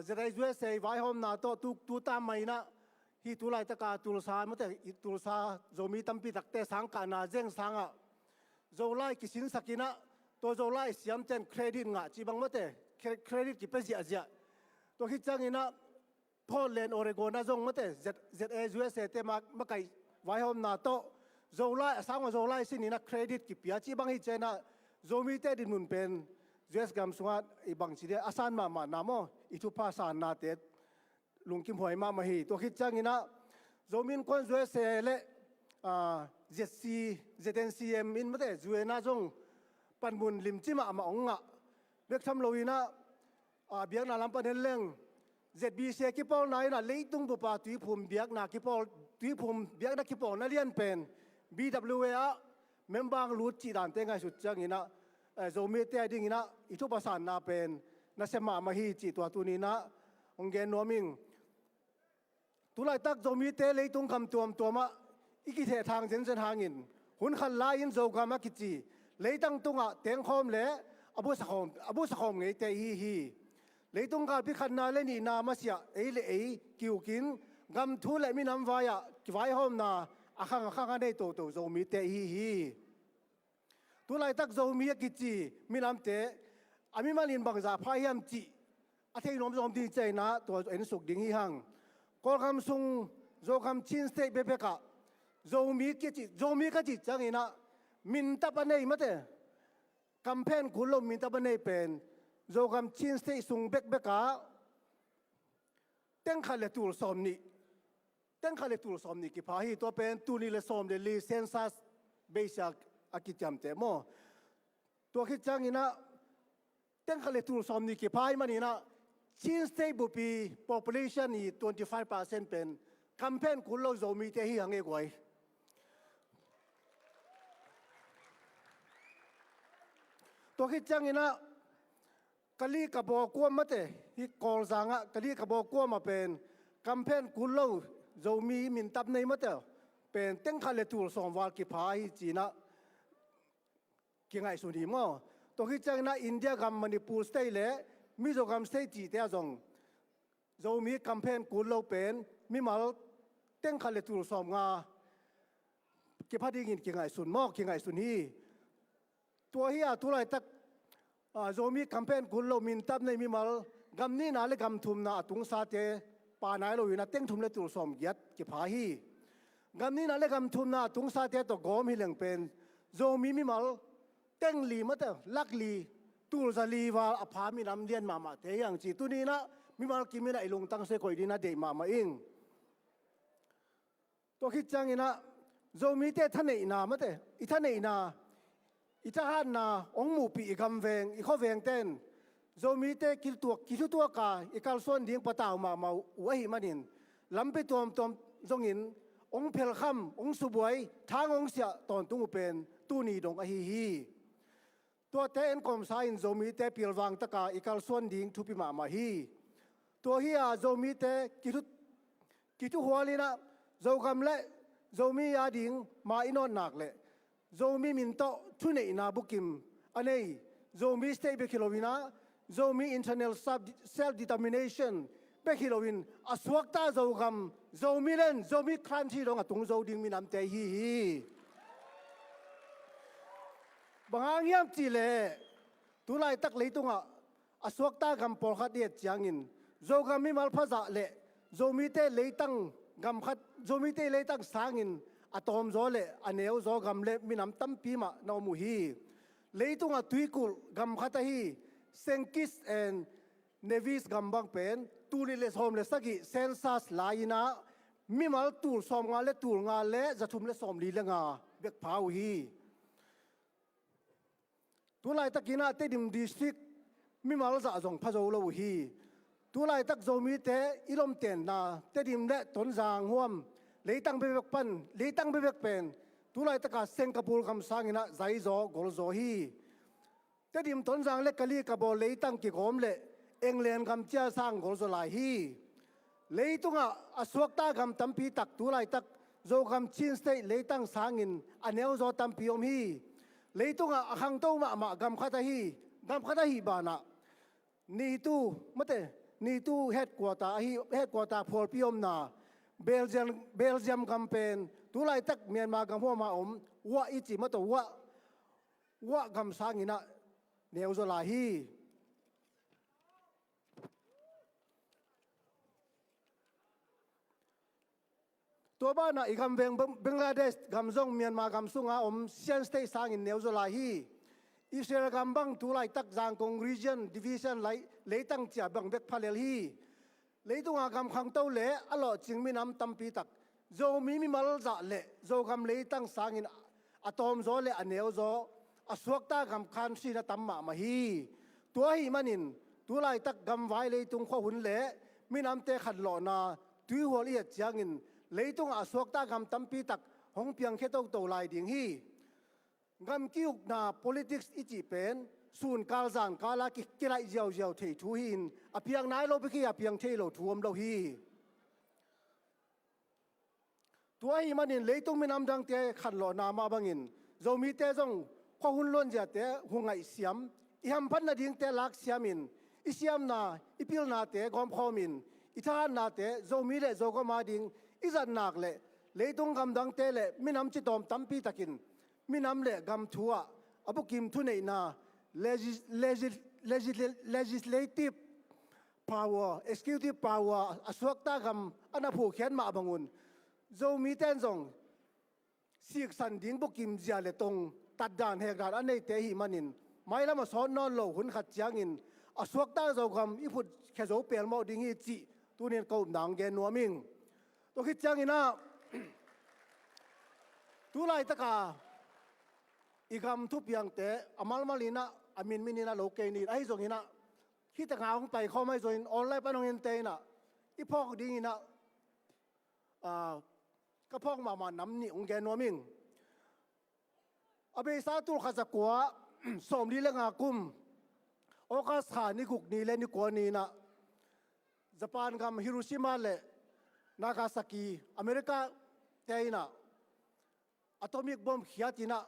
Zidai Zuese vaihawmna tawh tu, tu tam mah in ah hih tu laitaka Tulsa mate, Tulsa Zomi tampi takte sangkahna zeng sangah Zolai kisinsak in ah tua Zolai siamten credit ngah ci bang mate, cre-, credit kipia ziahziah. Tua khit ciangin ah Portland, Oregon ah zong mate, Z-, Z A U S A te ma-, makaih vaihawmna tawh Zolai, a sang a Zolai sin in ah credit kipia ci bang hi ciangin ah Zomite dinmun pen U S gam sungah i bangci dia a san mahmahna maw, i thupha sannate lungkimhuai mahmah hi. Tua khit ciangin ah Zomi Innkuan U S A le Z C, Z N C M in mate, U N ah zong panmun limci mahmah hong ngah. Bek tham lo in ah biakna lam pan en leng Z B C a kipawlna in ah leitung bupa tuiphum biakna kipawl, tuiphum biakna kipawlna lian pen B W A ah member hong lut cih dante ngaihsut ciangin ah Zomite a dingin ah i thupha sanna pen nasia mahmah hi cih tua tuni in ah hong gen nuam ing. Tu laitak Zomite leitung gam tuamtuam ah i kithehthang zenzen hangin hun khat lai-in Zogam a kici leitang tungah tengkhawm le a busakhawm, a busakhawm ngeite ihi hi. Leitung galpi khatna le nihna masiah ei le ei kiukin gam thu le minam vai-ah kivaihawmna a khang a khang a nei toto Zomite ihi hi. Tu laitak Zomi a kici minamte a mimal in bangzah pha hiam cih a thei nuam zong om ding ciangin ah tua ensuk ding hi hang. Kawlgam sung Zogam Chin State bekbekah Zomi ka cih, Zomi ka cih cianginah mintap a nei mate, kamphen kul lo mintap a nei pen Zogam Chin State sung bekbekah tengkhat le tul sawm nih, tengkhat le tul sawm nih kipha hi. Tua pen tul nih le sawm le li census beisa a kiciamteh maw. Tua khit cianginah tengkhat le tul sawm nih kipha hi maninah Chin State bupi population i twenty five percent pen kamphen kul lo Zomite hi hang e guai. Tua khit cianginah Kali Kabaw kuam mate, hi Kawlzangah Kali Kabaw kuamah pen kamphen kul lo Zomi mintap nei mate pen tengkhat le tul sawm val kipha hi cinah kingaihsun hi maw. Tua khit cianginah India gam Manipur State le Mizoram State cihte ah zong Zomi kamphen kul lo pen mimal tengkhat le tul sawm nga kipha dingin kingaihsun maw, kingaihsun hi. Tua hi a tulaitak, ah, Zomi kamphen kul lo mintap nei mimal gam nihna le gam thumna a tungsate pa nai loinah teng thum le tul sawm giat kipha hi. Gam nihna le gam thumna a tungsate tawh gawm hi leng pen Zomi mimal teng li mate, lak li, tul za li val a pha minam lian mahmahte hi hang ci tuninah mimal kiminah i lungtang se koih dinah deih mahmah ing. Tua khit cianginah Zomite thaneihna mate, i thaneihna, i thahatna hong muhpih i gamveng, i khuavengte in Zomite kithutuak, kithutuaka i kalsuan ding patau mahmah uh ahih manin lampi tuamtuam zongin hong phelkham, hong subuai, thang hong siah tawntung uh pen tuni dong ahi hi. Tuate enkawmsa in Zomite pilvang taka i kalsuan ding thupi mahmah hi. Tua hi a Zomite kithu, kithuhual inah Zogam le Zomi a ding ma i nawtnak le Zomi min tawh thuneihna bukim a nei Zomi State bek hi loinah Zomi internal self, self determination bek hi loin a suakta Zogam, Zomi land, Zomi country dong a tung zo ding minamte hi hi. Bang hang hiam cihleh tulaitak leitungah a suakta gam pawlkhat i et ciangin Zogam mimal phazah le Zomite leitang gam khat, Zomite leitang sangin a tawmzaw le a neuzaw gam le minam tampi mah na om uh hi. Leitungah tuikulh gam khat ahi Saint Kitts and Nevis gam bang pen tul nih le sawm le sagih census lai-inah mimal tul sawm nga le tul nga le za thum le sawm li le nga bek pha uh hi. Tulaitakinah Tedim District mimal zah zong pha zo lo uh hi. Tulaitak Zomite i lomtenna Tedim le Tonzang huam leitang bekbek pan, leitang bekbek pen tulaitaka Singapore gam sanginah zaizaw golzaw hi. Tedim, Tonzang le Kali Kabaw leitang kigawm le England gam cia sang golzaw lai hi. Leitungah a suakta gam tampi tak tulaitak Zogam Chin State leitang sangin a neuzaw tampi om hi. Leitungah a khangto mahmah gam khat ahi, gam khat ahi banah NATO, mate, NATO headquarter ahi, headquarter phualpi omna Belgium, Belgium gam pen tulaitak Myanmar gam huama om Wah i ci mataw, Wah, Wah gam sanginah neuzaw lai hi. Tua banah i gamveng Bang-, Bangladesh gam zong Myanmar gam sunga om Shan State sangin neuzaw lai hi. Israel gam bang tulaitak Zangkong region division lai leitang cia bang bek pha lel hi. Leitunga gam khangto le a lawhcing minam tampi tak Zomi mimal zah le Zogam leitang sangin a tawmzaw le a neuzaw a suakta gam country na tam mahmah hi. Tua ahih manin tulaitak gamvai leitung khuahun le minamte khanlawhna tuihual i et ciangin leitungah a suakta gam tampi tak hong piangkhia toto lai ding hi. Gam ki-ukna politics i cih pen sunkal zankala ki, kilaih ziauziau thei thu hi-in a piang nai lo bek hi, a piang thei lo thu om lo hi. Tua ahih manin leitung minam dangte khanlawhna mah bangin Zomite zong khuahun luanziate hu ngaihsiam, i hamphat nadingte laksiamin, i siamna i pilnate gawmkhawmin, i thahatnate Zomi le Zogam ading i zatnak le leitung gamdangte le minam citawm tampi takin minam le gam thu-ah a bukim thuneihna legis-, legis-, legis-, legislative power, executive power a suakta gam na phukhiat mah bangun Zomite in zong siksan ding bukim zia le tong tatdan hekdan a neite ahih manin, mailam a sawt nawn lo hun khat ciangin a suakta Zogam i phutkhia zo pelmawh ding hi cih tunin ka upna hong gen nuam ing. Tua khit ciangin ah tu laitaka i gam thupiangte a malmal in ah a minmin in ah lo kei ni, ahi zongin ah hih tak a hong paikhawm ahi zongin online pan hong ente in ah i phawk dingin ah, ah, ka phawk mahmah nam nih hong gen nuam ing. A beisa tul khat za kua sawmli le nga kum August kha ni guk ni le ni kua ni in ah Japan gam Hiroshima le Nagasaki, America te in ah atomic bomb khiat in ah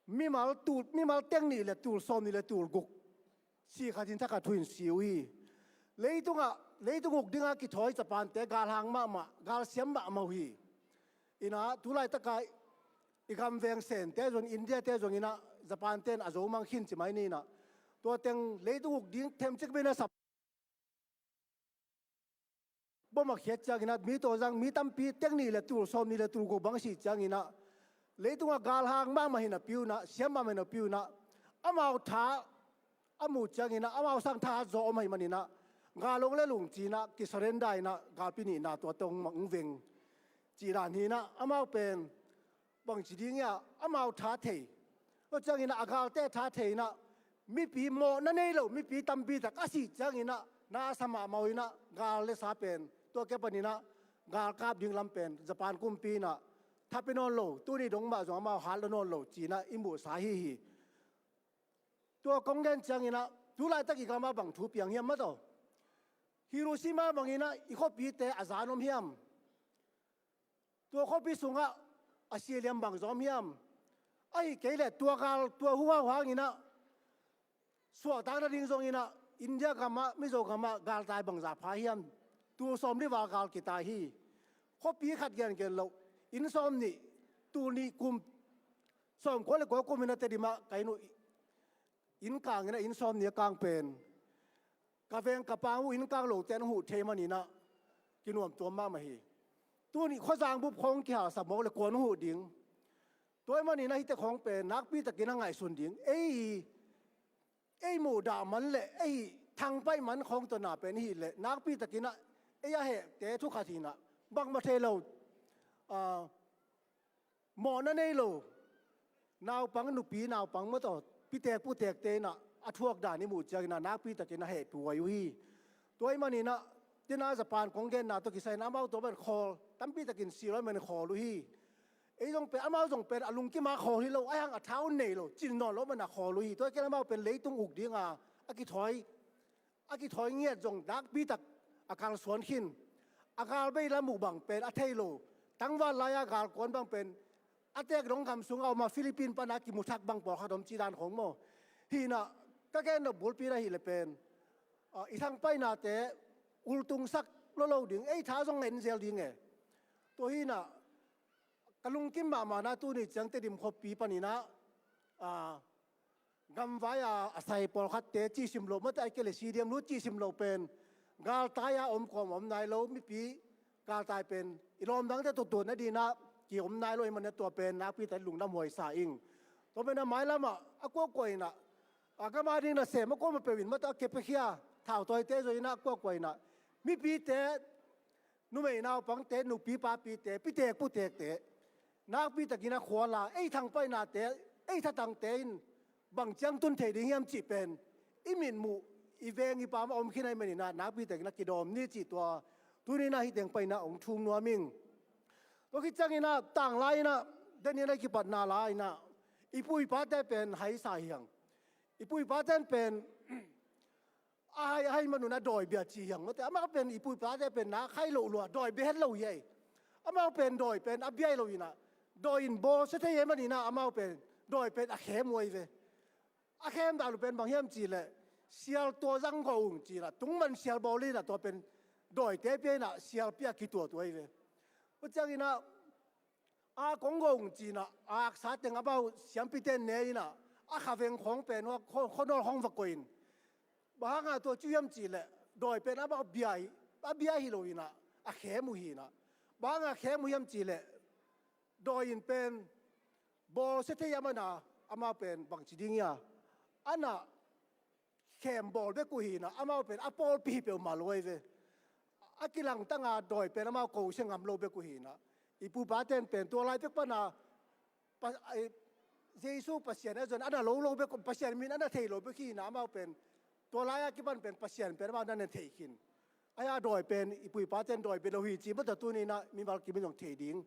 mimal tul, mimal teng nih le tul sawm nih le tul guk si khat in thakhat thu in si uh hi. Leitungah, leitung uk dingah kithawi Japan te galhang mahmah, galsiam mahmah uh hi. In ah tu laitaka i gam veng Sen te zong, India te zong in ah Japan ten a zo mang khin ci mai ni in ah, tua teng leitung uk ding themcik bek in ah sap bom a khiat ciangin ah mi tawh zang mi tampi teng nih le tul sawm nih le tul guk bang si ciangin ah leitungah galhang mahmah hi napi un ah, siam mahmah hi napi un ah, amau tha a muh ciangin ah amau sang thahat zaw om ahih manin ah gal hong lel ung ci in ah kisurrender in ah galpi nihna tua tawh hong veng cih dan hi in ah, amau pen bangci ding hiam, amau tha thei. Tua ciangin ah a galte tha thei in ah mipi mawhna nei lo mipi tampi tak a sih ciangin ah na sa mahmah uh in ah gal le sa pen tua kia panin ah galkap ding lam pen Japan kumpi in ah tha pia nawn lo, tuni dong mah zong amau hat lo nawn lo ci in ah i muhsa ahi hi. Tua kong gen ciangin ah tu laitak i gam ah bang thu piang hiam maw taw? Hiroshima bangin ah i khuapite a zan om hiam? Tua khuapi sungah a sia liam bang zong om hiam? Ahih kei leh tua gal, tua huhau hangin ah suahtakna ding zongin ah India gam ah, Mizo gam ah galtai bangzah pha hiam? Tul sawmli val gal kitai hi. Khuapi khat gengen loh, inn sawmnih, tul nih kum, sawmkua le kua kum in ah Tedim ah ka inn uh, inn kang in ah inn sawmnih a kang pen ka veng ka pang uh inn kang lote an huh thei manin ah kinuamtuam mahmah hi. Tuni khuazang bup khawng kihalsak mawk le kuan uh huh ding? Tua ahih manin ah hihte khawng pen nakpi takin a ngaihsun ding. Ei, ei muhdah man le ei thangpaih man khawng tawh na pen i hih leh nakpi takin ah ei a hehte thu khat hi in ah bangmah thei lo, ah, mawhna nei lo naupang, nupi naupang maw taw, pitek putekte in ah a thuak dan i muh ciangin ah nakpi takin a hehpih huai uh hi. Tua ahih manin ah tina Japan kong genna tawh kisai in ah amau tua man khawl tampi takin si lo ahih manin khawl uh hi. Ei zong pen, amau zong pen a lungkim a khawl hi lo, ahih hang a tha uh nei lo, cin nawn lo ahih manin a khawl uh hi. Tua hi kei leh amau pen leitung uk dinga a kithawi a kithawi ngiat zong nakpi tak a kalsuan khin. A gal bei lam uh bang pen a thei lo. Tangval lai-a galkuan bang pen a tek dong gam sungah om a Philippines pana kimu thak bang pawlkhat om cih dan khawng maw? Hi in ah ka gen nop bulpi in ahih leh pen, ah, i thangpaihnate ultungsak lo lo ding, ei tha zong ngen zel ding e. Tua hi in ah ka lungkim mahmahna tuni ciang Tedim khuapi panin ah, ah, gamvai a a sai pawlkhatte cihsim loh, mate a kei leh C D M lut cihsim loh pen galtai a om kawm om nai lo, mipi galtai pen i lawm dangte tutuat nadingin ah ki om nai lo ahih manin ah tua pen nakpi tak lungdam huai sa ing. Tua pen ah mailam ah a kuakua in ah a gam a ding nasem a kuamah peuh in, mate a kepekhia thautawite zong in ah a kuakua in ah mipite, numei naupangte, nupi papite, pitek putekte nakpi takin a khual a ei thangpaihnate, ei thatangte in bang ciang tun thei ding hiam cih pen i mitmuh, i veng i pam a om khin ahih manin ah nakpi takin a kidawm ni cih tua tuni in ah hih teng pai in ah hong thum nuam ing. Tua khit ciangin ah tanglai in ah, Daniel a kipatna lai in ah i pu i pate pen haisa hi hang. I pu i pate pen a hai, a hai man un a dawi bia ci hi hang, mate. Amau pen i pu i pate pen na khai loh lua, dawi bia het lo hi ai. Amau pen dawi pen a bia hi lo in ah dawi in bawlsia thei ahih manin ah amau pen dawi pen a khem uh ai ve. A khem dan uh pen bang hiam cih leh sial tua zang gawh ung ci in ah tungman sial bawl in ah tua pen dawite pia in ah sial pia kituat uh ai ve. Tua ciangin ah a kong gawh ung ci in ah a aksa teng amau siampite ne in ah a kha veng khawng pen khaw, khaw nawl khawng va koih in. Bang hangah tua ci hiam cih leh dawi pen amau bia hi, a bia hi lo in ah a khem uh hi inah. Bang a khem uh hiam cih leh dawi in pen bawlsia thei a, amah na, amau pen bangci ding ia, a na khem bawl bek uh hi inah, amau pen a pawlpi hi peuhmah lo ahi ve. A kilangtang a dawi pen amau kosia ngam lo bek uh hi inah. I pu i pa ten pen tua lai pek pana Pa-, ai, Jesu Pasian a zon a na lo lo bek, Pasian min a na thei lo bek hi inah, amau pen tua lai a kipan pen Pasian pen amau na na thei khin. Ai a dawi pen i pu i pa ten dawi bia lo hi ci mah tawh tuni inah mimal kim in zong thei ding.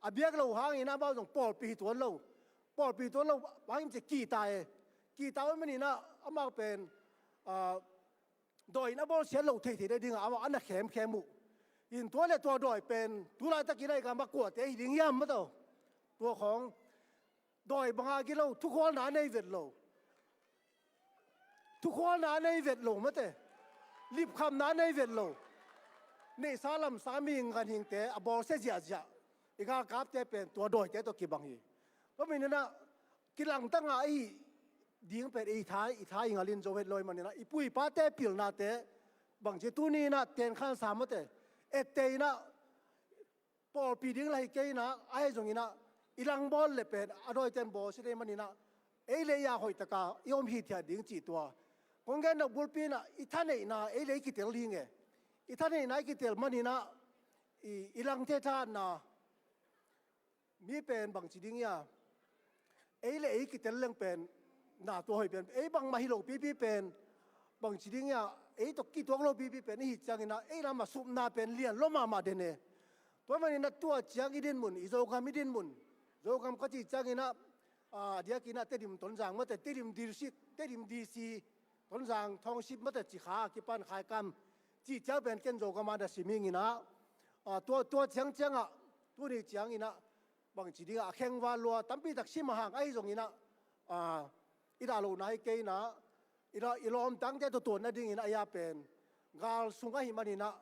A biak lo hang inah amau zong pawlpi hi tuan lo. Pawlpi tuan lo hang in ci kita e. Kita uh man inah amau pen, ah, dawi in a bawlsia lo thei thei nading a amau a na khemkhem uh. In tua le tua dawi pen tu laitakin a i gam a kuate hi ding hiam mah tawh. Tua khawng dawi banga gilo, thukhualna a nei vet lo. Thukhualna a nei vet lo mate. Lipkhamna a nei vet lo. Neihsa lamsa mihing ganhingte a bawlsia ziahziah i galkapte pen tua dawite tawh kibang hi. Tua man inah kilangtang a i ding pen i tha, i tha i ngalin zo het lo ahih man inah i pu i pate pilnate bangci tuni inah tenkhansa mate. Etteh inah pawlpi ding la hi kei inah, ahi zong inah i langbawl le pen a dawiten bawlsia thei man inah ei le ei a hoihtaka i om hithiat ding cih tua kong gen nop bulpi inah i thaneihna ei le ei kitel ding e. I thaneihna i kitel man inah i, i langthe thanna mi pen bangci ding ia, ei le ei kitel leng pen na tua hoih pen, ei bangmah hi lo pipi pen bangci ding ia, ei tawh kituak lo pipi pen i hih ciang inah ei lam a supna pen lian lua mahmah den e. Tua man inah tua ciang i dinmun, i Zogam i dinmun, Zogam ka cih ciang inah, ah, diak inah Tedim Tonzang mate, Tedim District, Tedim D C, Tonzang Township mate ci kha a kipan Khaikam cih ciang pen ken Zogam a na sim ing inah, ah, tua, tua ciang ciangah tuni ciang inah bangci dingah a khengval lua tampi tak sim a hang ahi zong inah, ah, i dah lohna hi kei inah, i la, i lawmtangte tuatuan nading inah a ia pen gal sung ahih man inah,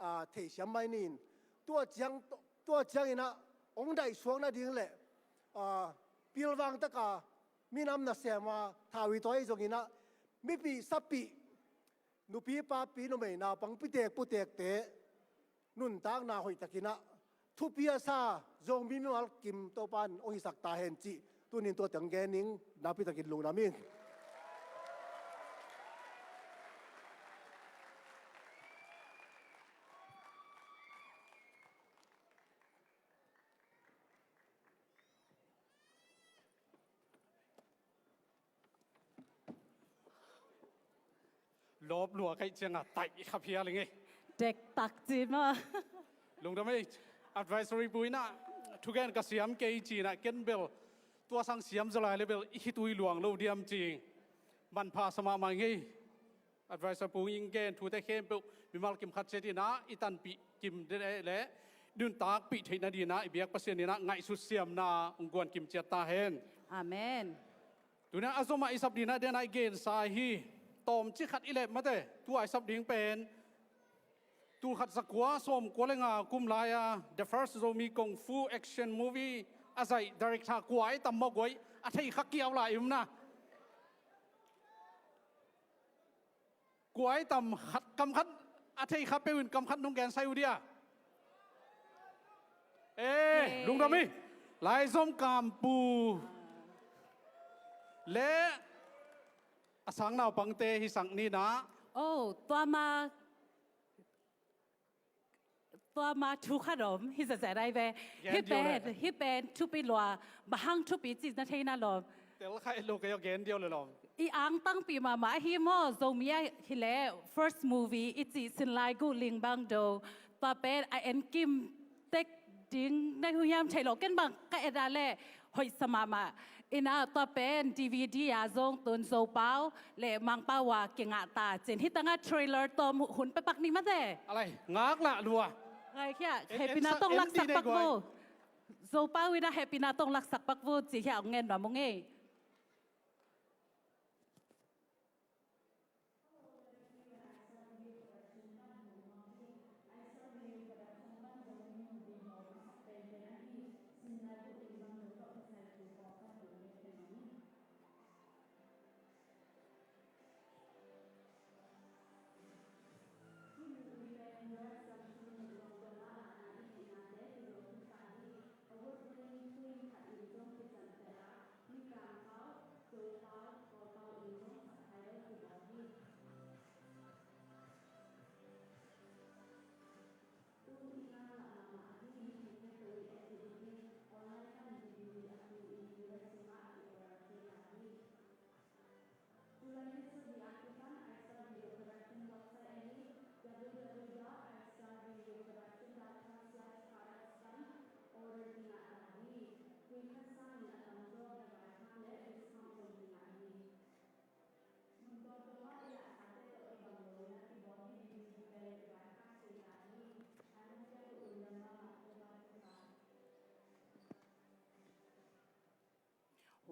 ah, theisiam mai ni in. Tua ciang, tua ciang inah hong daihsuak nading le, ah, pilvang taka minam nasem a thau i tawi zong inah mipih sapih, nupi papi numei naupang pitek putekte nuntakna hoihtak inah thupi a sa Zomi mimal kim Topan hong hisak ta hen cih tunin tua teng gen ning. Nakpi takin lungdam ing. Lawp lua kaih ciangah taih kha phial ing ei. Dektak ci maw. Lungdam ei. Advisory pu inah thugen ka siam kei ci inah ken bel tua sang siam zaw lai le bel i khitui luang lo diam ci. Manpha sa mahmah ing ei. Adviser pu in gen thute khempeuh mimal kim khat ciat inah i tanpih kim dede le nuntakpih theih nadinah i biak Pasian inah ngaihsut siamna hong guan kim ciat ta hen. Amen. Tuna a zomah i sap dinah denah i gensa hi. Tawmcik khat i lep mate, tua i sap ding pen tul khat zakua sawmkua le nga kum lai-a The First Zomi Kung Fu Action Movie a zaih director kua i tam maw guai, a thei kha kiau lai i umna. Kua i tam khat, kam khat a thei kha peuh in kam khat nong gen sai uh dia. Eh, lungdam hi. Laizom kampu le a sang naupangte hi sang ninah. Oh, tua ma Tua ma thu khat om hi zazat ai ve. Hi pen, hi pen thupi lua, bang hang thupi cih na thei na lom. Tel kha et lo kei aw, gen diau le lom. I angtangpi mahmah ahi maw, Zomi ahi leh first movie i cih Sinlai Guh Ling Bang Do. Tua pen a en kim tek ding na hu hiam, thei lo, ken bang ka et a leh hoih sa mahmah. Inah tua pen D V D a zong tun Zopau le Mangpau a kingah ta cin. Hi tangah trailer tawm hun pepak ni mate. Alai, ngak lah lua. Ngai khia, hehpihna tong laksak pak vo. Zopau inah hehpihna tong laksak pak vo, ci khia ong ngen nuam ung ei.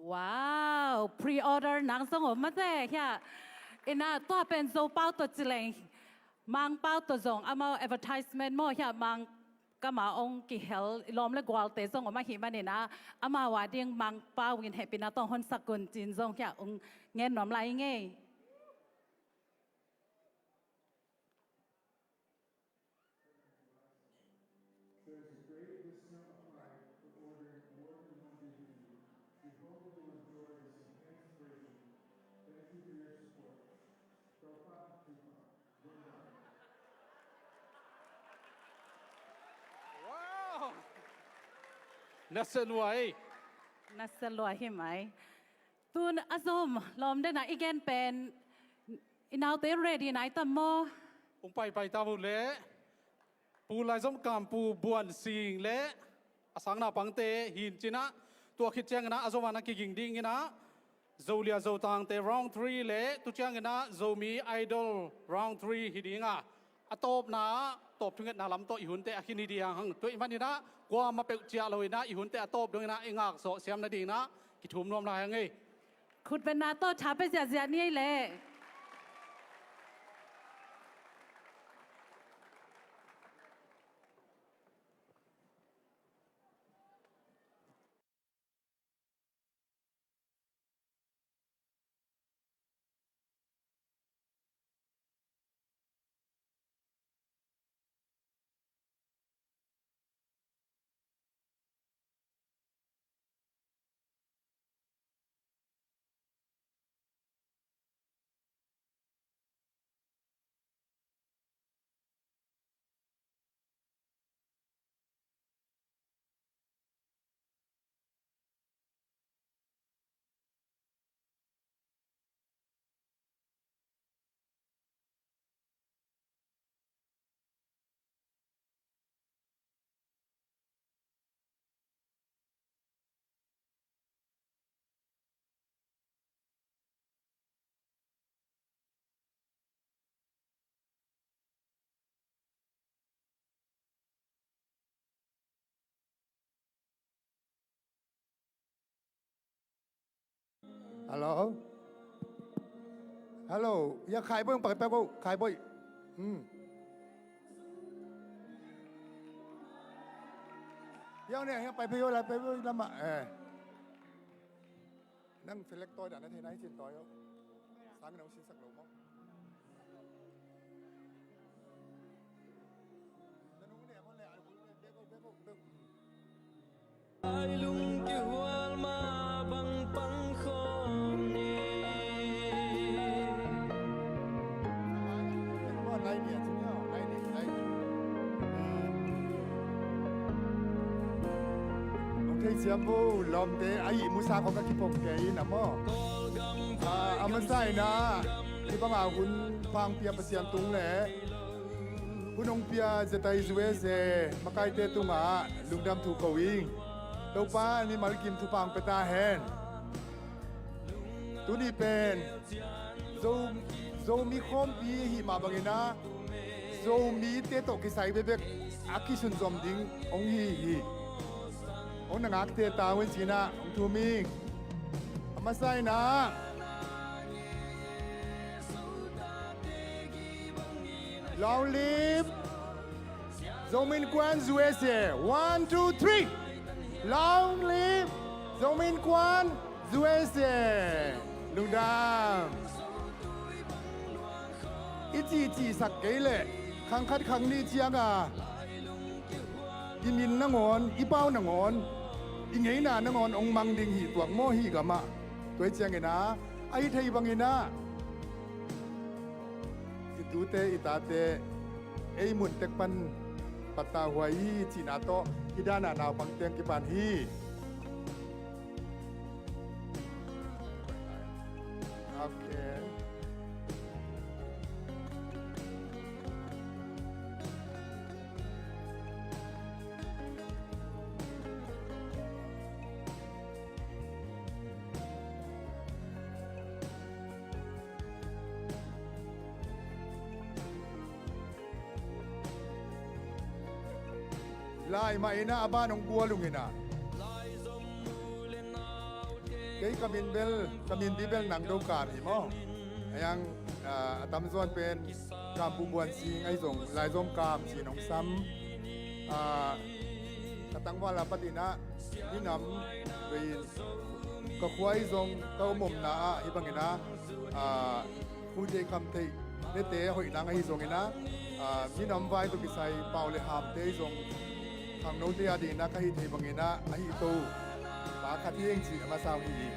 Wow, pre-order nang zong om mate hiah. Ina tua pen Zopau tawh ci leng Mangpau tawh zong amau advertisement maw hiah, Mangkam ah ong kihel i lawm le gualte zong om ahih manin ah, amau a ding Mangpau in hehpihna tawh hong honsak un ci-in zong hiah ong ngen nuam lai ing ei. There's a great discount applied for ordering more than one D V D. We hope you will enjoy this enhanced version. Thank you for your support. From Pop to Pop. Wow! Nasia lua ei. Nasia lua hi mai. Tun a zom lawm dena i gen pen i naute ready nai tam maw? Ung paipai ta uh leh Pu Laizom Kam, Pu Buan Sing le a sang naupangte hi in cin ah, tua khit ciangin ah a zom a na kiging dingin ah Zolia Zotangte round three le tu ciangin ah Zomi Idol round three hi ding a, a tawpna ah tawp thungetna lam tawh i hunte a khin hi ding hang. Tua ahih manin ah kuamah peuh ciah lo in ah i hunte a tawp dongin ah i ngakzawh siam nadingin ah kithum nuam lai hang ei. Khutbetna tawh tha pia ziahziah ni ei leh. Hello. Hello. Ya khai boi, pai pai ko khai boi. Hmm. Ya ne ya pai pai yo la pai pai lama eh. Nang select toy dah na thei nai cin toy yo. Sang nang sin sak lo mo. Ai lungkihual ma bang pang khawm ni. Hong thei siam bu lawmte a ih musa khawng ka kipom kei in a maw. A masa in ah hih banga hun pangpia Pasian tung le hun hong pia Zetai U S A makaite tungah lungdam thu ko ing. Topa mimal kim thupha hong pia ta hen. Tuni pen Zo, Zomi khawmpi hih mah bangin ah Zomite tawh kisai bekbek a kisunzom ding hong hi hi. Hong na ngakte ta un ci-in ah hong thum ing. A masa in ah Long live Zomi Innkuan U S A. One, two, three. Long live Zomi Innkuan U S A. Lungdam. I cihcihsak kei leh khang khat khang nih cianga i min nangawn, i pau nangawn, i ngeina nangawn hong mang ding hi tuak maw hih gamah. Tua hi ciangin ah a hi thei bangin ah i tute i tate ei mun tek pan pattahuai hi cihna tawh hih danah naupang teng kipan hi. Okay. Lai mah in ah a ban hong gual ung in ah. Kei ka min bel, ka min bi bel Nang Do Kam hi maw. A yang, ah, a tamzaw in pen Kam Pu Buan Sing ahi zong Lai Zom Kam ci-in hong sam. Ah, ka tangval a patin ah minam vei-in ka khua ahi zong ka om omna ah hih bangin ah, ah, khuite kham theih nete hoih nang ahi zongin ah, ah, minam vai tawh kisai pau le hamte ahi zong khangnote a dingin ah ka hih theih bangin ah a hih to pa khat hi ing cih a masa uh hi.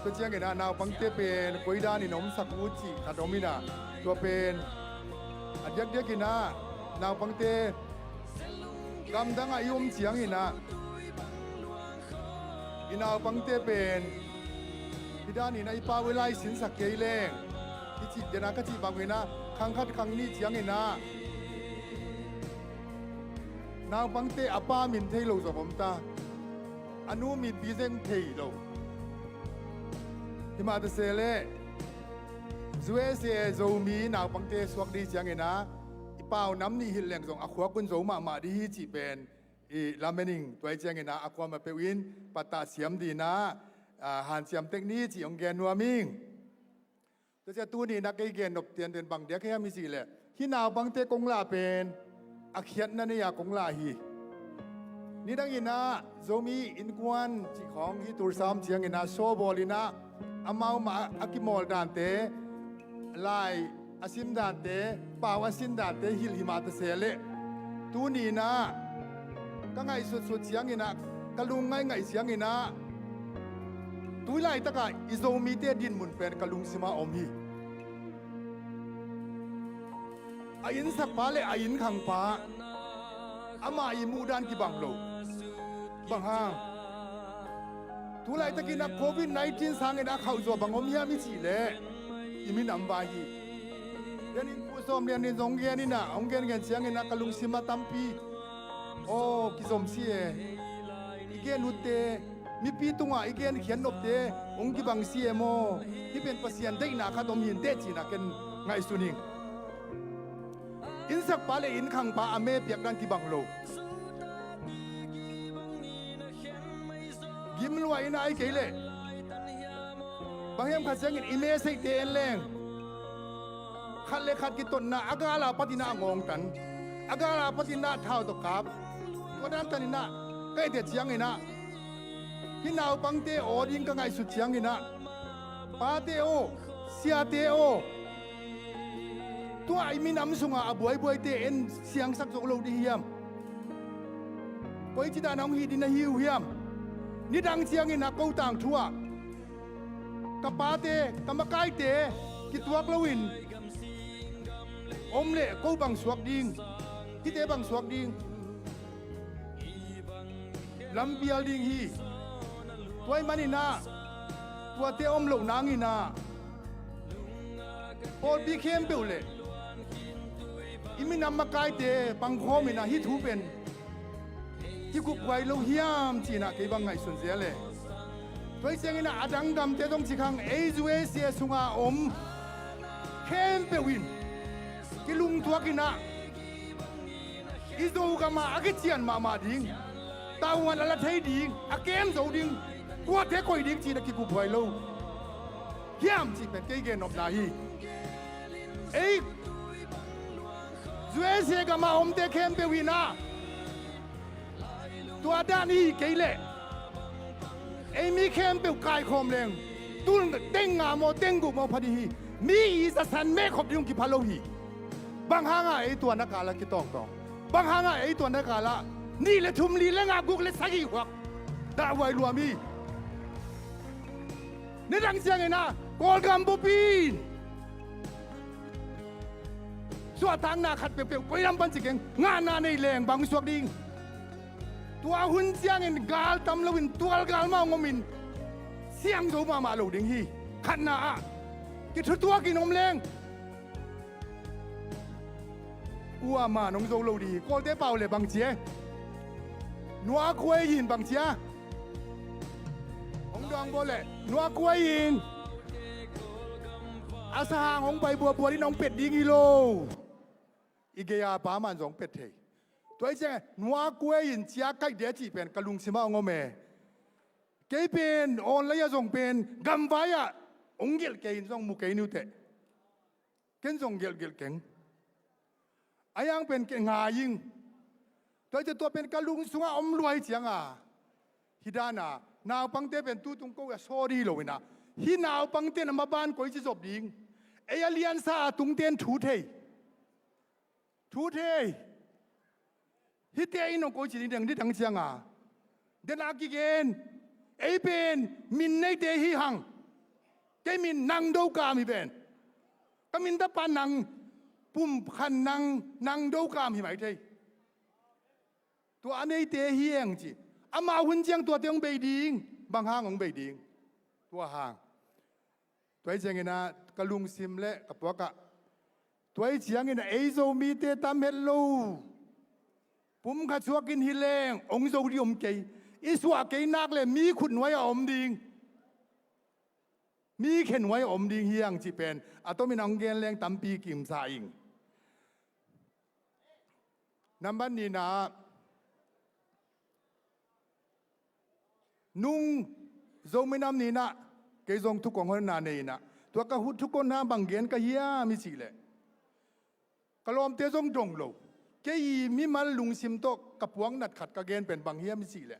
Tua ciangin ah naupangte pen koi danin omsak uh cih khat om in ah, tua pen a diakdiakin ah naupangte gamdang ah i om ciangin ah i naupangte pen hih danin ah i pau i lai sinsak kei leng i cih den ah ka cih bangin ah khang khat khang nih ciangin ah naupangte a pa min thei lo zong om ta, a nu min pi zeng thei lo. Himah ta se leh U S A Zomi naupangte suak ding ciangin ah i pau nam nih hilh leng zong a khuak un zo mahmah ding hi cih pen i lamen ing. Tua hi ciangin ah a kuamah peuh in pattah siam dingin ah, ah, hanciam tek ni cih hong gen nuam ing. Tua ciang tuni-in ah kei gen nop tianten bang diak hiam i cih leh hih naupangte kong lah pen a khiatna nei-a kong lah hi. Nidangin ah Zomi innkuan cih khawng hih Tulsa om ciangin ah sawbawl in ah amau mah a kimawl dante, lai a sim dante, pau a sin dante hilh himah ta se leh tuni-in ah ka ngaihsutsut ciangin ah, ka lung ngaihngaih ciangin ah tui laitakah i Zomite dinmun pen ka lungsimah om hi. A innsakpa le a innkhangpa amah i muhdan kibang lo. Bang hang? Tu laitakin ah covid nineteen sangin a khauhzaw bang om hiam i cih leh i minam vai hi. Lianin Pu Sawm Lianin zong gen in ah, hong gengen ciangin ah ka lungsim ah tampi aw kizom si e. I gen utte, mipi tungah i genkhiat nopte hong kibang si e maw? Hih pen Pasian deihna khat om hi inteh ci-in ah ken ngaihsun ing. Innsakpa le innkhangpa a me piakdan kibang lo. Gimluah in ah ahih kei leh bang hiam khat ciangin i meseihte en leng khat le khat kitotna a gal a patin ah a ngawngtan, a gal a patin ah thau tawh kap, tua dan tanin ah ka hih teh ciangin ah hih naupangte aw ding ka ngaihsut ciangin ah, pate aw, siate aw, tua i minam sunga a buaibuaite en siangsak zo lo ding hiam? Koici dan a hong hih ding na hi uh hiam? Nidang ciangin ah ko tangthu ah ka pate, ka makaite kituak loin om leh ko bang suak ding, hihte bang suak ding? Lampial ding hi. Tua ahih manin ah tuate om loh nangin ah pawlpi khempeuh le i minam makaite pangkhawm in ah hih thu pen kikuphuai lo hiam ci-in ah kei bang ngaihsun zel e. Tua hi ciangin ah a dang gamte zong ci khang, ei U S A sunga om khempeuh in kilungtuak in ah i Zogam ah a kician mahmah ding, tavuan a la thei ding, a kem zo ding, kuate koih ding ci-in ah kikuphuai lo hiam cih pen kei gen nopna hi. Ei U S A gam ah omte khempeuh in ah tua dan i hih kei leh ei mi khempeuh kaikhawm leng tul teng nga maw teng guk maw pha ding hi. Mi i zasan mehkhop ding uh kipha lo hi. Bang hangah ei tua na kal ah kitawngtawng? Bang hangah ei tua na kal ah nih le thum, li le nga, guk le sagih khuak dahhuai luam hi? Nidang ciangin ah Kawlgam bup in suahtakna khat peuhpeuh koi lam pan ci keng, ngahna nei leng bang suak ding? Tua hun ciangin gal tam loin tualgal mah hong omin siang zo mahmah lo ding hi. Khatna ah kithutuakin om leng kuamah nong zo lo ding hi. Kawlte pau le bang ci e? Nuakhuai in bang ci a? Hong dawng bawl leh nuakhuai in a sahang hong pai buabuat in hong pet ding hi lo. I gei-a pa man zong pet thei. Tua hi ciang nuakuai in cia kaih dia cih pen ka lungsim ah hong om e. Kei pen online ah zong pen gamvai ah hong gelh kei in zong mu kei ni uh teh. Ken zong gelhgelh keng. A hiang pen kei ngai ing. Tua hi ciang tua pen ka lung sungah om lua hi ciang a, hih dan a naupangte pen tutung ko a saw dih lo in a, hih naupangte in a maban koici zop ding? Ei a liansa a tungte in thu thei. Thu thei. Hihte in hong koici ding dang, ding dang ciang a, den a kigen. Ei pen min neite hi hang. Kei min Nang Do Kam hi pen. Ka min tapa Nang, Pum Khan Nang, Nang Do Kam hi mai thei. Tua a neite hi eng ci. Amau hun ciang tuate hong bei ding. Bang hang hong bei ding? Tua hang. Tua hi ciangin a ka lungsim le ka puak ah, tua hi ciangin a ei Zomite tam het lo, pumkhat suakin hi leng hong zo ding om kei. I suah kei nak le mi khutnuai a om ding, mi khenuai a om ding hi hang cih pen a tomin a hong gen leng tampi kimsa ing. Nambat nihna, nung Zomi Nam Ni-in ah kei zong thukong honna nei in ah, tua ka thukong honna bang gen ka hiam i cih leh, ka lawmte zong dong lo. Kei i mimal lungsim tawh ka puak nat khat ka gen pen bang hiam i cih leh,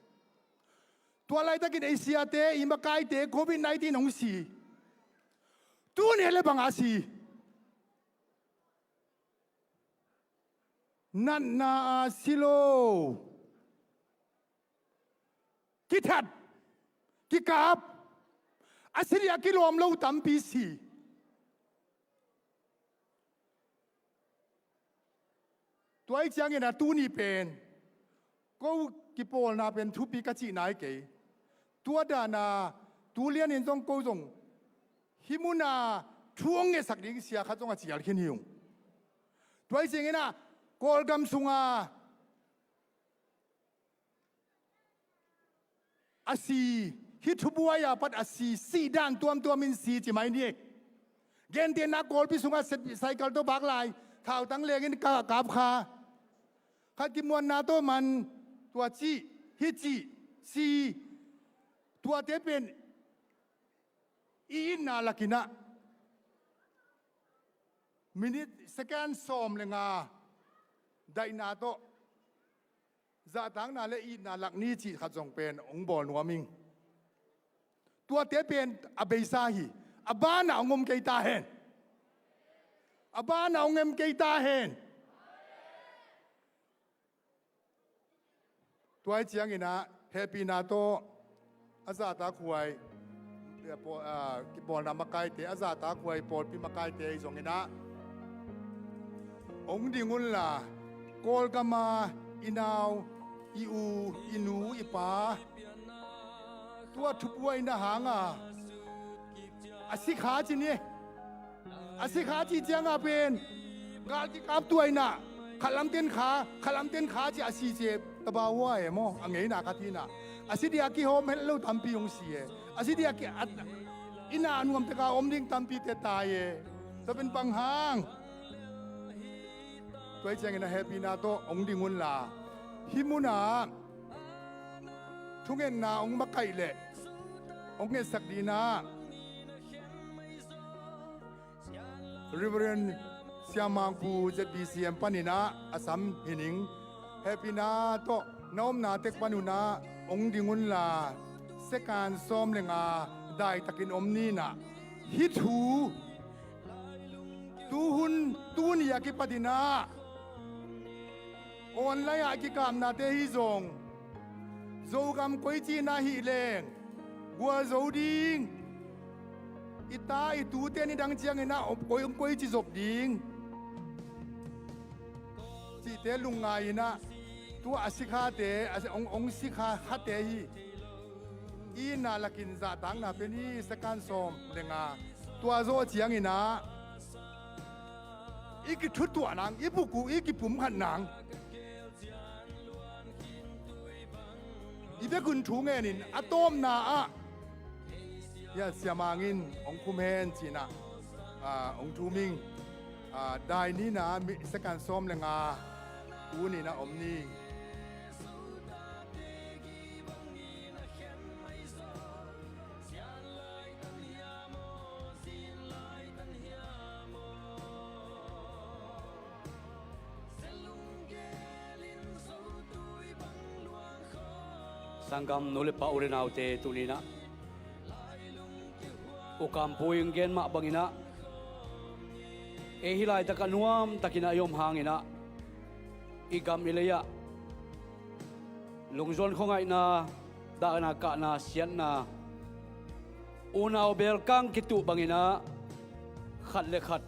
tua laitakin ei siate, i makaite covid nineteen hong si. Tuni hi leh bang a si? Natna a si lo. Kithat, kikap, a si ding a kilawm lo tampi si. Tua hi ciangin a tuni pen ko kipawlna pen thupi ka cihna hi kei. Tua dan a tu lianin zong ko zong hih muna thu hong ngetsak ding sia khat zong a cial khin hi ung. Tua hi ciangin ah Kawlgam sunga a si, hih thubuai a pat a si, sih dan tuamtuamin si ci mai ni. Gentehna Kawlpi sungah set, cycle tawh bak lai, thautang lengin ka kap kha. Khat kimuanna tawh man, tua cih, hih cih, si, tuate pen i itna lakin ah minit, second sawm le nga daihna tawh zahtakna le itna lak ni cih khat zong pen hong bawl nuam ing. Tuate pen a beisa hi. A banah hong om kei ta hen. A banah hong om kei ta hen. Tua hi ciangin ah hehpihna tawh a zahtakhuai, a, kipawlna makaite, a zahtakhuai pawlpi makaite ahi zongin ah hong ding unla, Kawlgam a i nau, i u, i nu, i pa, tua thubuaina hanga a si kha ci ni. A si kha cih cianga pen gal kikap tuaina, khalam ten kha, khalam ten kha ci a si ci e. Tabau hua e maw, a ngeina khat hi na. A si ding a kihawm het lo tampi hong si e. A si ding a ki, a, inn a nuamteka om ding tampi te tai e. Tua pen bang hang? Tua hi ciangin a hehpihna tawh hong ding unla, hih munah thungetna hong makaih leh hong ngetsak dingin ah Reverend Siamangpu Z B C M panin ah a sam hi ning. Hehpihna tawh na omna tek panun ah hong ding unla, second sawm le nga daitakin om ni in ah, hih thu tuhun, tuni a kipatin ah online ah kikapnate hi zong, Zogam koici na hih leng gualzo ding, i ta i tute nidang ciangin ah koi, koici zop ding cihte lungngai in ah, tua a si khate, a si, hong, hong si kha, khate hi. I itna lakin zahtakna pen i second sawm le nga, tua zawh ciangin ah i kithutuah nang, i bukuh, i kipumkhat nang. I vekun thu ngenin a tawpna ah, ya, Siamang in hong khum hen ci-in ah, ah, hong thum ing. Ah, dai nihna, mi, second sawm le nga Tuni-in ah om ni. Sanggam nu le pa, u le naute, tuni-in ah U Kam Pu in gen mah bangin ah, ei hih laitak ah nuamtakin ah i om hangin ah, i gam i lei ah lungzuan khuangaihna, dahna, kahna, siatna, unau belkang kituh bangin ah khat le khat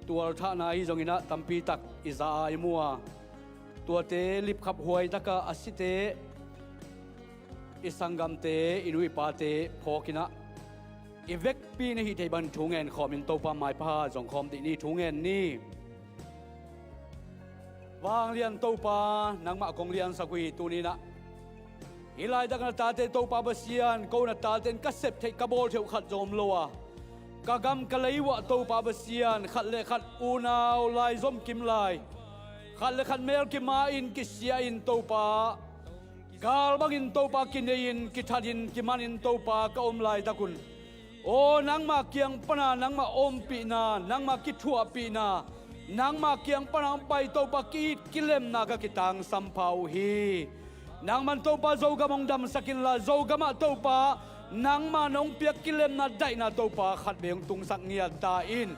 tualthahna ahi zongin ah tampi tak i za a i mu a, tuate lipkhap huai tak a a site, i sanggamte, i nu i pate phawkin ah, i vekpi-in i hih theih bang thu ngen khawmin Topa maipha zong khawm dih ni. Thu ngen ni. Vanglian Topa, nangmah kong liansak uh hi. Tuni-in ah hih laitak na tate Topa Pasian, ko na tate in ka sep theih, ka bawl theih uh khat zong om lo a, ka gam ka lei uh ah Topa Pasian, khat le khat unau laizom kim lai, khat le khat mel kima-in kisia-in Topa, gal bangin Topa kinei-in, kithatin, kimanin Topa ka om laitak un, aw, nangma kiang pana nangma ompihna, nangma kithuahpihna, nangma kiang pana hong pai Topa ki-it kilemna ka kitangsam pha uh hi. Nangman Topa Zogam hong damsak inla, Zogam ah Topa nangma nong piak kilemna, daihna Topa khatvei hong tungsak ngiat ta in.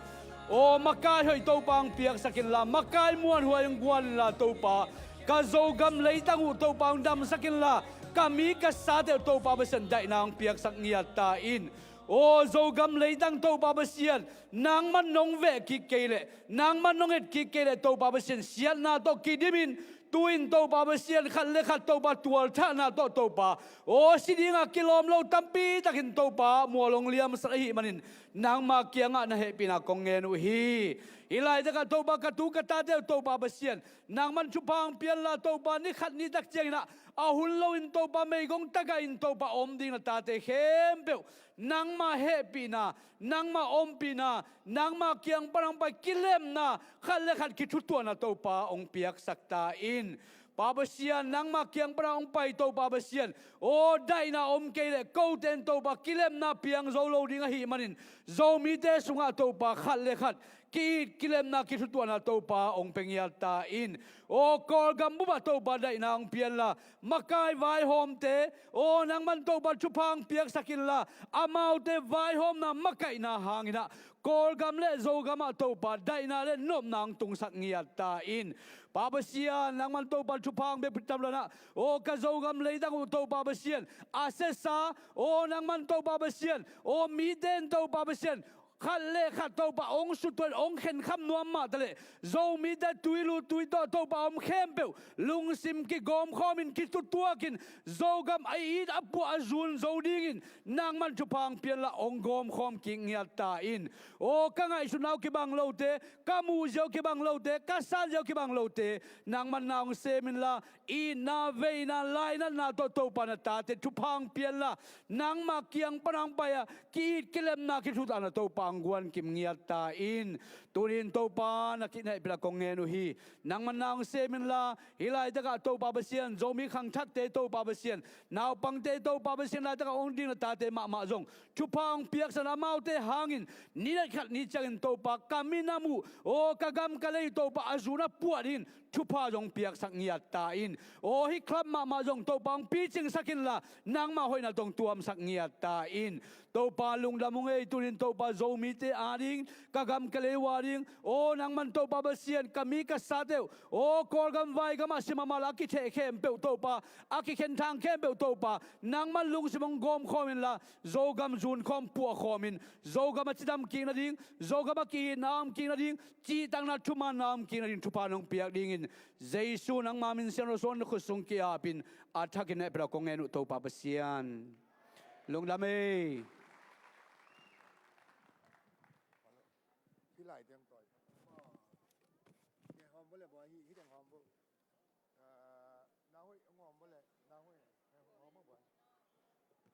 Aw, makai hoih Topa hong piaksak inla, makai muanhuai hong guan inla Topa, ka Zogam leitang uh Topa hong damsak inla, ka mi ka sate uh Topa Pasian daihna hong piaksak ngiat ta in. Aw, Zogam leitang Topa Pasian, nangman nong veh kik kei leh, nangman nong et kik kei leh Topa Pasian, siatna tawh kidimin, tu-in Topa Pasian, khat le khat Topa tualthahna tawh Topa, aw, si dinga kilawm lo tampi takin Topa mual hong liamsak ahih manin, nangma kiangah na hehpihna kong ngen uh hi. Hih laitakah Topa ka tu ka tate uh Topa Pasian, nangman thupha hong pia inla Topa, ni khat ni tak ciangin ah a hun loin Topa meigong tagah in Topa a om ding na tate khempeuh nangma hehpihna, nangma ompihna, nangma kiang pan hong pai kilemna, khat le khat kithutuahna Topa hong piaksak ta in. Pa Pasian, nangma kiang pana hong pai Topa Pasian, aw, daihna om kei leh kote in Topa kilemna piang zo lo ding ahih manin, Zomite sungah Topa khat le khat ki-it kilemna kithutuahna Topa hong pia ngiat ta in. Aw, Kawlgam bup ah Topa daihna hong pia inla, makai vaihawmte, aw, nangman Topa thupha hong piaksak inla, amaute vaihawmna makaihna hangin ah Kawlgam le Zogam ah Topa daihna le nopna hong tungsak ngiat ta in. Pa Pasian, nangman Topa thupha hong bia phutamlan ah, aw, ka Zogam leitang uh Topa Pasian, a siasa, aw, nangman Topa Pasian, aw, mite in Topa Pasian, khat le khat Topa hong sutuan, hong khenkham nuam mah taleh, Zomite tuilu tuitaw Topa om khempeuh lungsim kigawmkhawmin, kithutuakin, Zogam a it a puah a zun zo dingin nangman thupha hong pia inla hong gawmkhawm kik ngiat ta in. Aw, ka ngaihsutna uh kibang lote, ka muhzia uh kibang lote, ka sanzia uh kibang lote, nangman na hong sem inla, itna, veina, lainatna tawh Topa na tate thupha hong pia inla, nangma kiang pana hong pai a ki-it kilemna kithutuahna Topa hong guan kim ngiat ta in. Tuni-in Topa na kithehpihna kong ngen uh hi. Nangman na hong sem inla, hih laitakah Topa Pasian, Zomi khangthakte Topa Pasian, naupangte Topa Pasian, laitakah hong ding na tate mahmah zong thupha hong piaksak inla, amaute hangin ni khat ni ciangin Topa ka minam uh, aw, ka gam ka lei Topa a zun a puah dingin thupha zong piaksak ngiat ta in. Aw, hih club mahmah zong Topa hong picingsak inla, nangma hoihna tawh hong tuamsak ngiat ta in. Topa lungdam ung ei, tuni-in Topa Zomite ading, ka gam ka lei uh ading, aw, nangman Topa Pasian, ka mi ka sate uh, aw, Kawlgam vaigam ah si mahmah lo a kitheh khempeuh Topa, a kikhenthang khempeuh Topa, nangman lungsim hong gawmkhawm inla, Zogam zunkhawm puahkhawmin, Zogam a cidam kik nading, Zogam a ki-itna om kik nading, cihtakna thumaanna om kik nading thupha nong piak dingin, Jesu nangma min siangtho suangin na khut sung ki-apin, a thakin hehpihna kong ngen uh Topa Pasian. Lungdam ei. Hih lai teng tawi. Hih teng hawm bo le bo, hih, hih teng hawm bo. Ah, na hoih, hawm bo le, na hoih, hawm bo bo.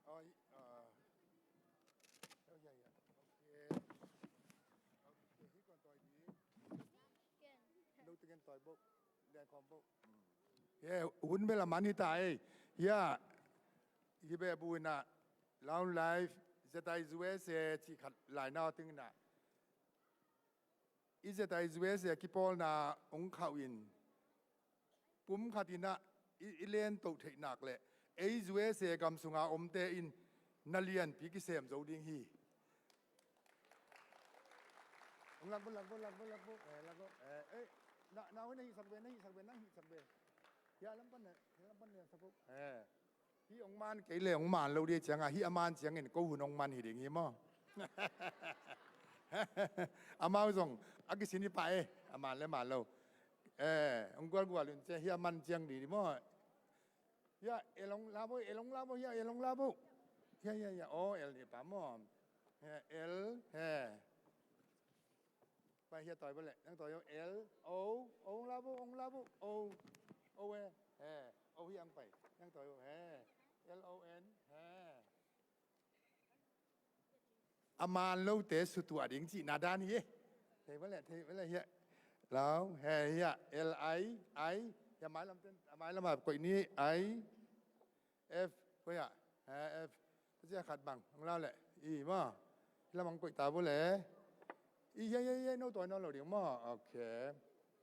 Oh, hih, ah. Oh, ya, ya. Okay. Okay, hih kon tawi di. No teng tawi bo. Hia hun bel a man hi ta ei. Hia hi beh bu inah Long Live Z I U S A cih khat lainau ting inah i Z I U S A kipawlna hong khauh in pum khat inah i, i len toh theihnak le ei U S A gam sunga omte in na lianpi kisem zo ding hi. Hong lak bo, lak bo, lak bo, lak bo. Eh, lak bo. Eh, eh, na, na hoi na hihsak be, na hihsak be, na hihsak be. Hia lam pan na, hia lam pan na sak bo. Eh. Hih hong man kei le hong man lo dih ciangah hih a man ciangin ko hun hong man hi ding hi maw? Amau zong a kisin hi pah e, a man le man lo. Eh, hong gualgual un cia hih a man ciang dih dih maw? Hia, el hong la bo, el hong la bo, hia, el hong la bo. Hia, hia, hia, oh, el ni pa maw? Hia, el, he. Pai hia tawi bo le, nang tawi bo, el, o, o hong la bo, hong la bo, o, o e, he, o hia ang pai, nang tawi bo, he, L O N, he. A man lote sutuah ding cihna dan hi e. Thei bo le, thei bo le hia. Lau, he hia, L I, I, hia mailam ten, a mailam a koih ni, I, F, koi ah? Ha, F. Tua cia khat bang, hong lau leh. I maw. Hih lam hong koih ta bo leh. I, ya, ya, ya, no tawi nawn lo ding maw. Ok.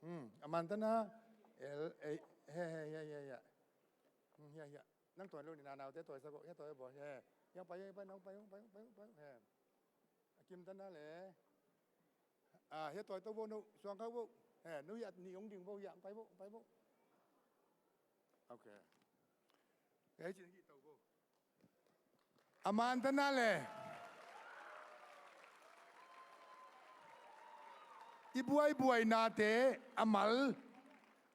Hmm, a man tana. L, A, he, he, ya, ya, ya. Hmm, ya, ya. Nang tawi lo ni na naute tawi sa ko, ya tawi bo, he. Yang pai, yang pai, nang pai, hong pai, hong pai, hong pai, he. A kim tana le. A, hia tawi to bo no, suang khau bo. He, no hia ni ong ding bo, hia pai bo, pai bo. Ok. Hei, cin hih to bo. A man tana le. I buaibuai nate a mal.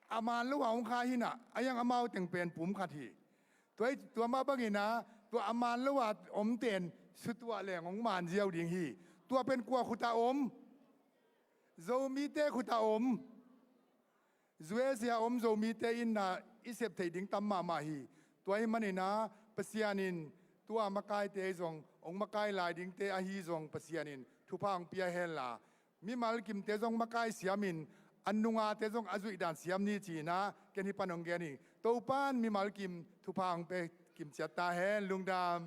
A man lo a hong kha hi na, a yang amau teng pen pum khat hi. Tua, tua mah bangin ah, tua a man lo a om ten, sutuah leng hong man ziau ding hi. Tua pen kua khut ah om? Zomite khut ah om. U S A om Zomite in ah i sep theih ding tam mahmah hi. Tua ahih manin ah, Pasian in tua makaite zong, hong makai lai dingte ahi zong Pasian in thupha hong pia hen la. Mimal kimte zong makai siamin, a nungate zong a zuih dan siam ni ci-in ah, ken hih pan hong gen hi. Topan mimal kim thupha hong pe kim ciat ta hen, lungdam.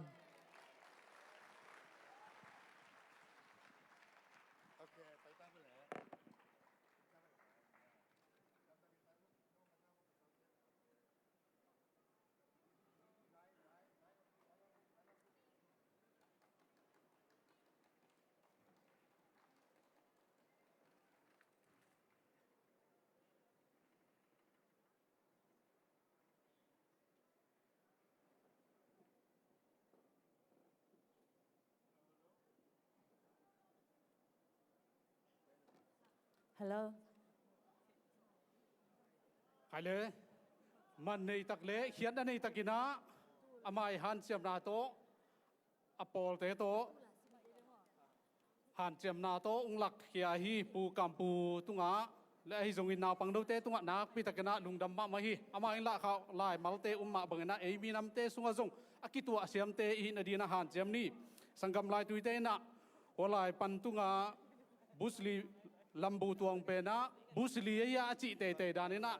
Hello. Khai le, man nei tak le khiatna nei takin ah, a mai hanciamna tawh, a pawlte tawh, hanciamna tawh hong lakkhia hi. Pu Kampu tungah le ahi zongin naupang note tungah nakpi takin ah lungdam mahmah hi. Amah in lahkhauh lai malte um mah bangin ah ei minamte sungah zong a kituah siamte i hih nadin ah hanciam ni. Sanggam laituite in ah hua lai pan tungah Bruce Lee lambu tuang pen ah Bruce Lee ahi a cih teitei danin ah,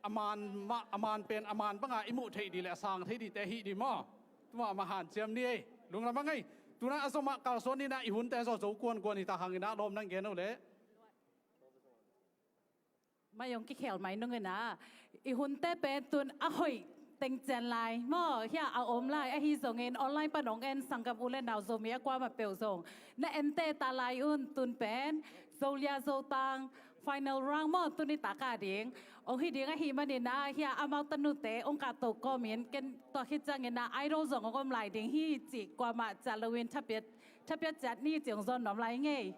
a man mah, a man pen a man bangah i muh theih dih le a sang theih dihte hih dih maw? Tua mah hanciam ni ei. Lungdam a ngei. Tuna a zomah kalsuan in ah i hunte zaw zo kuankuan hi ta hangin ah lawm nang gen uh leh. Mai hong kikhel mai nungin ah i hunte pen tun a hoih tengcian lai maw, hia a om lai ahi zongin online pan hong en sanggam u le nau Zomi a kuamah peuh zong na ente ta lai un. Tun pen Zolia Zotang final round maw, tuni taka ding hong hi ding ahi manin ah, hia amau tanute hong kahto kawmin ken tua khit ciangin ah idol zong hong om lai ding hi cih kuamah ciah loin thapiat, thapiat ciat ni cih hong zawn nuam lai ngei.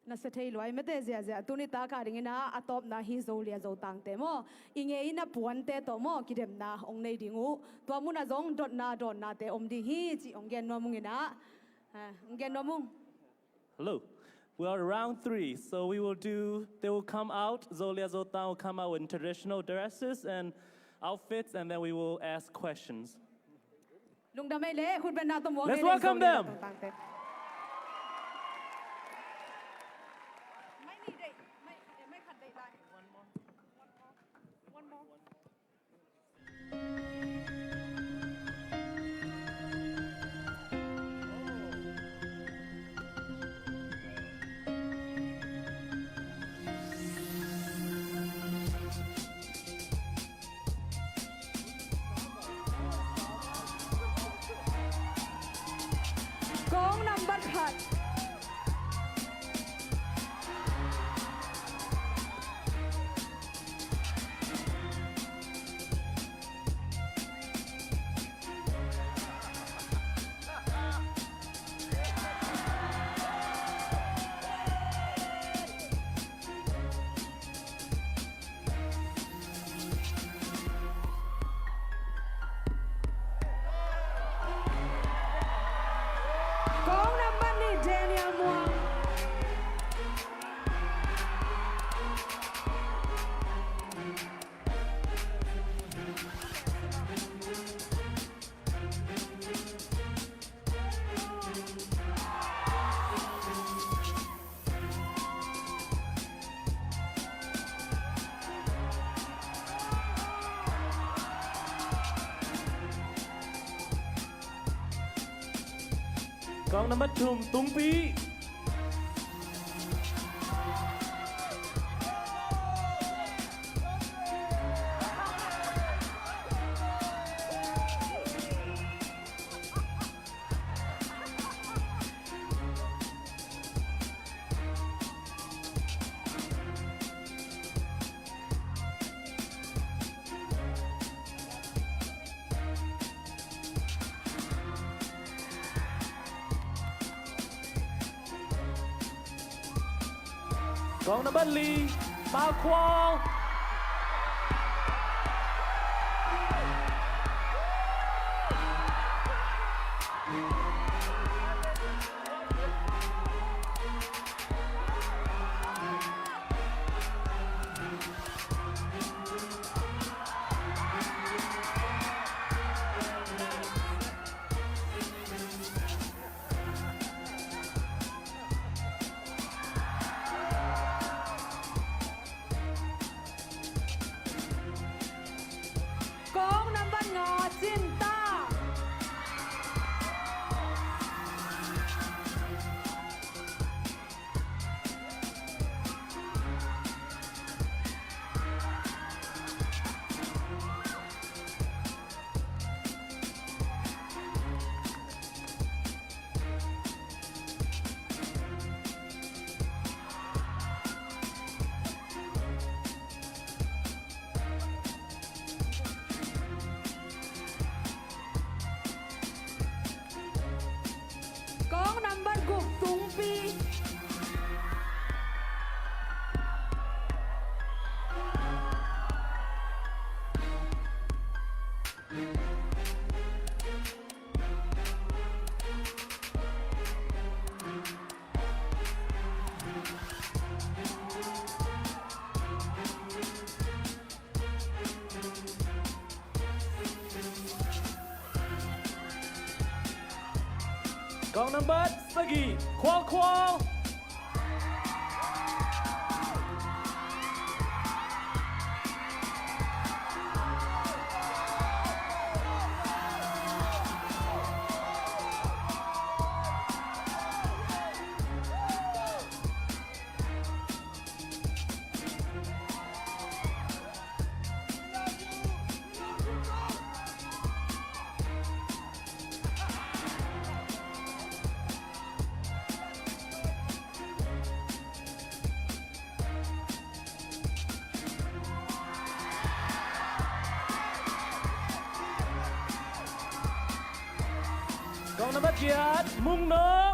Na sia thei luai mete ziahziah. Tuni taka dingin ah a tawpna hi Zolia Zotangte maw, i ngei in a puante tawh maw kidemna hong nei ding uh. Tua munah zong dotna dawnnate om ding hi cih hong gen nuam ung in ah. Ha, hong gen nuam ung. Hello. We are round three, so we will do, they will come out, Zolia Zotang will come out in traditional dresses and outfits, and then we will ask questions. Lungdam ei le, khut beng na tawh muang. Let's ei le, welcome Zolia them. Zotangte. Pi deih, mai, eh, mai khat deih lai. One more. One more. Kong nambat khat. Kong nambat nih, Daniel Muang. Kong nambat thum, Tungpi. Kong nambat li, Pa Khual. Kong nambat nga, Cin Ta. Kong nambat guk, Tungpi. Kong nambat sagih, Khual Khual. Kong nambat giat, Mung No.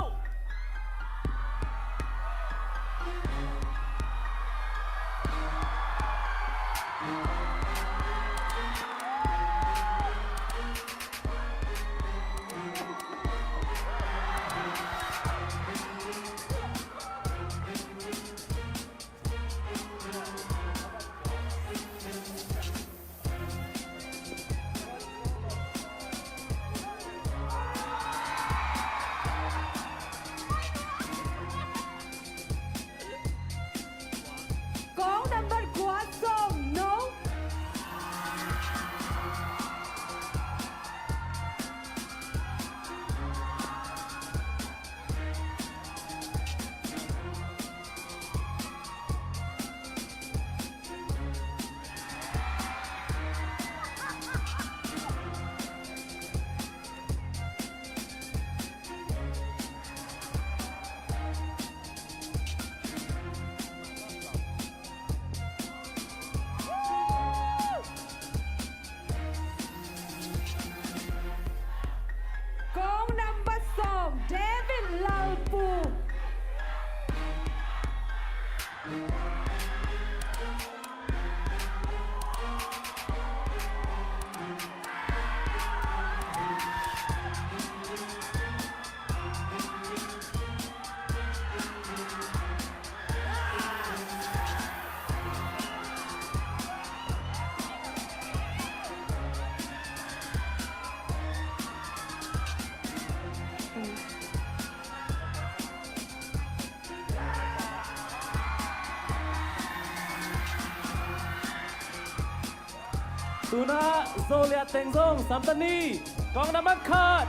Tu-in ah Zolia teng zong samta ni. Kong nambat khat,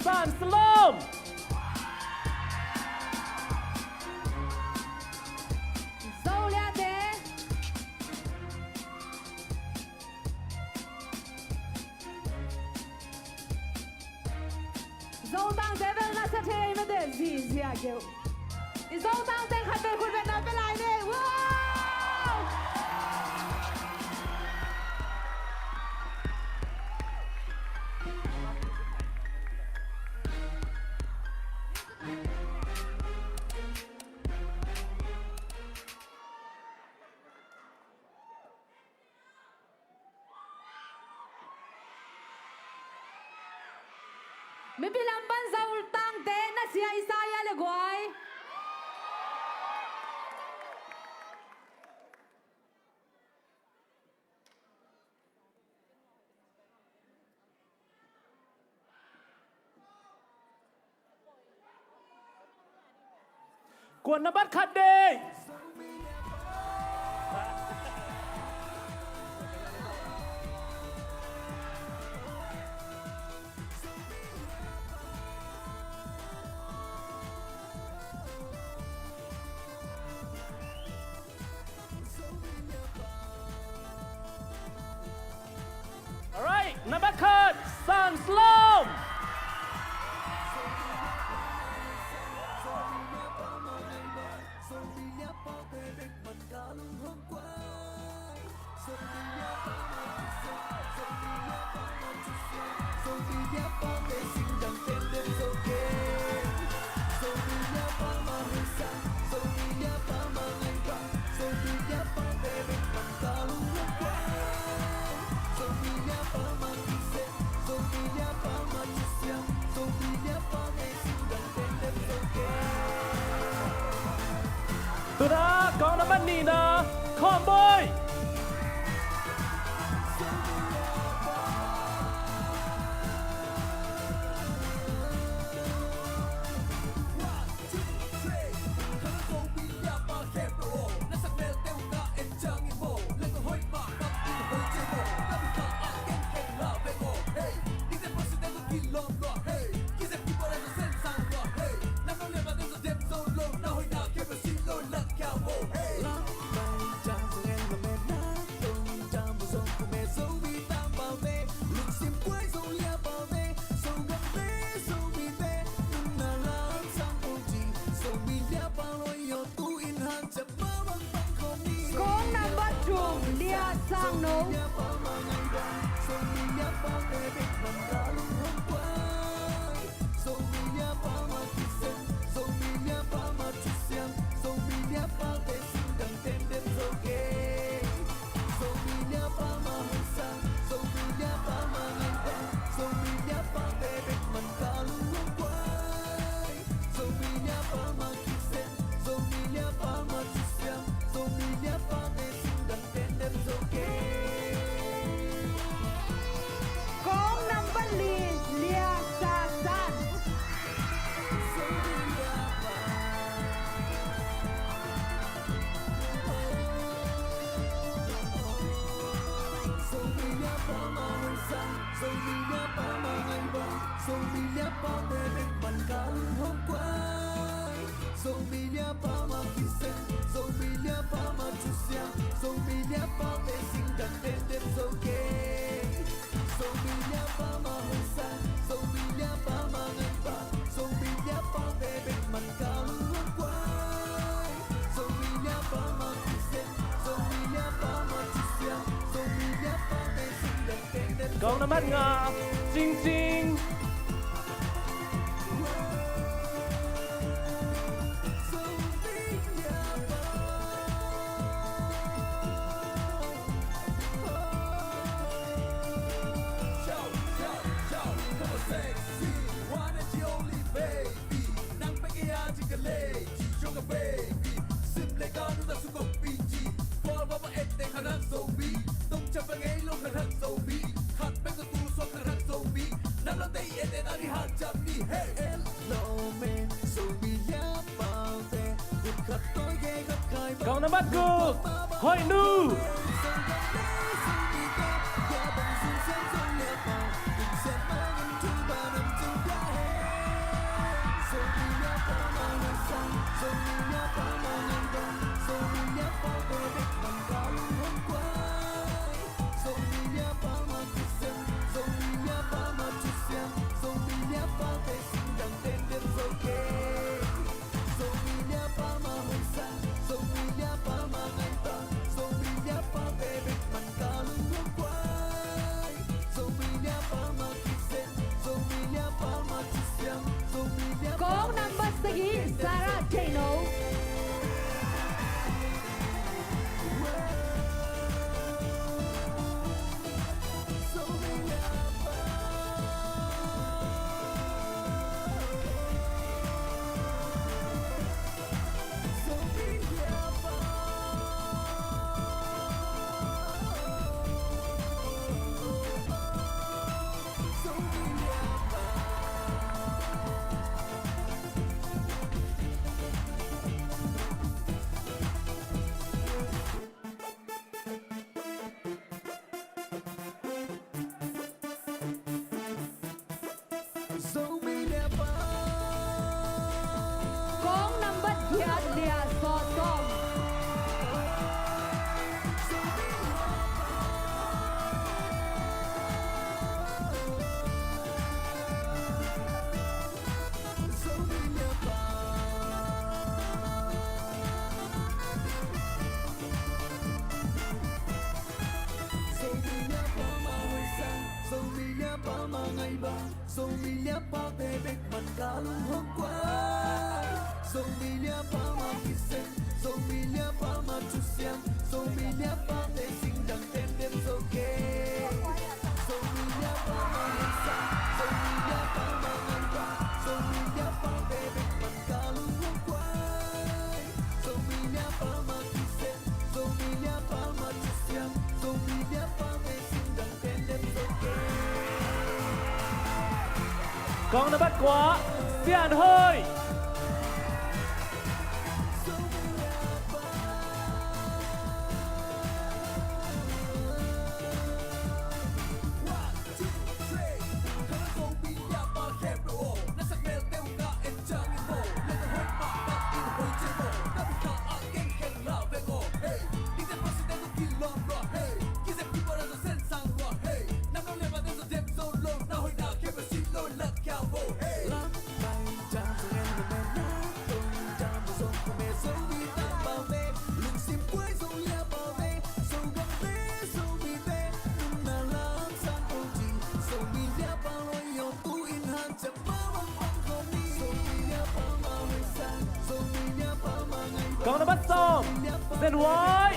San Salom. Zolia te. Zotangte bel na sa thei mate, zizia keu. I Zotangte khat bel khut beng na pia lai ni. Wow! Mipi lam pan Zotangte na sia Isaiah le guai. Kuan nambat khat dei. Alright, nambat khat, San Salom. Tu-in ah kong nambat nihna, Khawmboi. Kong nambat thum, Lia Sangno. Kong nambat li, Lia Sa San. Kong nambat nga, Cingcing. Kong nambat guk, Hoih Nu. Lia sawt sawm. Zomi Liapa ma ngaihbang, Zomi Liapate bek man ka lunghong kuai. Zomi Liapa ma kisem, Zomi Liapa ma thusiam, Zomi Liapate singdang tendem zo kei. Zomi Liapa ma ngaihbang, Zomi Liapa ma ngaihbang, Zomi Liapate bek man ka lunghong kuai. Kong nambat kua, Sian Hoi. Kong nambat sawm, Zen Wai.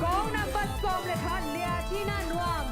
Kong nambat sawm le khat, Lia Tina Nuam.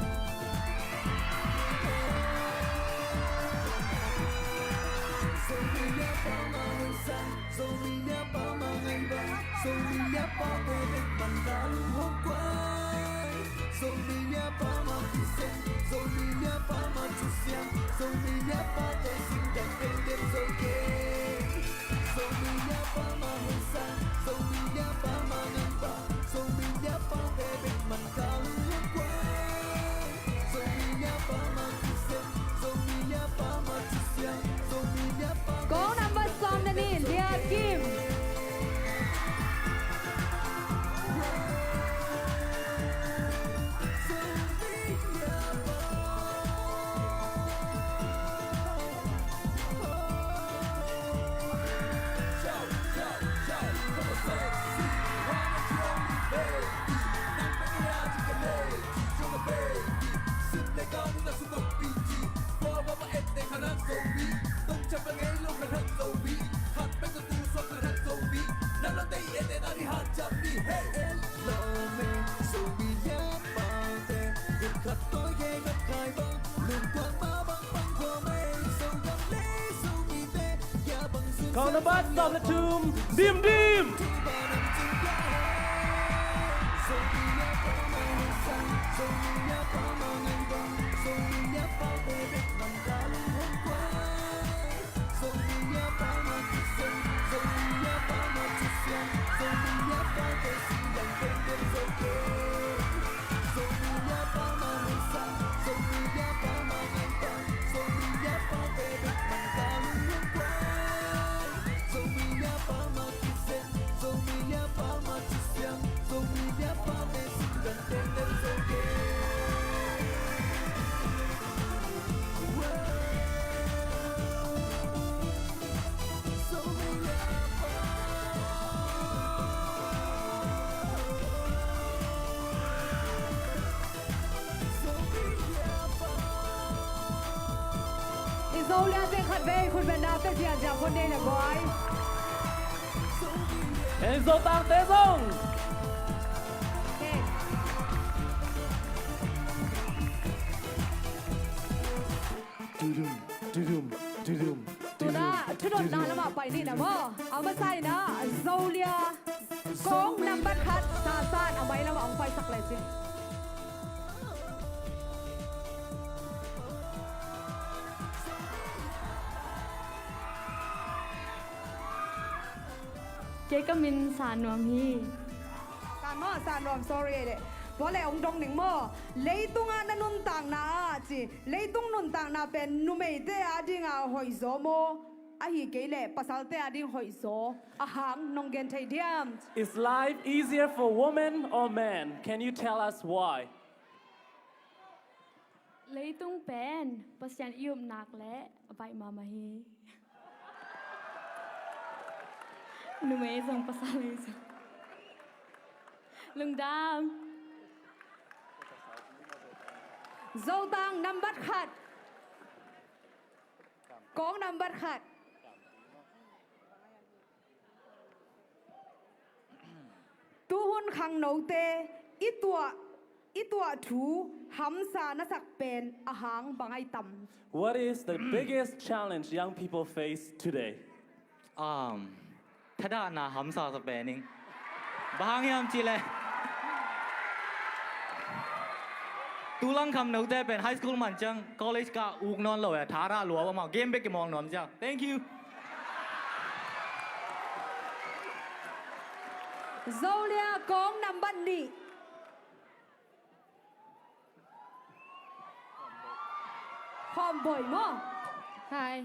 Kong nambat sawm le nih, Lia Kim. Kong nambat sawm le thum, Dim Dim. I Zo liate khat vei khut beng na pia ziahziah phone nei le guai. En Zo tangte zong. Tudum, tudum, tudum. Tuna thudotna lamah pai ni na maw. A masa in ah Zolia kong nambat khat Sasan a mai lamah hong paisak lecin. Kei ka min Sa Nuam hi. Sa maw, Sa Nuam, sorry le. Tua le hong dong ning maw. Leitungah na nuntakna ah ci. Leitung nuntakna pen numeite adinga hoih zaw maw, ahi kei leh pasalte ading hoih zaw a hang nong gen thei diam? Is life easier for women or men? Can you tell us why? Leitung pen Pasian i upnak le a baih mahmah hi. Numei zong pasal hi zong. Lungdam. Zotang nambat khat. Kong nambat khat. Tuhun khangnote i tuah, i tuah thu hamsa na sak pen a hang bang ai tam? What is the biggest challenge young people face today? Um, thadahna hamsa sa pen ing. Bang hang hiam cih leh tulang khangnote pen high school man ciang college ka uk nawn lo e, thadah lua amau game bek kimawng nuam ciang. Thank you. Zolia kong nambat nih. Khawm boi maw? Hi.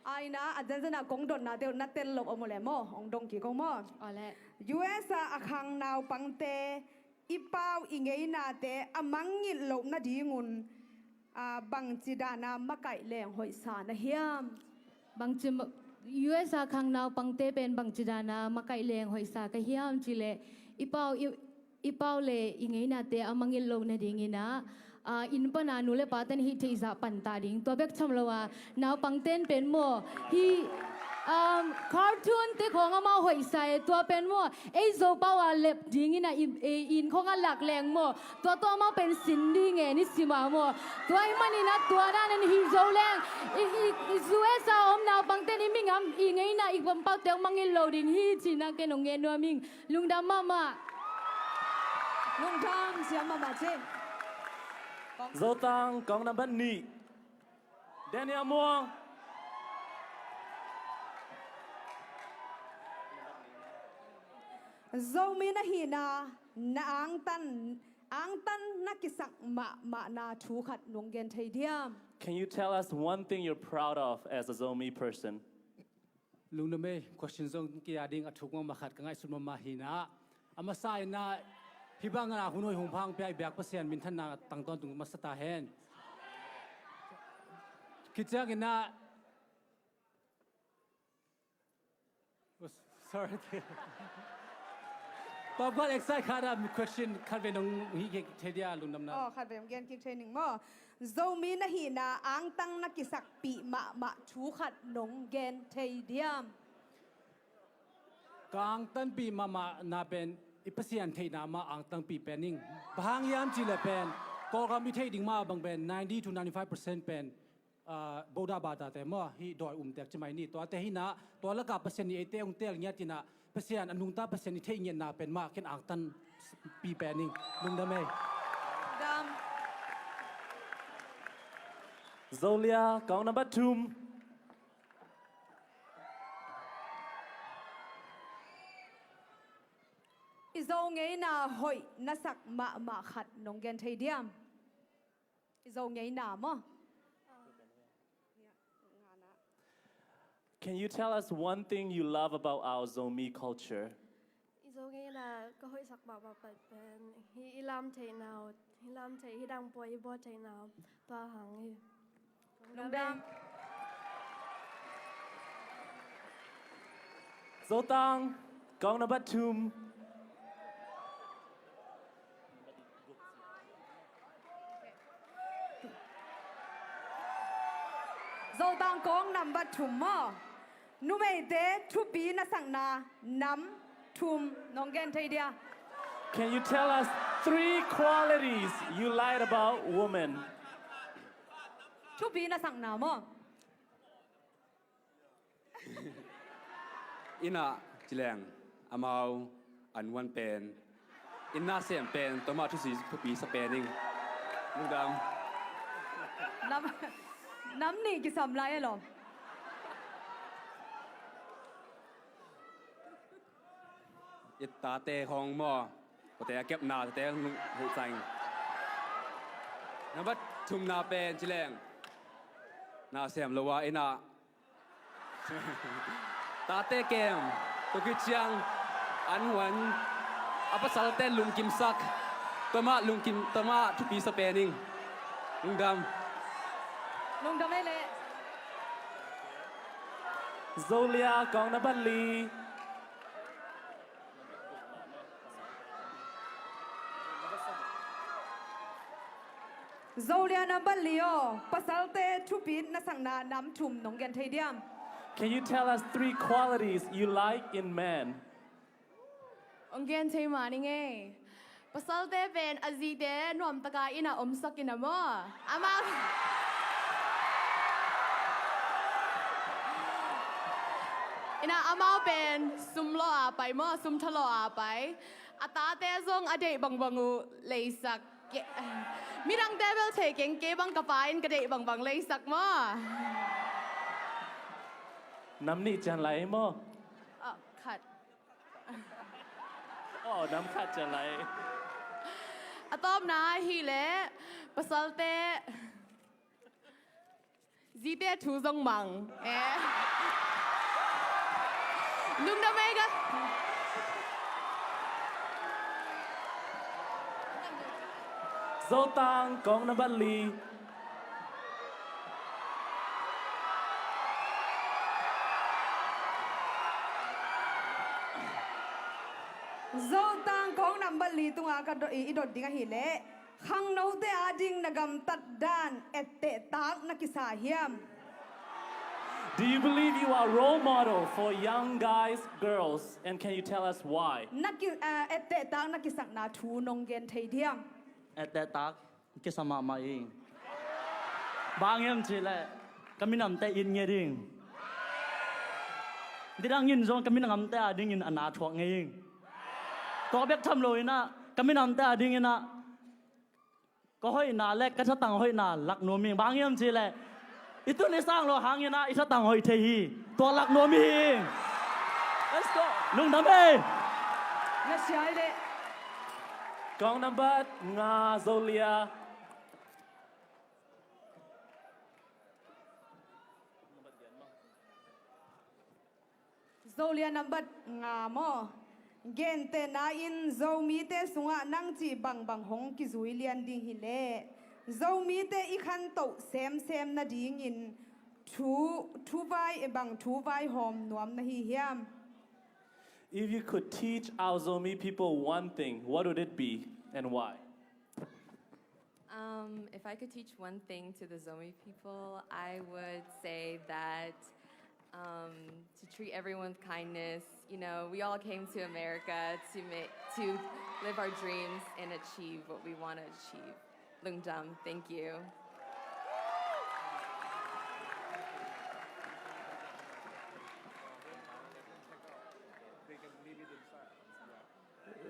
Aina a zenzen a kong dotna deuh na tel lo om uh le maw? Hong dong kik kong maw? Aw le. U S a a khang naupangte i pau i ngeinate a mangngilh loh nadingun, ah, bangci dana makaih leng hoihsa na hiam? Bangci ma-, U S a khang naupangte pen bangci dana makaih leng hoihsa ka hiam cih leh i pau i, i pau le i ngeinate a mangngilh loh nadingin ah, ah, inn pana nu le paten hih theihzah panta ding. Tua bek tham lo a naupangten pen maw, hih, um, cartoon te khawng amau hoihsa e, tua pen maw, ei Zopau a lep dingin a i, i inn khawng a lak leng maw, tua tua amau pen sin ding e, ni sim a maw. Tua ahih manin ah tua dan in hih zo leng i, i, i U S a om naupangten i mi ngam i ngeina i pampaute hong mangngilh lo ding hi cihna ken hong ngen nuam ing. Lungdam mahmah. Lungdam siam mahmah ci. Zotang kong nambat nih. Daniel Muang. Zomi na hihna, na angtan, angtan na kisak mahmahna thu khat nong gen thei diam? Can you tell us one thing you're proud of as a Zomi person? Lungdam ei, question zong kei a ding a thuk mahmah khat ka ngaihsut mahmah hi na. A masa in ah hih bangin ah hun hoih hun pha hong pia i biak Pasian minthanna tang tawntung masa ta hen. Khit ciangin ah, oh, sorry. Pawlkhat excite khat ah question khat vei nong hih kik thei dia, lungdamna. Oh, khat vei hong gen kik thei ning maw. Zomi na hihna angtang na kisakpih mahmah thu khat nong gen thei diam? Ka angtanpih mahmahna pen i Pasian theihna mah angtanpih pen ing. Bang hang hiam cih leh pen Kawlgam i theih ding mah bang pen ninety to ninety-five percent pen, ah, Buddha bata te maw, hih dawi um tek ci mai ni. Tuate hi na, tua lakah Pasian in eite hong teel ngiat in ah, Pasian a nungta Pasian i theih ngiatna pen mah ken angtanpih pen ing. Lungdam ei. Lungdam. Zolia, kong number thum. I Zo ngeina hoih na sak mahmah khat nong gen thei diam? I Zo ngeina maw? Can you tell us one thing you love about our Zomi culture? I Zo ngeina ka hoihsak mahmah pen hih i lam theihna uh, hih lam theih, hih dang pua i bawl theihna uh, tua hang hi. Lungdam. Zotang, kong number thum. Zotang kong number thum maw? Numeite thupi na sakna nam thum nong gen thei dia? Can you tell us three qualities you like about women? Thupi na sakna maw? Inn ah ci leng amau an huan pen, inn na sem pen, tua mah thusi thupi sa pen ing. Lungdam. Nam, nam nih kisam lai a lom. I tate khong maw, kote a kepna tate hong lung hei sang. Nambat thumna pen ci leng, na sem lo a inn ah tate kem, tua khit ciang an huan, a pasalte lungkimsak, tua mah lungkim, tua mah thupi sa pen ing. Lungdam. Lungdam ei leh. Zolia kong nambat li. Zolia nambat li aw, pasalte thupit na sakna nam thum nong gen thei diam? Can you tell us three qualities you like in men? Ong gen thei mah ning ei. Pasalte pen a zite nuamtaka inn ah omsak in a maw. Amau inn ah amau pen sum lawh a pai maw, sum tha lawh a pai. A tate zong a deih bangbang uh leisak. Ke-, midangte bel thei keng, kei bang ka pa in ka deih bangbang leisak maw. Nam nih cian lai maw? Oh, khat. Oh, nam khat cian lai. A tawpna ahih leh pasalte zite thu zong mang. Eh. Lungdam ei ka. Zotang kong nambat li. Zotang kong nambat li tunga ka do-, i, i dot ding ahih leh, khangnote ading na gamtat dan etteh tak na kisa hiam? Do you believe you are a role model for young guys, girls, and can you tell us why? Na ki, ah, etteh tak na kisakna thu nong gen thei diam? Etteh tak kisa mahmah ing. Bang hiam cih leh ka minamte it ngiat ing. Nidang in zong ka minamte adingin a na thuak ngei ing. Tua bek tham lo in ah ka minamte adingin ah ka hoihna le ka thatang hoihna lak nuam ing. Bang hiam cih leh i tun i sang lo hangin ah i thatang hoih thei hi. Tua lak nuam hi. Let's go. Lungdam ei. Na sia ei leh. Kong nambat nga, Zolia. Zolia nambat nga maw? Gentehna in Zomite sungah nang cih bangbang hong kizui lian ding hi leh Zomite i khantoh semsem nadingin thu, thu vai, bang thu vaihawm nuam na hi hiam? If you could teach our Zomi people one thing, what would it be and why? Um, if I could teach one thing to the Zomi people, I would say that, um, to treat everyone with kindness. You know, we all came to America to ma-, to live our dreams and achieve what we want to achieve. Lungdam, thank you.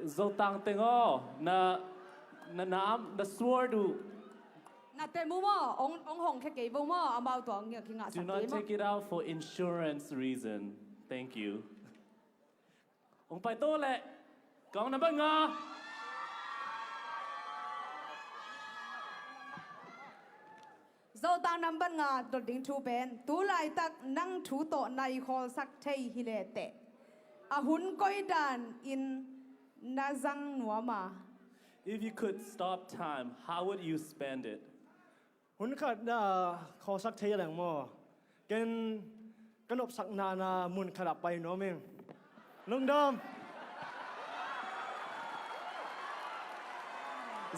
Zotang teng aw, na, na, na, na sword uh. Na tem uh maw, ong, ong hong khe kei vo maw, amau tua ong ngiak hi ngah sak kei maw. Do not take it out for insurance reason. Thank you. Ong pai to leh, kong nambat nga. Zotang nambat nga dot ding thu pen, tu laitak nang thu tawh nai khawlsak thei hi leh teh, a hun koi dan in na zang nuam a? If you could stop time, how would you spend it? Hun khat na khawlsak thei leng maw, ken ka nopsakna na mun khat ah pai nuam ing. Lungdam.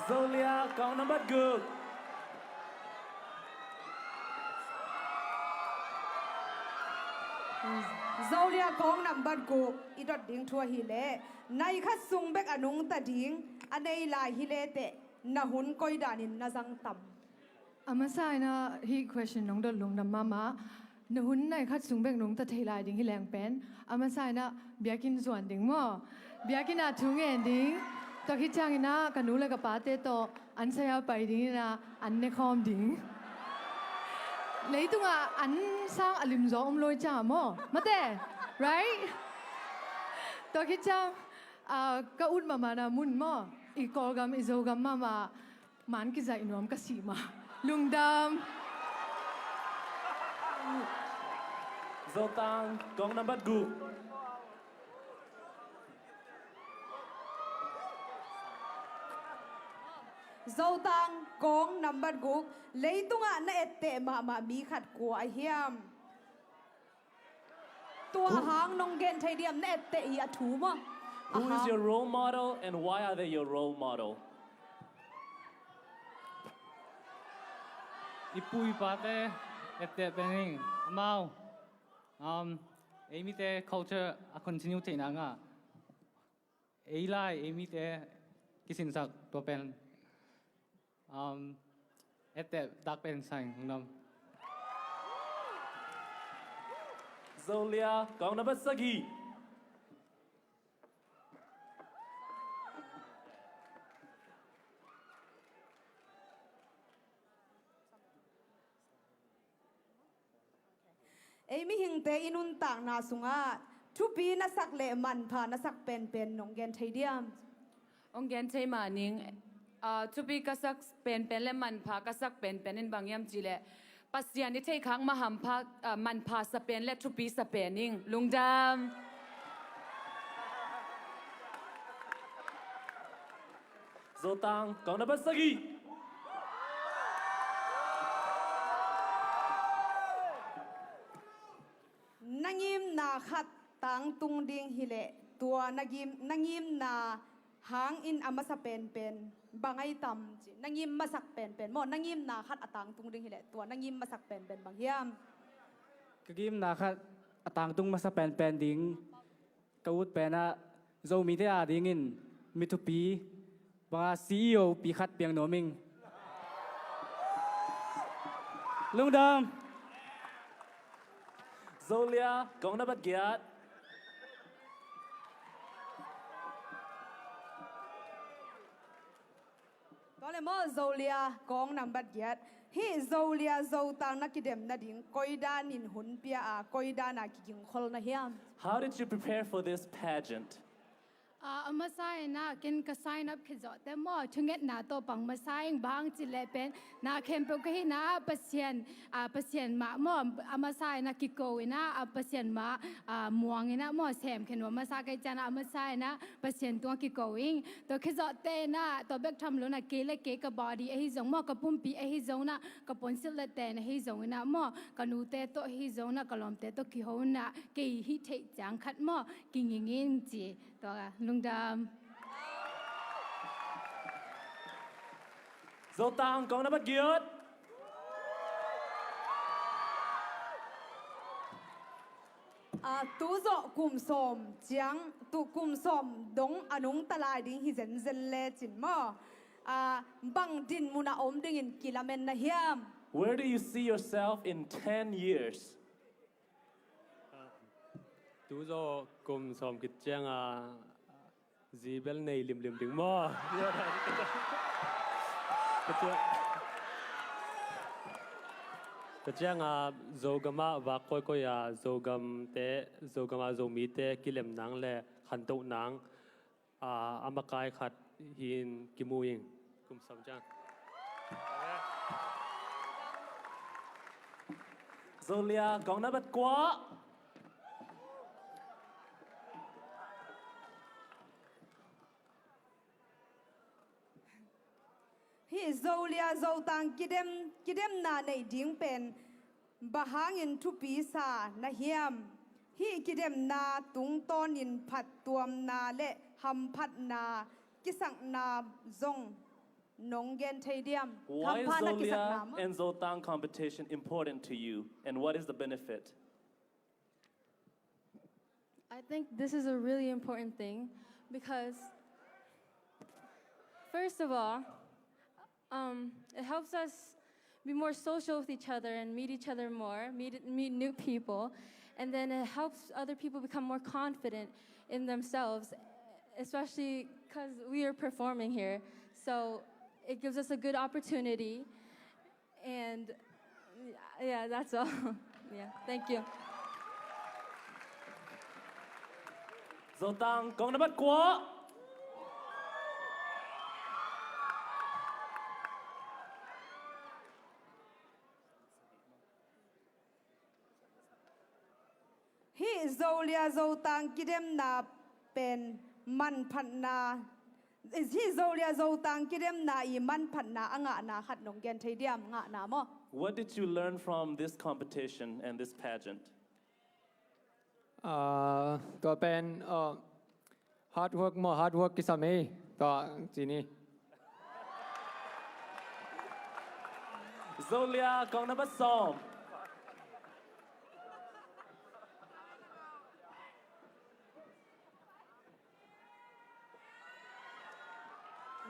Zolia kong nambat guk. Zolia kong nambat guk i dot ding thu ahih leh, nai khat sung bek a nungta ding a nei lai hi leh teh, na hun koi danin na zang tam? A masa in ah hih question nong dot lungdam mahmah. Na hun nai khat sung bek nungta thei lai ding hi leng pen, a masa in ah biakinn zuan ding maw? Biakinn ah thu ngen ding. Tua khit ciangin ah ka nu le ka pate tawh an saya pai ding in ah an ne khawm ding. Leitungah an sang a limzaw om lo i ciang ah maw? Mate, right? Tua khit ciang, ah, ka ut mahmah na mun maw? I Kawlgam, i Zogam mahmah man kizaih nuam ka sih mah. Lungdam. Zotang, kong nambat guk. Zotang, kong nambat guk. Leitungah na etteh mahmah mi khat kua ahi hiam? Tua hang nong gen thei diam, na etteh hi a thu maw? Who is your role model and why are they your role model? I pu i pate etteh pen ing. Amau, um, ei mite culture a continue theihna ngah. Ei lai, ei mite kisinsak tua pen, um, etteh dak pen sa ing, lungdam. Zolia, kong nambat sagih. Ei mihingte i nuntakna sungah thupi na sak le manpha na sak penpen nong gen thei diam? Hong gen thei mah ning. Ah, thupi ka sak penpen le manpha ka sak penpen in bang hiam cih leh Pasian i theihkhak mah hampha, ah, manpha sa pen le thupi sa pen ing. Lungdam. Zotang, kong nambat sagih. Na ngimna khat tangtung ding hileh tua na ngim, na ngimna hangin a masa penpen bang ahi tam ci? Na ngim masak penpen maw, na ngimna khat a tangtung ding hileh tua na ngim masak penpen bang hiam? Ka ngimna khat a tangtung masa penpen ding ka ut pen ah Zomite adingin mi thupi banga C E O pi khat piang nuam ing. Lungdam. Zolia, kong nambat giat. Tua le maw, Zolia, kong nambat giat. Hih Zolia Zotang na kidem nading koi danin hun pia a, koi dana kigingkhol na hiam? How did you prepare for this pageant? Ah, a masa in ah ken ka sign up khit zawh teh maw, thungetna tawh pang masa ing, bang cih leh pen na khempeuh ka hihna ah Pasian, ah, Pasian mah maw, a masa in ah kiko in ah, ah, Pasian mah, ah, muang in ah maw, sem khen uh a masa ka hih ciangin ah a masa in ah Pasian tungah kiko ing. Tua khit zawh teh in ah tua bek tham lo in ah kei le kei ka body ahi zong maw, ka pumpi ahi zong in ah, ka puansilh le ten ahi zong in ah maw, ka nute tawh ahi zong in ah, ka lawmte tawh kiho in ah, kei hih theih ciang khat maw, kinging in ci. Tua lungdam. Zotang, kong nambat giat. Ah, tu zawh kum sawm ciang, tu kum sawm dong a nungta lai ding hi zenzen lecin maw, ah, bang dinmun a om dingin kilamen na hiam? Where do you see yourself in ten years? Tu zawh kum sawm khit ciang a zi bel nei limlim ding maw? Tua ciang, tua ciang a Zogam ah vak koikoi a Zogamte, Zogam a Zomite kilem nang le khantoh nang, a, a makai khat hi-in kimu ing. Kum sawm ciang. Zolia, kong nambat kua. Hih Zolia Zotang kidem, kidemna neih ding pen bang hangin thupi sa na hiam? Hih kidemna tungtawnin phattuamna le hamphatna kisakna zong nong gen thei diam? Why is Zolia and Zotang competition important to you, and what is the benefit? I think this is a really important thing because, first of all, um, it helps us be more social with each other and meet each other more, meet, meet new people. And then it helps other people become more confident in themselves, especially because we are performing here. So it gives us a good opportunity. And yeah, that's all. Yeah, thank you. Zotang kong nambat kua. Hih Zolia Zotang kidemna pen manphatna, hih Zolia Zotang kidemna i manphatna a ngahna khat nong gen thei diam? Ngahna maw? What did you learn from this competition and this pageant? Ah, tua pen, ah, hard work maw, hard work kisam ei. Tua ci ni. Zolia kong nambat sawm.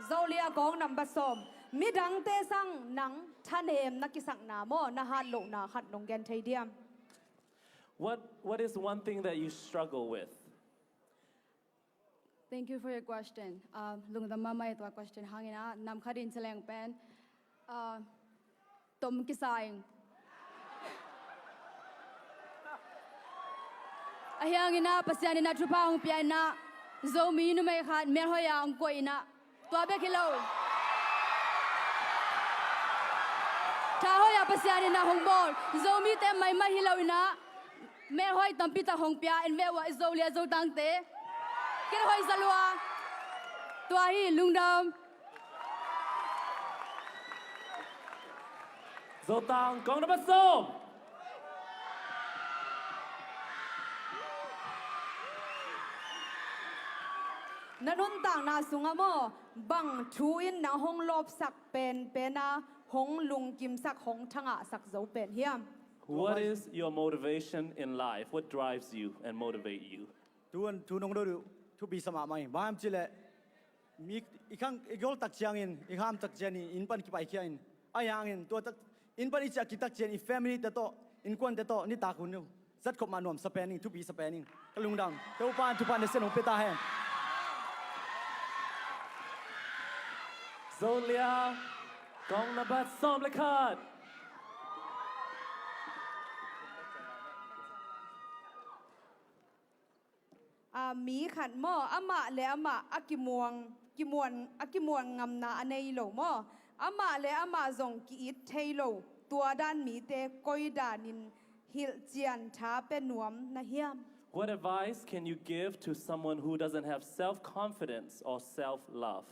Zolia kong nambat sawm. Midangte sang nang thanem na kisakna maw, na hatlohna khat nong gen thei diam? What, what is one thing that you struggle with? Thank you for your question. Uh, lungdam mahmah ei tua question hangin ah. Nam khat in ci leng pen, uh, tom kisa ing. Ahi hangin ah Pasian in ah thupha hong pia in ah Zomi numei khat melhoih ah hong koih in ah, tua bek hi lo. Thahoih ah Pasian in ah hong bawl. Zomite maimai hi lo in ah melhoih tampi tak hong pia en ve uh ah i Zolia Zotangte. Ken hoih za lua. Tua hi, lungdam. Zotang kong nambat sawm. Na nuntakna sungah maw, bang thu in nang hong lawpsak penpen a, hong lungkimsak, hong thangahsak zo pen hiam? What is your motivation in life? What drives you and motivate you? Tu, tu nong dot uh thupi sa mahmah hi. Bang hiam cih leh mi i khang i gol tak ciangin, i ham tak ciangin inn pan kipaikhia in, ahi hangin tua tak inn pan i ciah kik tak ciangin i family te tawh, innkuante tawh nitak hun uh zat khop mah nuamsa pen ing, thupi sa pen ing. Ka lungdam. Topa in thupha nasem hong pia ta hen. Zolia kong nambat sawm le khat. A, mi khat maw, amah le amah a kimuang, kimuan, a kimuan ngamna a nei lo maw, amah le amah zong ki-it thei lo, tua dan mite koi danin hilhcian tha pia nuam na hiam? What advice can you give to someone who doesn't have self-confidence or self-love?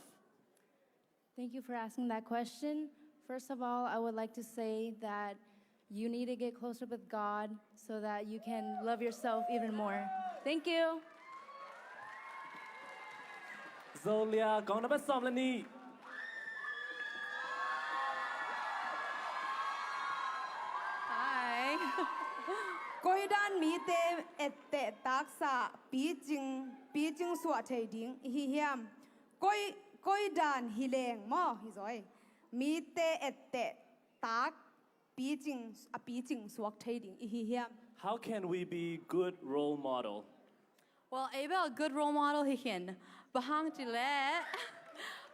Thank you for asking that question. First of all, I would like to say that you need to get closer with God so that you can love yourself even more. Thank you. Zolia kong nambat sawm le nih. Hi. Koi dan mite etteh taksa picing, picing suah thei ding i hi hiam? Koi, koi dan hi leng maw, hi zaw e, mite etteh tak picing, a picing suak thei ding i hi hiam? How can we be good role model? Well, ei bel good role model hi khin. Bang hang cih leh,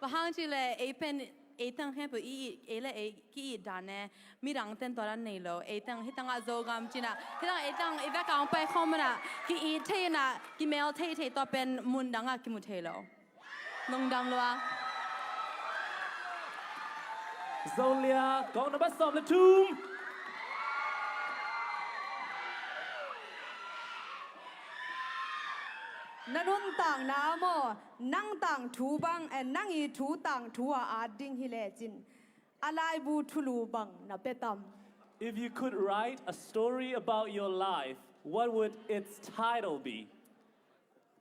bang hang cih leh ei pen ei teng khempeuh i it, ei le ei ki-it dan e, midang ten tua dan nei lo. Ei teng hi tengah Zogam cih in ah, hi teng ei teng i vekah hong pai khawm in ah ki-it thei in ah, kimel thei thei, tua pen mun dangah kimu thei lo. Lungdam lua. Zolia kong nambat sawm le thum. Na nuntakna maw, nang tangthu bang, eh, nang i thu tangthu a at ding hi lecin a laibu thulu bang na pia tam? If you could write a story about your life, what would its title be?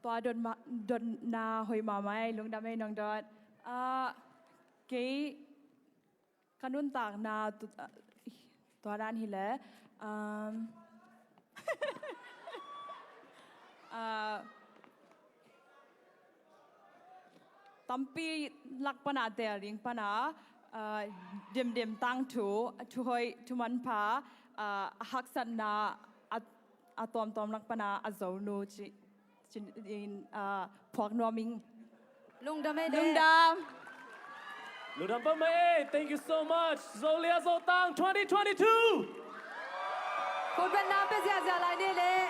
Tua dot ma-, dotna hoih mahmah ei, lungdam ei nong dot. Ah, kei ka nuntakna tu-, ah, tua dan hi leh, um, ah, tampi lak pan a teel ding pan a, Ah, Dimdim tangthu, a thuhoih, thumanpha, ah, a haksatna, a, a tuamtuam lak pana a zonu ci, ci in, ah, phuak nuam ing. Lungdam ei. Lungdam. Lungdam pah mai ei. Thank you so much. Zolia Zotang twenty twenty-two. Khutbetna pia ziahziah lai ni leh.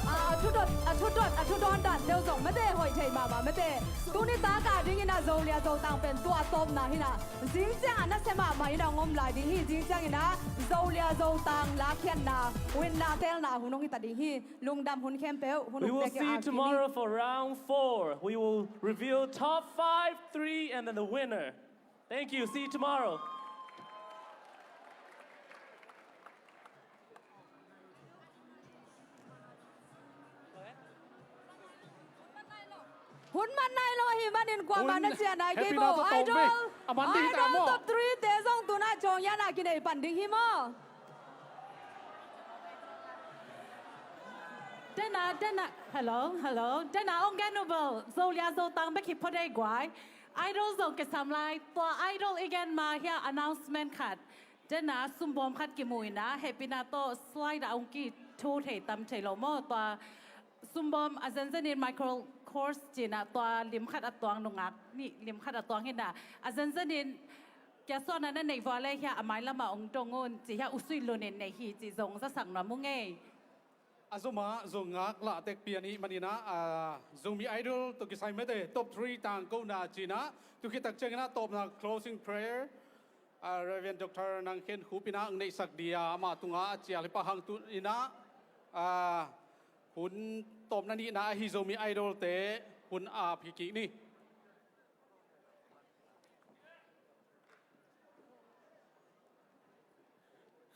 A, a thudot, a thudot, a thudawn dan teu zong mate hoih thei mahmah mate. Tuni tak a dingin a Zolia Zotang pen tua tawpna hi na. Zing ciang a nasia mahmah in a hong om lai ding hi. Zing ciangin a Zolia Zotang lakhiatna, winna teelna hun hong hi ta ding hi. Lungdam hun khempeuh, hun. We will see you tomorrow for round four. We will reveal top five, three, and then the winner. Thank you. See you tomorrow. Hun man nai lo ahih manin kuamah na ciah nai kei bo. Idol, Idol top three te zong tuna ciang hiah na kinei pan ding hi maw? Dena, dena, hello, hello. Dena ong gen uh bel Zolia Zotang bek hi phot ei guai. Idol zong kisam lai. Tua Idol i gen ma hiah announcement khat. Dena sumbawm khat kimu in a, hehpihna tawh slide ah ong kithu thei tam thei lo maw? Tua sumbawm a zenzenin Michael Kors ci-in a, tua lim khat a tuang nungak nih lim khat a tuang hi na. A zenzenin kia suahna na neih vua leh hiah a mailam ah ong dong un ci hiah U Sui Lun in nei hi cih zong zasak nuam ung ei. A zom ah zong ngaklah tekpi a nih manin a, a, Zomi Idol tawh kisai mate top three tangkona ci-in a, tu khit tak ciangin a tawpna closing prayer, a, Reverend Doctor Nang Khen Khup in a ong neihsak ding a, amah tungah a cial hi pah hang. Tu in a, a, hun tawpna nihna ahi Zomi Idol te hun ap hi kik ni.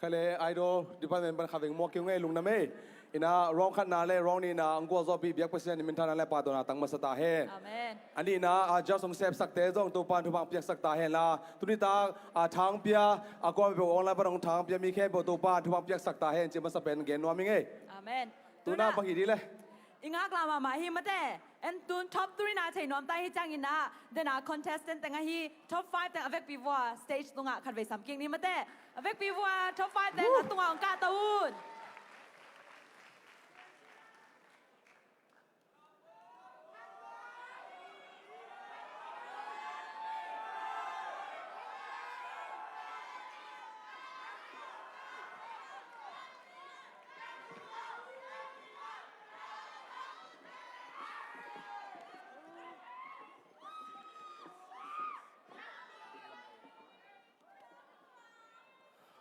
Kha le, Idol department pan kha veng muak kei ung ei, lungdam ei. In a round khatna le round nihna ong gualzawhpih biak Pasian in minthanna le pahtawina tang masa ta hen. Amen. A nihna, a, judge ong sepsakte zong Topa'n thupha ong piaksak ta hen la. Tuni tak a thangpia, a kuamah peuh online pan ong thangpia mi khempeuh Topa'n thupha ong piaksak ta hen ci masa pen gen nuam ing ei. Amen. Tuna bang hi ding le? I ngaklah mahmah hi mate. En tun top three na thei nuam ta hi ciangin a, dena contestant teng ahi top five teng a vekpi vua stage tungah khatvei sam kik ni mate. A vekpi vua top five teng a tungah ong kahto un.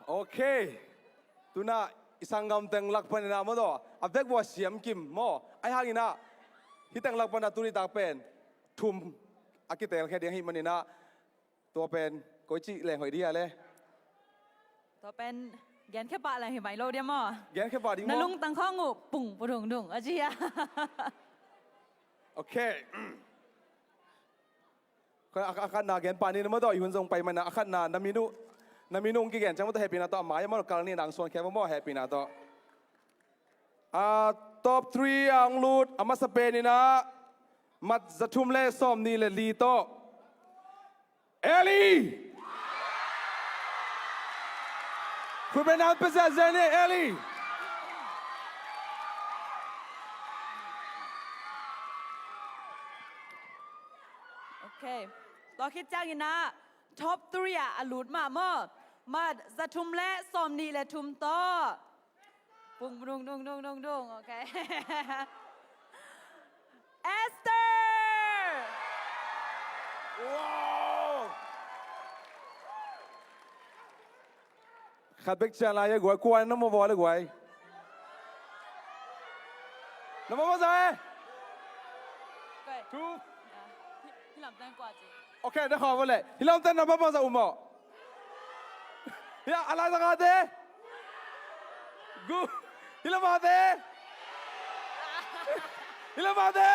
Ok. Tuna i sanggam teng lak panin a maw, a vek vua siam kim maw. Ahi hangin a hih teng lak panin a tuni tak pen thum a kitelkhia ding ahih manin a, tua pen koici leng hoih ding a le? Tua pen genkhia pah leng hi mai lo ding maw? Genkhia pah ding maw? Na lungtang khawng uh pung pudungdung a ci a. Ok. A, a khatna gen pah ni na maw, tua i hun zong pai mana, a khatna na min uh, na min uh ong kigen ciang maw, tua hehpihna tawh a mai a maw, kal ni nang suan khia maw, hehpihna tawh. A, top three a ong lut a masa pen in a, mat za thum le sawm nih le li tawh Ellie. Khutbetna pia ziahziah ni Ellie. Ok. Tua khit ciangin a top three ah a lut mah maw? Mat za thum le sawm nih le thum tawh. Pung, dung, dung, dung, dung, dung. Ok. Esther! Wow! Khat bek cian lai a guai, kuan na maw vua le guai. Number bangzah e? Two. Hi lamteng kua ci. Okay, na khawng vawleh. Hi lamteng number bangzah um maw? Hi a laizang a te. Gu. Hi lamah te. Hi lamah te.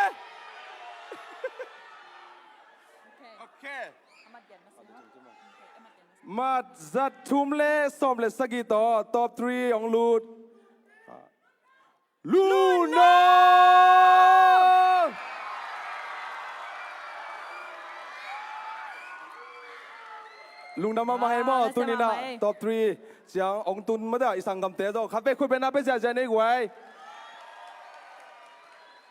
Okay. Mat zat thum le sawm le sagih tawh top three hong lut. Luna! Lungdam mahmah ei maw, tuni-in ah top three ciang hong tun mah teh, i sanggamte zong khat vei khut beng na pia ziahziah nei guai.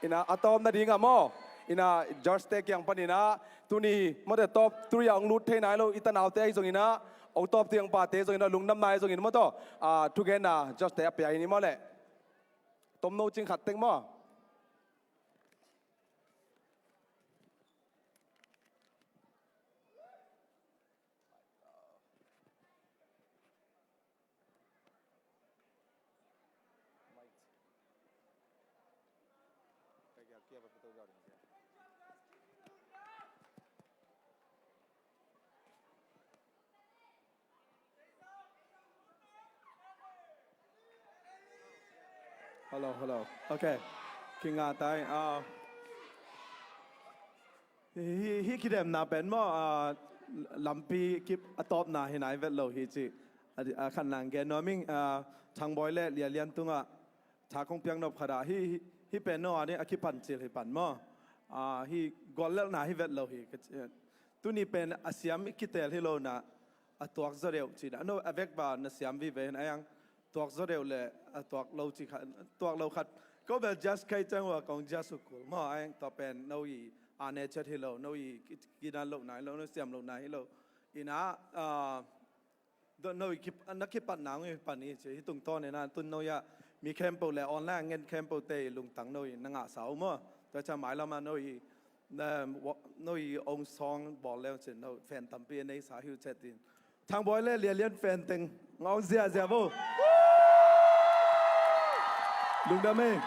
Ina a tawpna dingah maw, ina judge-te kiang panin ah tuni mah teh top three ah hong lut thei nai lo i tanaute ahi zongin ah, hong tawp tiang pate zongin ah, lungdamna ahi zongin maw tawh, a thugenna judge-te a pia hi ni maw leh. Tomno cing khat teng maw? Hello, hello. Okay. Kinga tai. Ah, hi, hi, hi kidemna pen maw, ah, lampi kip a tawpna hi nai vet lo hi ci. A, a khatna gen nuam ing, ah, Thangbawi le Lia Lian tungah tha kong piak nop khat ah, hi, hi, hi pen no a ding a kipan cil hi pan maw. Ah, hi guallelhna hi vet lo hi. Ka ci, tuni pen a siam i kitel hi lo na, a tuak zaw deuh ci na. No, a vekpa na siam vive hi na, a yang tuak zaw deuh le a tuak lo ci khat, tuak lo khat. Ko bel judge kei ciang ua kong judge uh kul maw, a yang tua pen no i a ne chet hi lo, no i ki, kinan lohna hi lo, no siam lohna hi lo. Ina, ah, no i kip, na kipatna hong i pan i ci, hi tungtawn ina tun no i a mi khempeuh le online a ngen khempeuh te i lungtang no i na ngahsa uh maw. Tua ciang mailam ah no i, na, wa-, no i ong song bawl leu cin no fan tampi a neisa hi uh chet in. Thangbawi le Lia Lian fan teng ngawng ziahziah vo. Lungdam ei.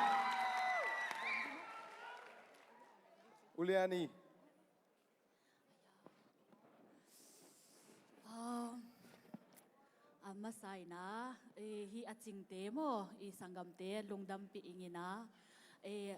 U Lian i. Ah, a masa ina, eh, hi a cingte maw, i sanggamte lungdampih ing ina, eh,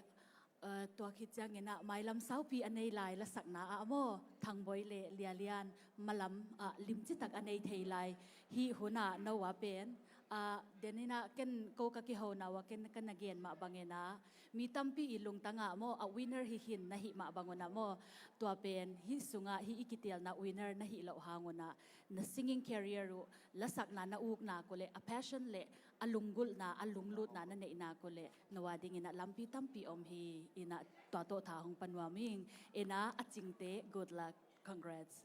eh, tua khit ciangin ah mailam saupi a nei lai lasakna ah maw, Thangbawi le Lia Lian malam ah limcitak a nei thei lai. Hih hun ah no a pen, ah, den ina ken ko ka kihona ua ken ka na gen mah bangin ah, mi tampi i lungtang ah maw, a winner hi khin na hih mah bang un ah maw, tua pen hih sungah hih i kitelna winner na hih loh hang un ah, na singing career uh, lasakna na uknak uh le, a passion le a lunggulhna, a lunglutna na neihnak uh le, no a dingin ah lampi tampi om hi. Ina tua tawh tha hong pia nuam ing. Ina a cingte, good luck, congrats.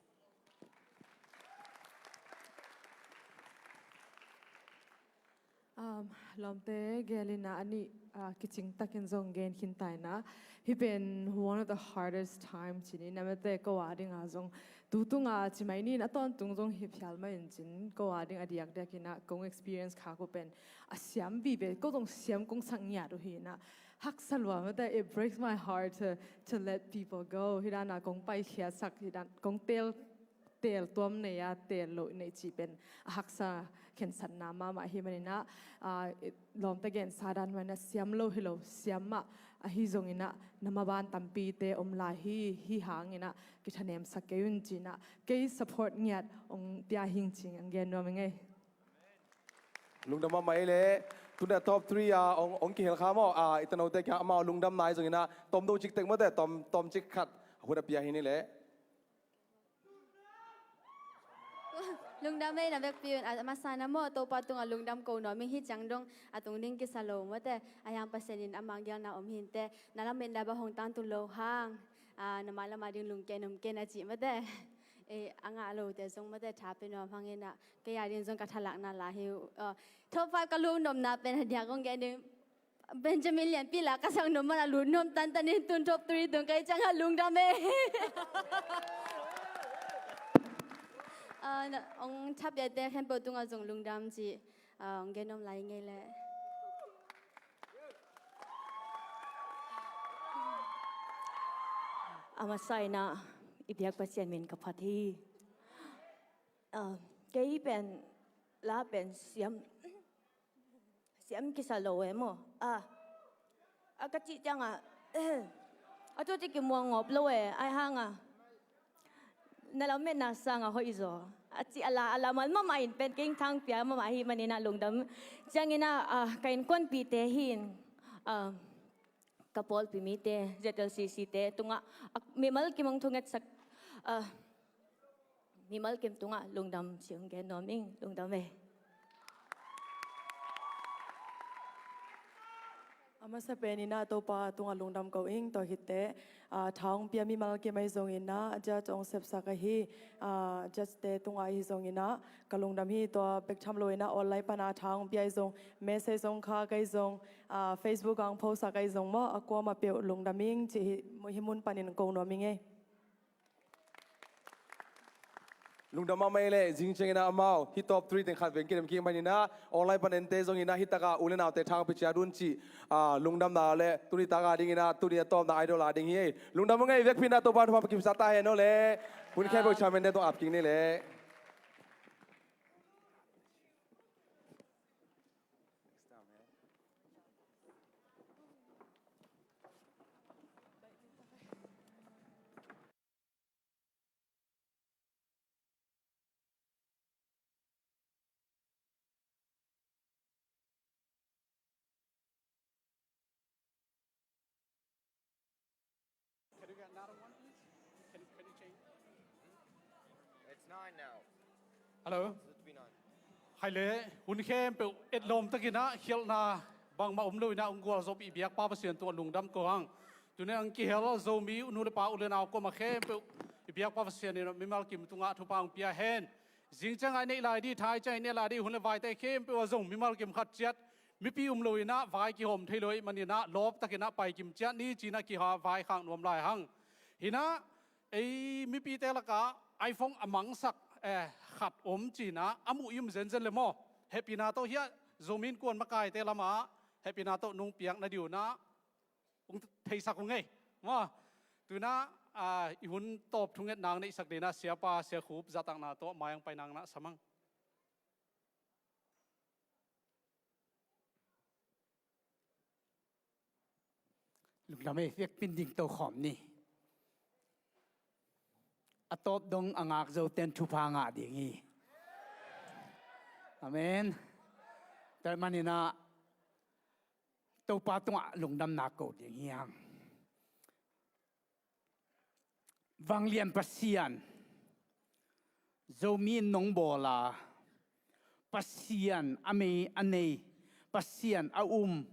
Um, lawmte gel ina a nih, ah, kicing takin zong gen khin ta ina. Hih pen one of the hardest time ci ni, na mate ko a dinga zong tu tunga ci mai ni, a tawntung zong hi phial mah in cin, ko a ding a diakdiak ina kong experience khak uh pen a siam vive, ko zong siam kong sak ngiat uh hi ina. Haksa lua mate, it breaks my heart to, to let people go. Hi dana kong paikhiatsak, hi dan kong tel, tel tuam nei a, tel loh nei cih pen a haksa khensatna mahmah hi manin ah, ah, lawmte gensa dan manin ah siam lo hi lo, siam mah ahi zongin ah na maban tampite om lai hi, hi hangin ah kithanemsak kei un ci-in ah kei support ngiat hong pia hing ci-in hong gen nuam ing ei. Lungdam mahmah ei leh, tuna top three a hong, hong kihel kha maw, ah, i tanote kiang amau lungdamna ahi zongin ah tomno ciktek mawte, tom, tom cik khat hun a pia hi ni leh. Lungdam ei na vekpi un, a masa na maw, Topa tungah lungdam ko nuam ing, hih ciang dong a tung ding kisa lo mawte, a hiang Pasian in a manggialna om hinte, na lametna bang hong tangtun lo hang, a, na mailam a ding lungkiat in om kei na cih mawte, e, a ngah lote zong mawte, tha pia nuam hang ina, kei a ding zong ka thalakna la hi uh, a, top five ka lut nopna pen a diak kong gen ding, Benjamin Lianpi la ka sak nop mana lut nuam tantan in tun top three tung kei ciang a lungdam ei. Ah, na, hong thapiate khempeuh tungah zong lungdam ci, ah, hong gen nuam lai ing ei leh. A masa in ah i biak Pasian min ka phat hi. Ah, kei pen la pen siam, siam kisa lo e maw. Ah, a ka cih ciangah a tu ci kimuang ngawp lo e, ai hang a na lametna sangah hoih zaw a ci a la a la mal mahmah in pen kei thangpia mahmah hi manin ah lungdam. Ciangin ah, ah, ka innkuanpihte hi in, ah, ka pawlpi mite, Z L C C te tungah, ah, mimal kim hong thungetsak, ah, mimal kim tungah lungdam ci hong gen nuam ing, lungdam e. A masa pen in ah Topa tungah lungdam ko ing, tua khit teh, ah, tha hong pia mimal kim ahi zongin ah, judge hong sepsak ahi, ah, judge te tungah ahi zongin ah ka lungdam hi. Tua bek tham lo in ah online pan a tha hong pia ahi zong, message hong khak ahi zong, ah, Facebook ah hong post sak ahi zong maw, a kuamah peuh lungdam ing ci hi, hih mun panin ko nuam ing e. Lungdam mahmah e. Zing ciangin ah amau hih top three teng khat veng kidem kik manin ah online pan ente zongin ah hih takah u le naute tha hong pia ciat un cih, ah, lungdamna le tuni tak a dingin ah tuni a tawpna idol a ding hi e. Lungdam ung e, i vekpi in ah Topa thupha pia kimsa ta hen aw le. Hun khempeuh chairman te tawh ap kik ni le. Can you get another one, please? Can, can you change? It's nine now. Hello. Soon to be nine. Hai le, hun khempeuh etlawm takin ah khialhna bangmah om lo in ah hong gualzawhpih biakpa Pasian tungah lungdam ko hang. Tuni a hong kihel Zomi u nu le pa, u le nau kuamah khempeuh i biakpa Pasian in ah mimal kim tungah thupha hong pia hen. Zing ciangah i neih lai ding, thai ciangah i neih lai ding, hun le vaite khempeuh ah zong mimal kim khat ciat mipi um lo in ah vai kihawm thei lo ahih manin ah lawp takin ah pai kim ciat ni ci-in ah kiha vaikhak nuam lai hang. Hi in ah ei mipite lakah iPhone a mangsak, eh, khat om ci-in ah a muh i um zenzen le maw. Hehpihna tawh hiah Zomi Innkuan makaite lamah hehpihna tawh nong piak na ding un ah hong theisak ung e maw. Tu in ah, ah, i hun tawp thungetna hong neihsak dingin ah siapa Sia Khup zahtakna tawh mai hong paina hong na sam hang. Lungdam e, vekpi in ding to khawm ni. A tawp dong a ngak zote in thupha ngah ding hi. Amen. Tua ahih manin ah Topa tungah lungdamna ko ding hi hang. Vanglian Pasian, Zomi in nong bawl a, Pasian a mei a nei, Pasian a um,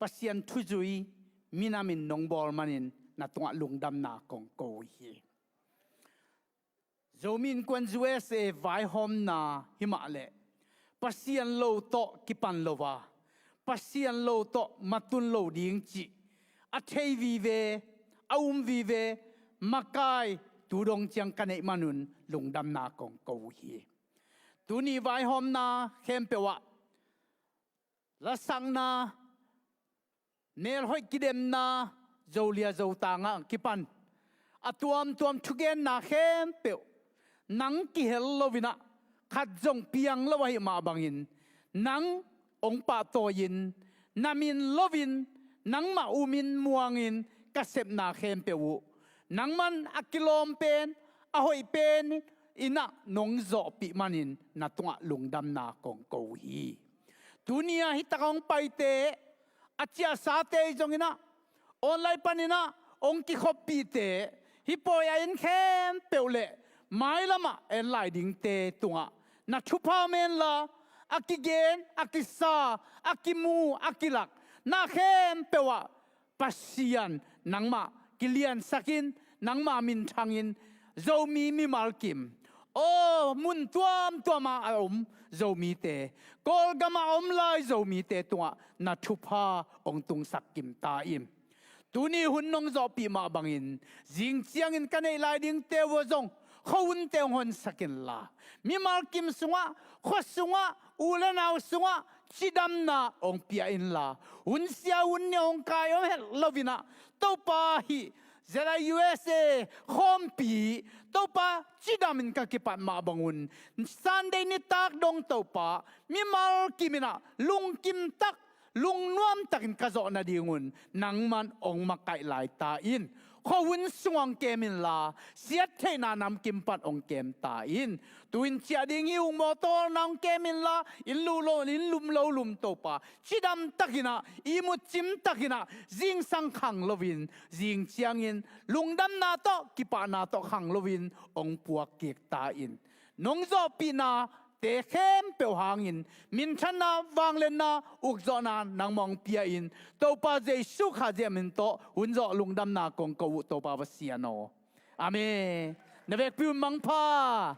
Pasian thuzui minam in nong bawl manin na tungah lungdamna kong ko hi. Zomi Innkuan U S A vaihawmna hi mah leh Pasian lo tawh kipan lo a, Pasian lo tawh matun lo ding cih a thei vive, a um vive makai tu dong ciang ka neih manun lungdamna kong ko uh hi. Tuni vaihawmna khempeuh ah lasakna, nelhoih kidemna, Zolia Zotang ah kipan a tuamtuam thugenna khempeuh nang kihel loin ah khat zong piang lo ahih mah bangin nang hong pahtawi-in, na min loin nangmah umin muangin ka sepna khempeuh uh nangman a kilawm pen, a hoih pen in ah nong zawhpih manin na tungah lungdamna kong ko uh hi. Tuni-a hih takah hong paite, a ciahsate hi zongin ah, online panin ah hong kikhoppihte, hih pawi a en khempeuh le mailamah en lai dingte tungah na thupha om henla, a kigen, a kisa, a kimu, a kilak na khempeuh ah Pasian nangmah kiliansak in, nangmah minthangin, Zomi mimal kim, aw, mun tuamtuamah a om Zomite, Kawlgamah a om lai Zomite tungah na thupha hong tungsak kim ta in. Tuni hun nong zawhpih mah bangin zing ciangin ka neih lai dingte uh ah zong khuahunte hong honsak inla, mimal kim sungah, khua sungah, u le nau sungah cidamna hong pia inla, hun sia hun nia hong kai om het loin ah, Topa hih Z I U S A khawmpi Topa cidamin ka kipat mah bangun Sunday nitak dong Topa mimal kiminah lungkimtak lungnuamtakin ka zawh nadingun nangman ong makaih lai ta in. Khuahun sung ong kem inla siattheihna namkim pan ong kem ta in. Tuin ciah ding hi ung mawtaw na ong kem inla inn lu lo inn lum lo lum Topa cidamtakinah ihmut cimtakinah zingsang khang loin zing ciangin lungdamna tawh kipahna tawh khang loin ong puak kik ta in. Nong zawhpihna te khempeuh hangin minthanna vangliatna ukzawhna nangmah ong pia in. Topa Jesu Khazih min tawh hunzawh lungdamna kong ko uh Topa va sian aw. Amen. Na vekpi un mangpha.